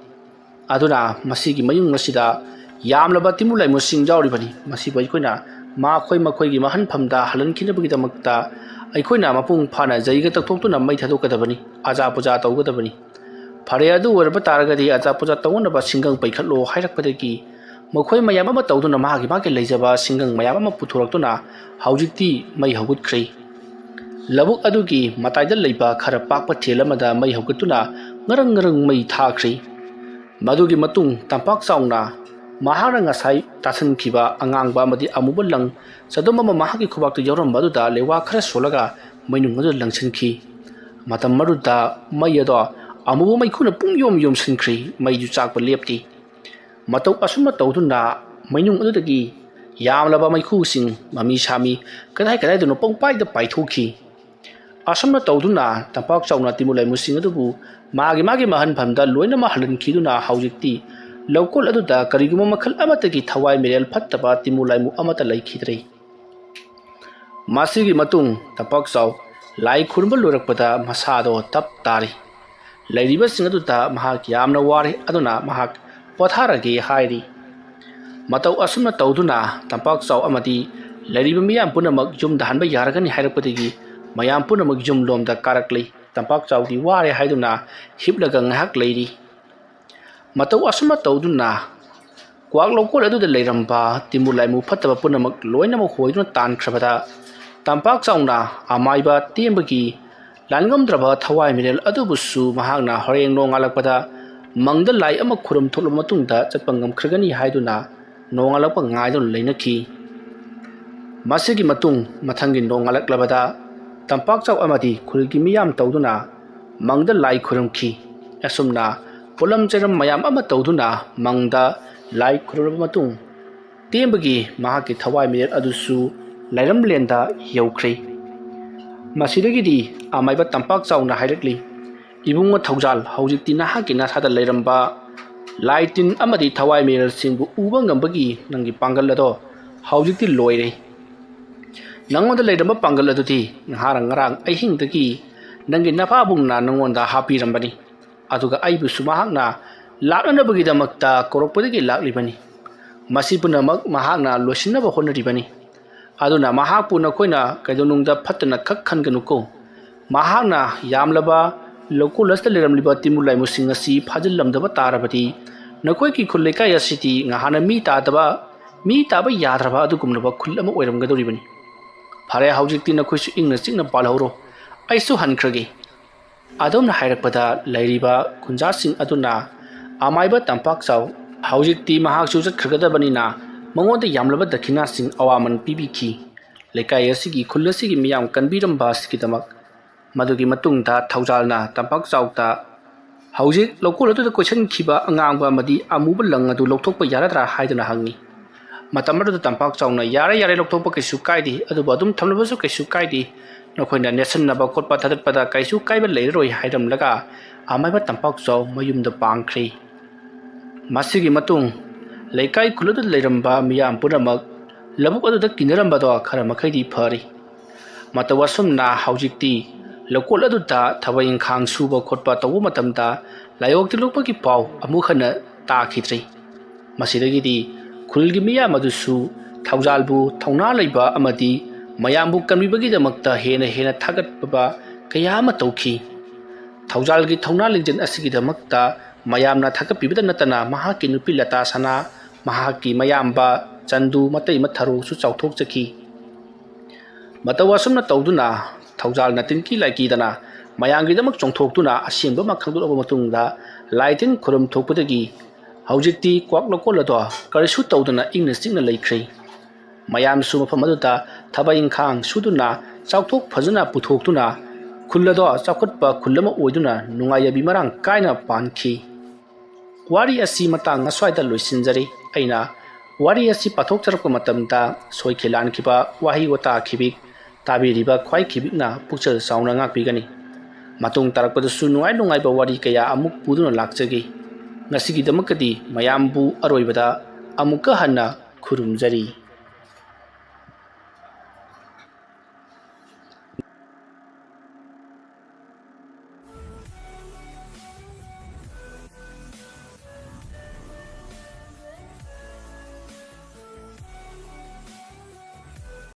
ꯑꯗꯨꯅ ꯃꯁꯤꯒꯤ ꯃꯌꯨꯡ ꯑꯁꯤꯗ ꯌꯥꯝꯂꯕ ꯇꯤꯃꯨ ꯂꯥꯏꯃꯨꯁꯤꯡ ꯌꯥꯎꯔꯤꯕꯅꯤ꯫ ꯃꯁꯤꯕꯨ ꯑꯩꯈꯣꯏꯅ ꯃꯈꯣꯏ ꯃꯈꯣꯏꯒꯤ ꯃꯍꯟꯐꯝꯗ ꯍꯜꯍꯟꯈꯤꯅꯕꯒꯤꯗꯃꯛꯇ ꯑꯩꯈꯣꯏꯅ ꯃꯄꯨꯡ ꯐꯥꯅ ꯖꯩꯒ ꯇꯛꯊꯣꯛꯇꯨꯅ ꯃꯩ ꯊꯥꯗꯣꯛꯀꯗꯕꯅꯤ, ꯑꯖꯥ ꯄꯨꯖꯥ ꯇꯧꯒꯗꯕꯅꯤ꯫ ꯐꯔꯦ, ꯑꯗꯨ ꯑꯣꯏꯔꯕ ꯇꯥꯔꯒꯗꯤ ꯑꯖꯥ ꯄꯨꯖꯥ ꯇꯧꯅꯅꯕ ꯁꯤꯡꯒꯪ ꯄꯩꯈꯠꯂꯣ ꯍꯥꯏꯔꯛꯄꯗꯒꯤ ꯃꯈꯣꯏ ꯃꯌꯥꯝ ꯑꯃ ꯇꯧꯗꯨꯅ ꯃꯍꯥꯛꯀꯤ ꯃꯥꯒꯤ ꯂꯩꯖꯕ ꯁꯤꯡꯒꯪ ꯃꯌꯥꯝ ꯑꯃ ꯄꯨꯊꯣꯔꯛꯇꯨꯅ ꯍꯧꯖꯤꯛꯇꯤ ꯃꯩ ꯍꯧꯒꯠꯈ꯭ꯔꯦ꯫ ꯂꯧꯕꯨꯛ ꯑꯗꯨꯒꯤ ꯃꯇꯥꯏꯗ ꯂꯩꯕ ꯈꯔ ꯄꯥꯛꯄ ꯊꯦꯜ ꯑꯃꯗ ꯃꯩ ꯍꯧꯒꯠꯇꯨꯅ ꯉꯔꯪ ꯉꯔꯪ ꯃꯩ ꯊꯥꯈ꯭ꯔꯦ꯫ ꯃꯗꯨꯒꯤ ꯃꯇꯨꯡ ꯇꯝꯄꯥꯛ ꯆꯥꯎꯅ ꯃꯍꯥꯛꯅ ꯉꯁꯥꯏ ꯇꯥꯁꯤꯟꯈꯤꯕ ꯑꯉꯥꯡꯕ ꯑꯃꯗꯤ ꯑꯃꯨꯕ ꯂꯪ ꯆꯗꯨꯝ ꯑꯃ ꯃꯍꯥꯛꯀꯤ ꯈꯨꯕꯥꯛꯇ ꯌꯥꯎꯔꯝꯕ ꯑꯗꯨꯗ ꯂꯩꯋꯥ ꯈꯔ ꯁꯣꯜꯂꯒ ꯃꯩꯅꯨꯡ ꯑꯗꯨꯗ ꯂꯪꯁꯤꯟꯈꯤ꯫ ꯃꯇꯝ ꯑꯗꯨꯗ ꯃꯩ ꯑꯗꯣ ꯑꯃꯨꯕ ꯃꯩꯈꯨꯅ ꯄꯨꯡ ꯌꯣꯝ ꯌꯣꯝꯁꯤꯟꯈ꯭ꯔꯦ꯫ ꯃꯩꯗꯨ ꯆꯥꯛꯄ ꯂꯦꯞꯇꯦ꯫ ꯃꯇꯧ ꯑꯁꯨꯝꯅ ꯇꯧꯗꯨꯅ ꯃꯩꯅꯨꯡ ꯑꯗꯨꯗꯒꯤ ꯌꯥꯝꯂꯕ ꯃꯩꯈꯨꯁꯤꯡ ꯃꯃꯤ ꯁꯥꯃꯤ ꯀꯗꯥꯏ ꯀꯗꯥꯏꯗꯅꯣ ꯄꯪꯄꯥꯏꯗ ꯄꯥꯏꯊꯣꯛꯈꯤ꯫ ꯑꯁꯨꯝꯅ ꯇꯧꯗꯨꯅ ꯇꯝꯄꯥꯛ ꯆꯥꯎꯅ ꯇꯤꯃꯨ ꯂꯥꯏꯃꯨꯁꯤꯡ ꯑꯗꯨꯕꯨ ꯃꯥꯒꯤ ꯃꯥꯒꯤ ꯃꯍꯟꯐꯝꯗ ꯂꯣꯏꯅꯃꯛ ꯍꯜꯍꯟꯈꯤꯗꯨꯅ ꯍꯧꯖꯤꯛꯇꯤ ꯂꯧꯀꯣꯜ ꯑꯗꯨꯗ ꯀꯔꯤꯒꯨꯝꯕ ꯃꯈꯜ ꯑꯃꯠꯇꯒꯤ ꯊꯋꯥꯏ ꯃꯤꯔꯦꯜ ꯐꯠꯇꯕ ꯇꯤꯃꯨ ꯂꯥꯏꯃꯨ ꯑꯃꯠꯇ ꯂꯩꯈꯤꯗ꯭ꯔꯦ꯫ ꯃꯁꯤꯒꯤ ꯃꯇꯨꯡ ꯇꯝꯄꯥꯛ ꯆꯥꯎ ꯂꯥꯏ ꯈꯨꯔꯨꯝꯕ ꯂꯣꯏꯔꯛꯄꯗ ꯃꯁꯥꯗꯣ ꯇꯞ ꯇꯥꯔꯤ꯫ ꯂꯩꯔꯤꯕꯁꯤꯡ ꯑꯗꯨꯗ ꯃꯍꯥꯛ ꯌꯥꯝꯅ ꯋꯥꯔꯦ, ꯑꯗꯨꯅ ꯃꯍꯥꯛ ꯄꯣꯊꯥꯔꯒꯦ ꯍꯥꯏꯔꯤ꯫ ꯃꯇꯧ ꯑꯁꯨꯝꯅ ꯇꯧꯗꯨꯅ ꯇꯝꯄꯥꯛ ꯆꯥꯎ ꯑꯃꯗꯤ ꯂꯩꯔꯤꯕ ꯃꯤꯌꯥꯝ ꯄꯨꯝꯅꯃꯛ ꯌꯨꯝꯗ ꯍꯟꯕ ꯌꯥꯔꯒꯅꯤ ꯍꯥꯏꯔꯛꯄꯗꯒꯤ ꯃꯌꯥꯝ ꯄꯨꯝꯅꯃꯛ ꯌꯨꯝꯂꯣꯝꯗ ꯀꯥꯔꯛꯂꯤ꯫ ꯇꯝꯄꯥꯛ ꯆꯥꯎꯗꯤ ꯋꯥꯔꯦ ꯍꯥꯏꯗꯨꯅ ꯍꯤꯞꯂꯒ ꯉꯥꯏꯍꯥꯛ ꯂꯩꯔꯤ꯫ ꯃꯇꯧ ꯑꯁꯨꯝꯅ ꯇꯧꯗꯨꯅ ꯀ꯭ꯋꯥꯛ ꯂꯧꯀꯣꯜ ꯑꯗꯨꯗ ꯂꯩꯔꯝꯕ ꯇꯤꯃꯨ ꯂꯥꯏꯃꯨ ꯐꯠꯇꯕ ꯄꯨꯝꯅꯃꯛ ꯂꯣꯏꯅꯃꯛ ꯍꯣꯏꯗꯨꯅ ꯇꯥꯟꯈ꯭ꯔꯕꯗ ꯇꯝꯄꯥꯛ ꯆꯥꯎꯅ ꯑꯃꯥꯏꯕ ꯇꯦꯝꯕꯒꯤ ꯂꯥꯟꯉꯝꯗ꯭ꯔꯕ ꯊꯋꯥꯏ ꯃꯤꯔꯦꯜ ꯑꯗꯨꯕꯨꯁꯨ ꯃꯍꯥꯛꯅ ꯍꯣꯔꯦꯟ ꯅꯣꯡꯉꯥꯜꯂꯛꯄꯗ ꯃꯪꯗ ꯂꯥꯏ ꯑꯃ ꯈꯨꯔꯨꯝ ꯊꯣꯛꯂꯕ ꯃꯇꯨꯡꯗ ꯆꯠꯄ ꯉꯝꯈ꯭ꯔꯒꯅꯤ ꯍꯥꯏꯗꯨꯅ ꯅꯣꯡꯉꯥꯜꯂꯛꯄ ꯉꯥꯏꯗꯨꯅ ꯂꯩꯅꯈꯤ꯫ ꯃꯁꯤꯒꯤ ꯃꯇꯨꯡ ꯃꯊꯪꯒꯤ ꯅꯣꯡꯉꯥꯜꯂꯛꯂꯕꯗ ꯇꯝꯄꯥꯛ ꯆꯥꯎ ꯑꯃꯗꯤ ꯈꯨꯜꯒꯤ ꯃꯤꯌꯥꯝ ꯇꯧꯗꯨꯅ ꯃꯪꯗ ꯂꯥꯏ ꯈꯨꯔꯨꯝꯈꯤ꯫ ꯑꯁꯨꯝꯅ ꯄꯣꯠꯂꯝ ꯆꯩꯔꯝ ꯃꯌꯥꯝ ꯑꯃ ꯇꯧꯗꯨꯅ ꯃꯪꯗ ꯂꯥꯏ ꯈꯨꯔꯨꯝꯂꯕ ꯃꯇꯨꯡ ꯇꯦꯝꯕꯒꯤ ꯃꯍꯥꯛꯀꯤ ꯊꯋꯥꯏ ꯃꯤꯔꯦꯜ ꯑꯗꯨꯁꯨ ꯂꯥꯏꯔꯝꯂꯦꯟꯗ ꯌꯧꯈ꯭ꯔꯦ꯫ ꯃꯁꯤꯗꯒꯤꯗꯤ ꯑꯃꯥꯏꯕ ꯇꯝꯄꯥꯛ ꯆꯥꯎꯅ ꯍꯥꯏꯔꯛꯂꯤ, "ꯏꯕꯨꯡꯉꯣ ꯊꯧꯖꯥꯜ, ꯍꯧꯖꯤꯛꯇꯤ ꯅꯍꯥꯛꯀꯤ ꯅꯁꯥꯗ ꯂꯩꯔꯝꯕ ꯂꯥꯏ ꯇꯤꯟ ꯑꯃꯗꯤ ꯊꯋꯥꯏ ꯃꯤꯔꯦꯜꯁꯤꯡꯕꯨ ꯎꯕ ꯉꯝꯕꯒꯤ ꯅꯪꯒꯤ ꯄꯥꯡꯒꯜ ꯑꯗꯣ ꯍꯧꯖꯤꯛꯇꯤ ꯂꯣꯏꯔꯦ꯫ ꯅꯉꯣꯟꯗ ꯂꯩꯔꯝꯕ ꯄꯥꯡꯒꯜ ꯑꯗꯨꯗꯤ ꯉꯍꯥꯛ ꯉꯔꯥꯡ ꯑꯍꯤꯡꯗꯒꯤ ꯅꯪꯒꯤ ꯅꯄꯥꯕꯨꯡꯅ ꯅꯉꯣꯟꯗ ꯍꯥꯞꯄꯤꯔꯝꯕꯅꯤ꯫ ꯑꯗꯨꯒ ꯑꯩꯕꯨꯁꯨ ꯃꯍꯥꯛꯅ ꯂꯥꯛꯅꯅꯕꯒꯤꯗꯃꯛꯇ ꯀꯧꯔꯛꯄꯗꯒꯤ ꯂꯥꯛꯂꯤꯕꯅꯤ꯫ ꯃꯁꯤ ꯄꯨꯝꯅꯃꯛ ꯃꯍꯥꯛꯅ ꯂꯣꯏꯁꯤꯟꯅꯕ ꯍꯣꯠꯅꯔꯤꯕꯅꯤ꯫ ꯑꯗꯨꯅ ꯃꯍꯥꯛꯄꯨ ꯅꯈꯣꯏꯅ ꯀꯩꯗꯧꯅꯨꯡꯗ ꯐꯠꯇꯅ ꯈꯛ ꯈꯟꯒꯅꯨꯀꯣ꯫ ꯃꯍꯥꯛꯅ ꯌꯥꯝꯂꯕ ꯂꯧꯀꯣꯜ ꯑꯁꯤꯗ ꯂꯩꯔꯝꯂꯤꯕ ꯇꯤꯟꯕꯨ ꯂꯥꯏꯃꯨꯁꯤꯡ ꯑꯁꯤ ꯐꯥꯖꯤꯜꯂꯝꯗꯕ ꯇꯥꯔꯕꯗꯤ ꯅꯈꯣꯏꯒꯤ ꯈꯨꯜ ꯂꯩꯀꯥꯏ ꯑꯁꯤꯗꯤ ꯉꯍꯥꯟꯅ ꯃꯤ ꯇꯥꯗꯕ, ꯃꯤ ꯇꯥꯕ ꯌꯥꯗ꯭ꯔꯕ ꯑꯗꯨꯒꯨꯝꯂꯕ ꯈꯨꯜ ꯑꯃ ꯑꯣꯏꯔꯝꯒꯗꯧꯔꯤꯕꯅꯤ꯫ ꯐꯔꯦ, ꯍꯧꯖꯤꯛꯇꯤ ꯅꯈꯣꯏꯁꯨ ꯏꯪꯅ ꯆꯤꯛꯅ ꯄꯥꯜꯍꯧꯔꯣ, ꯑꯩꯁꯨ ꯍꯟꯈ꯭ꯔꯒꯦ꯫ ꯑꯗꯨꯝꯅ ꯍꯥꯏꯔꯛꯄꯗ ꯂꯩꯔꯤꯕ ꯈꯨꯟꯖꯥꯁꯤꯡ ꯑꯗꯨꯅ ꯑꯃꯥꯏꯕ ꯇꯝꯄꯥꯛꯆꯥꯎ ꯍꯧꯖꯤꯛꯇꯤ ꯃꯍꯥꯛꯁꯨ ꯆꯠꯈ꯭ꯔꯒꯗꯕꯅꯤꯅ ꯃꯉꯣꯟꯗ ꯌꯥꯝꯂꯕ ꯗꯈꯤꯅꯥꯁꯤꯡ ꯑꯋꯥꯃꯟ ꯄꯤꯕꯤꯈꯤ꯫ ꯂꯩꯀꯥꯏ ꯑꯁꯤꯒꯤ, ꯈꯨꯜ ꯑꯁꯤꯒꯤ ꯃꯤꯌꯥꯝ ꯀꯟꯕꯤꯔꯝꯕ ꯑꯁꯤꯒꯤꯗꯃꯛ꯫ ꯃꯗꯨꯒꯤ ꯃꯇꯨꯡꯗ ꯊꯧꯖꯥꯜꯅ ꯇꯝꯄꯥꯛꯆꯥꯎꯗ ꯍꯧꯖꯤꯛ ꯂꯧꯀꯣꯜ ꯑꯗꯨꯗ ꯀꯣꯏꯁꯤꯟꯈꯤꯕ ꯑꯉꯥꯡꯕ ꯑꯃꯗꯤ ꯑꯃꯨꯕ ꯂꯪ ꯑꯗꯨ ꯂꯧꯊꯣꯛꯄ ꯌꯥꯔꯗ꯭ꯔꯥ ꯍꯥꯏꯗꯨꯅ ꯍꯪꯉꯤ꯫ ꯃꯇꯝ ꯑꯗꯨꯗ ꯇꯝꯄꯥꯛꯆꯥꯎꯅ, "ꯌꯥꯔꯦ, ꯌꯥꯔꯦ, ꯂꯧꯊꯣꯛꯄ ꯀꯩꯁꯨ ꯀꯥꯏꯗꯦ, ꯑꯗꯨꯕꯨ ꯑꯗꯨꯝ ꯊꯝꯂꯕꯁꯨ ꯀꯩꯁꯨ ꯀꯥꯏꯗꯦ, ꯅꯈꯣꯏꯅ ꯅꯦꯠꯁꯟꯅꯕ ꯈꯣꯠꯄ ꯊꯥꯗꯠꯄꯗ ꯀꯩꯁꯨ ꯀꯥꯏꯕ ꯂꯩꯔꯔꯣꯏ" ꯍꯥꯏꯔꯝꯂꯒ ꯑꯃꯥꯏꯕ ꯇꯝꯄꯥꯛꯆꯥꯎ ꯃꯌꯨꯝꯗ ꯄꯥꯡꯈ꯭ꯔꯦ꯫ ꯃꯁꯤꯒꯤ ꯃꯇꯨꯡ ꯂꯩꯀꯥꯏ ꯈꯨꯜ ꯑꯗꯨꯗ ꯂꯩꯔꯝꯕ ꯃꯤꯌꯥꯝ ꯄꯨꯝꯅꯃꯛ ꯂꯧꯕꯨꯛ ꯑꯗꯨꯗ ꯀꯤꯅꯔꯝꯕꯗꯣ ꯈꯔ ꯃꯈꯩꯗꯤ ꯐꯔꯤ꯫ ꯃꯇꯧ ꯑꯁꯨꯝꯅ ꯍꯧꯖꯤꯛꯇꯤ ꯂꯧꯀꯣꯜ ꯑꯗꯨꯗ ꯊꯕꯛ ꯏꯪꯈꯥꯡ ꯁꯨꯕ ꯈꯣꯠꯄ ꯇꯧꯕ ꯃꯇꯝꯗ ꯂꯥꯏꯑꯣꯛ ꯇꯤꯜꯂꯣꯛꯄꯒꯤ ꯄꯥꯎ ꯑꯃꯨꯛ ꯍꯟꯅ ꯇꯥꯈꯤꯗ꯭ꯔꯤ꯫ ꯃꯁꯤꯗꯒꯤꯗꯤ ꯈꯨꯜꯒꯤ ꯃꯤꯌꯥꯝ ꯑꯗꯨꯁꯨ ꯊꯧꯖꯥꯜꯕꯨ ꯊꯧꯅꯥ ꯂꯩꯕ ꯑꯃꯗꯤ ꯃꯌꯥꯝꯕꯨ ꯀꯟꯕꯤꯕꯒꯤꯗꯃꯛꯇ ꯍꯦꯟꯅ ꯍꯦꯟꯅ ꯊꯥꯒꯠꯄ ꯀꯌꯥ ꯑꯃ ꯇꯧꯈꯤ꯫ ꯊꯧꯖꯥꯜꯒꯤ ꯊꯧꯅꯥ ꯂꯤꯡꯖꯦꯜ ꯑꯁꯤꯒꯤꯗꯃꯛꯇ ꯃꯌꯥꯝꯅ ꯊꯥꯒꯠꯄꯤꯕꯇ ꯅꯠꯇꯅ ꯃꯍꯥꯛꯀꯤ ꯅꯨꯄꯤ ꯂꯇꯥ ꯁꯅꯥ, ꯃꯍꯥꯛꯀꯤ ꯃꯌꯥꯝꯕ ꯆꯟꯗꯨ, ꯃꯇꯩ ꯃꯊꯔꯣꯁꯨ ꯆꯥꯎꯊꯣꯛꯆꯈꯤ꯫ ꯃꯇꯧ ꯑꯁꯨꯝꯅ ꯇꯧꯗꯨꯅ ꯊꯧꯖꯥꯜꯅ ꯇꯤꯟꯀꯤ ꯂꯥꯏꯀꯤꯗꯅ ꯃꯌꯥꯝꯒꯤꯗꯃꯛ ꯆꯣꯡꯊꯣꯛꯇꯨꯅ ꯑꯁꯦꯡꯕ ꯑꯃ ꯈꯪꯗꯣꯛꯂꯕ ꯃꯇꯨꯡꯗ ꯂꯥꯏ ꯇꯤꯟ ꯈꯨꯔꯨꯝ ꯊꯣꯛꯄꯗꯒꯤ ꯍꯧꯖꯤꯛꯇꯤ ꯀ꯭ꯋꯥꯛ ꯂꯧꯀꯣꯜ ꯑꯗꯣ ꯀꯔꯤꯁꯨ ꯇꯧꯗꯅ ꯏꯪꯅ ꯆꯤꯛꯅ ꯂꯩꯈ꯭ꯔꯦ꯫ ꯃꯌꯥꯝꯁꯨ ꯃꯐꯝ ꯑꯗꯨꯗ ꯊꯕꯛ ꯏꯪꯈꯥꯡ ꯁꯨꯗꯨꯅ ꯆꯥꯎꯊꯣꯛ ꯐꯖꯅ ꯄꯨꯊꯣꯛꯇꯨꯅ ꯈꯨꯜ ꯑꯗꯣ ꯆꯥꯎꯈꯠꯄ ꯈꯨꯜ ꯑꯃ ꯑꯣꯏꯗꯨꯅ ꯅꯨꯡꯉꯥꯏ ꯌꯥꯏꯕꯤ ꯃꯔꯥꯡ ꯀꯥꯏꯅ ꯄꯥꯟꯈꯤ꯫ ꯋꯥꯔꯤ ꯑꯁꯤ ꯃꯇꯥꯡ ꯑꯁ꯭ꯋꯥꯏꯗ ꯂꯣꯏꯁꯤꯟꯖꯔꯤ꯫ ꯑꯩꯅ ꯋꯥꯔꯤ ꯑꯁꯤ ꯄꯥꯊꯣꯛꯆꯔꯛꯄ ꯃꯇꯝꯗ ꯁꯣꯏꯈꯤ ꯂꯥꯟꯈꯤꯕ, ꯋꯥꯍꯩ ꯋꯥꯇꯥ ꯈꯤꯕꯤꯛ ꯇꯥꯕꯤꯔꯤꯕ ꯈ꯭ꯋꯥꯏ ꯈꯤꯕꯤꯛꯅ ꯄꯨꯛꯆꯦꯜ ꯆꯥꯎꯅ ꯉꯥꯛꯄꯤꯒꯅꯤ꯫ ꯃꯇꯨꯡ ꯇꯥꯔꯛꯄꯗꯁꯨ ꯅꯨꯡꯉꯥꯏ ꯅꯨꯡꯉꯥꯏꯕ ꯋꯥꯔꯤ ꯀꯌꯥ ꯑꯃꯨꯛ ꯄꯨꯗꯨꯅ ꯂꯥꯛꯆꯒꯦ꯫ ꯉꯁꯤꯒꯤꯗꯃꯛꯇꯗꯤ ꯃꯌꯥꯝꯕꯨ ꯑꯔꯣꯏꯕꯗ ꯑꯃꯨꯛꯀ ꯍꯟꯅ ꯈꯨꯔꯨꯝꯖꯔꯤ꯫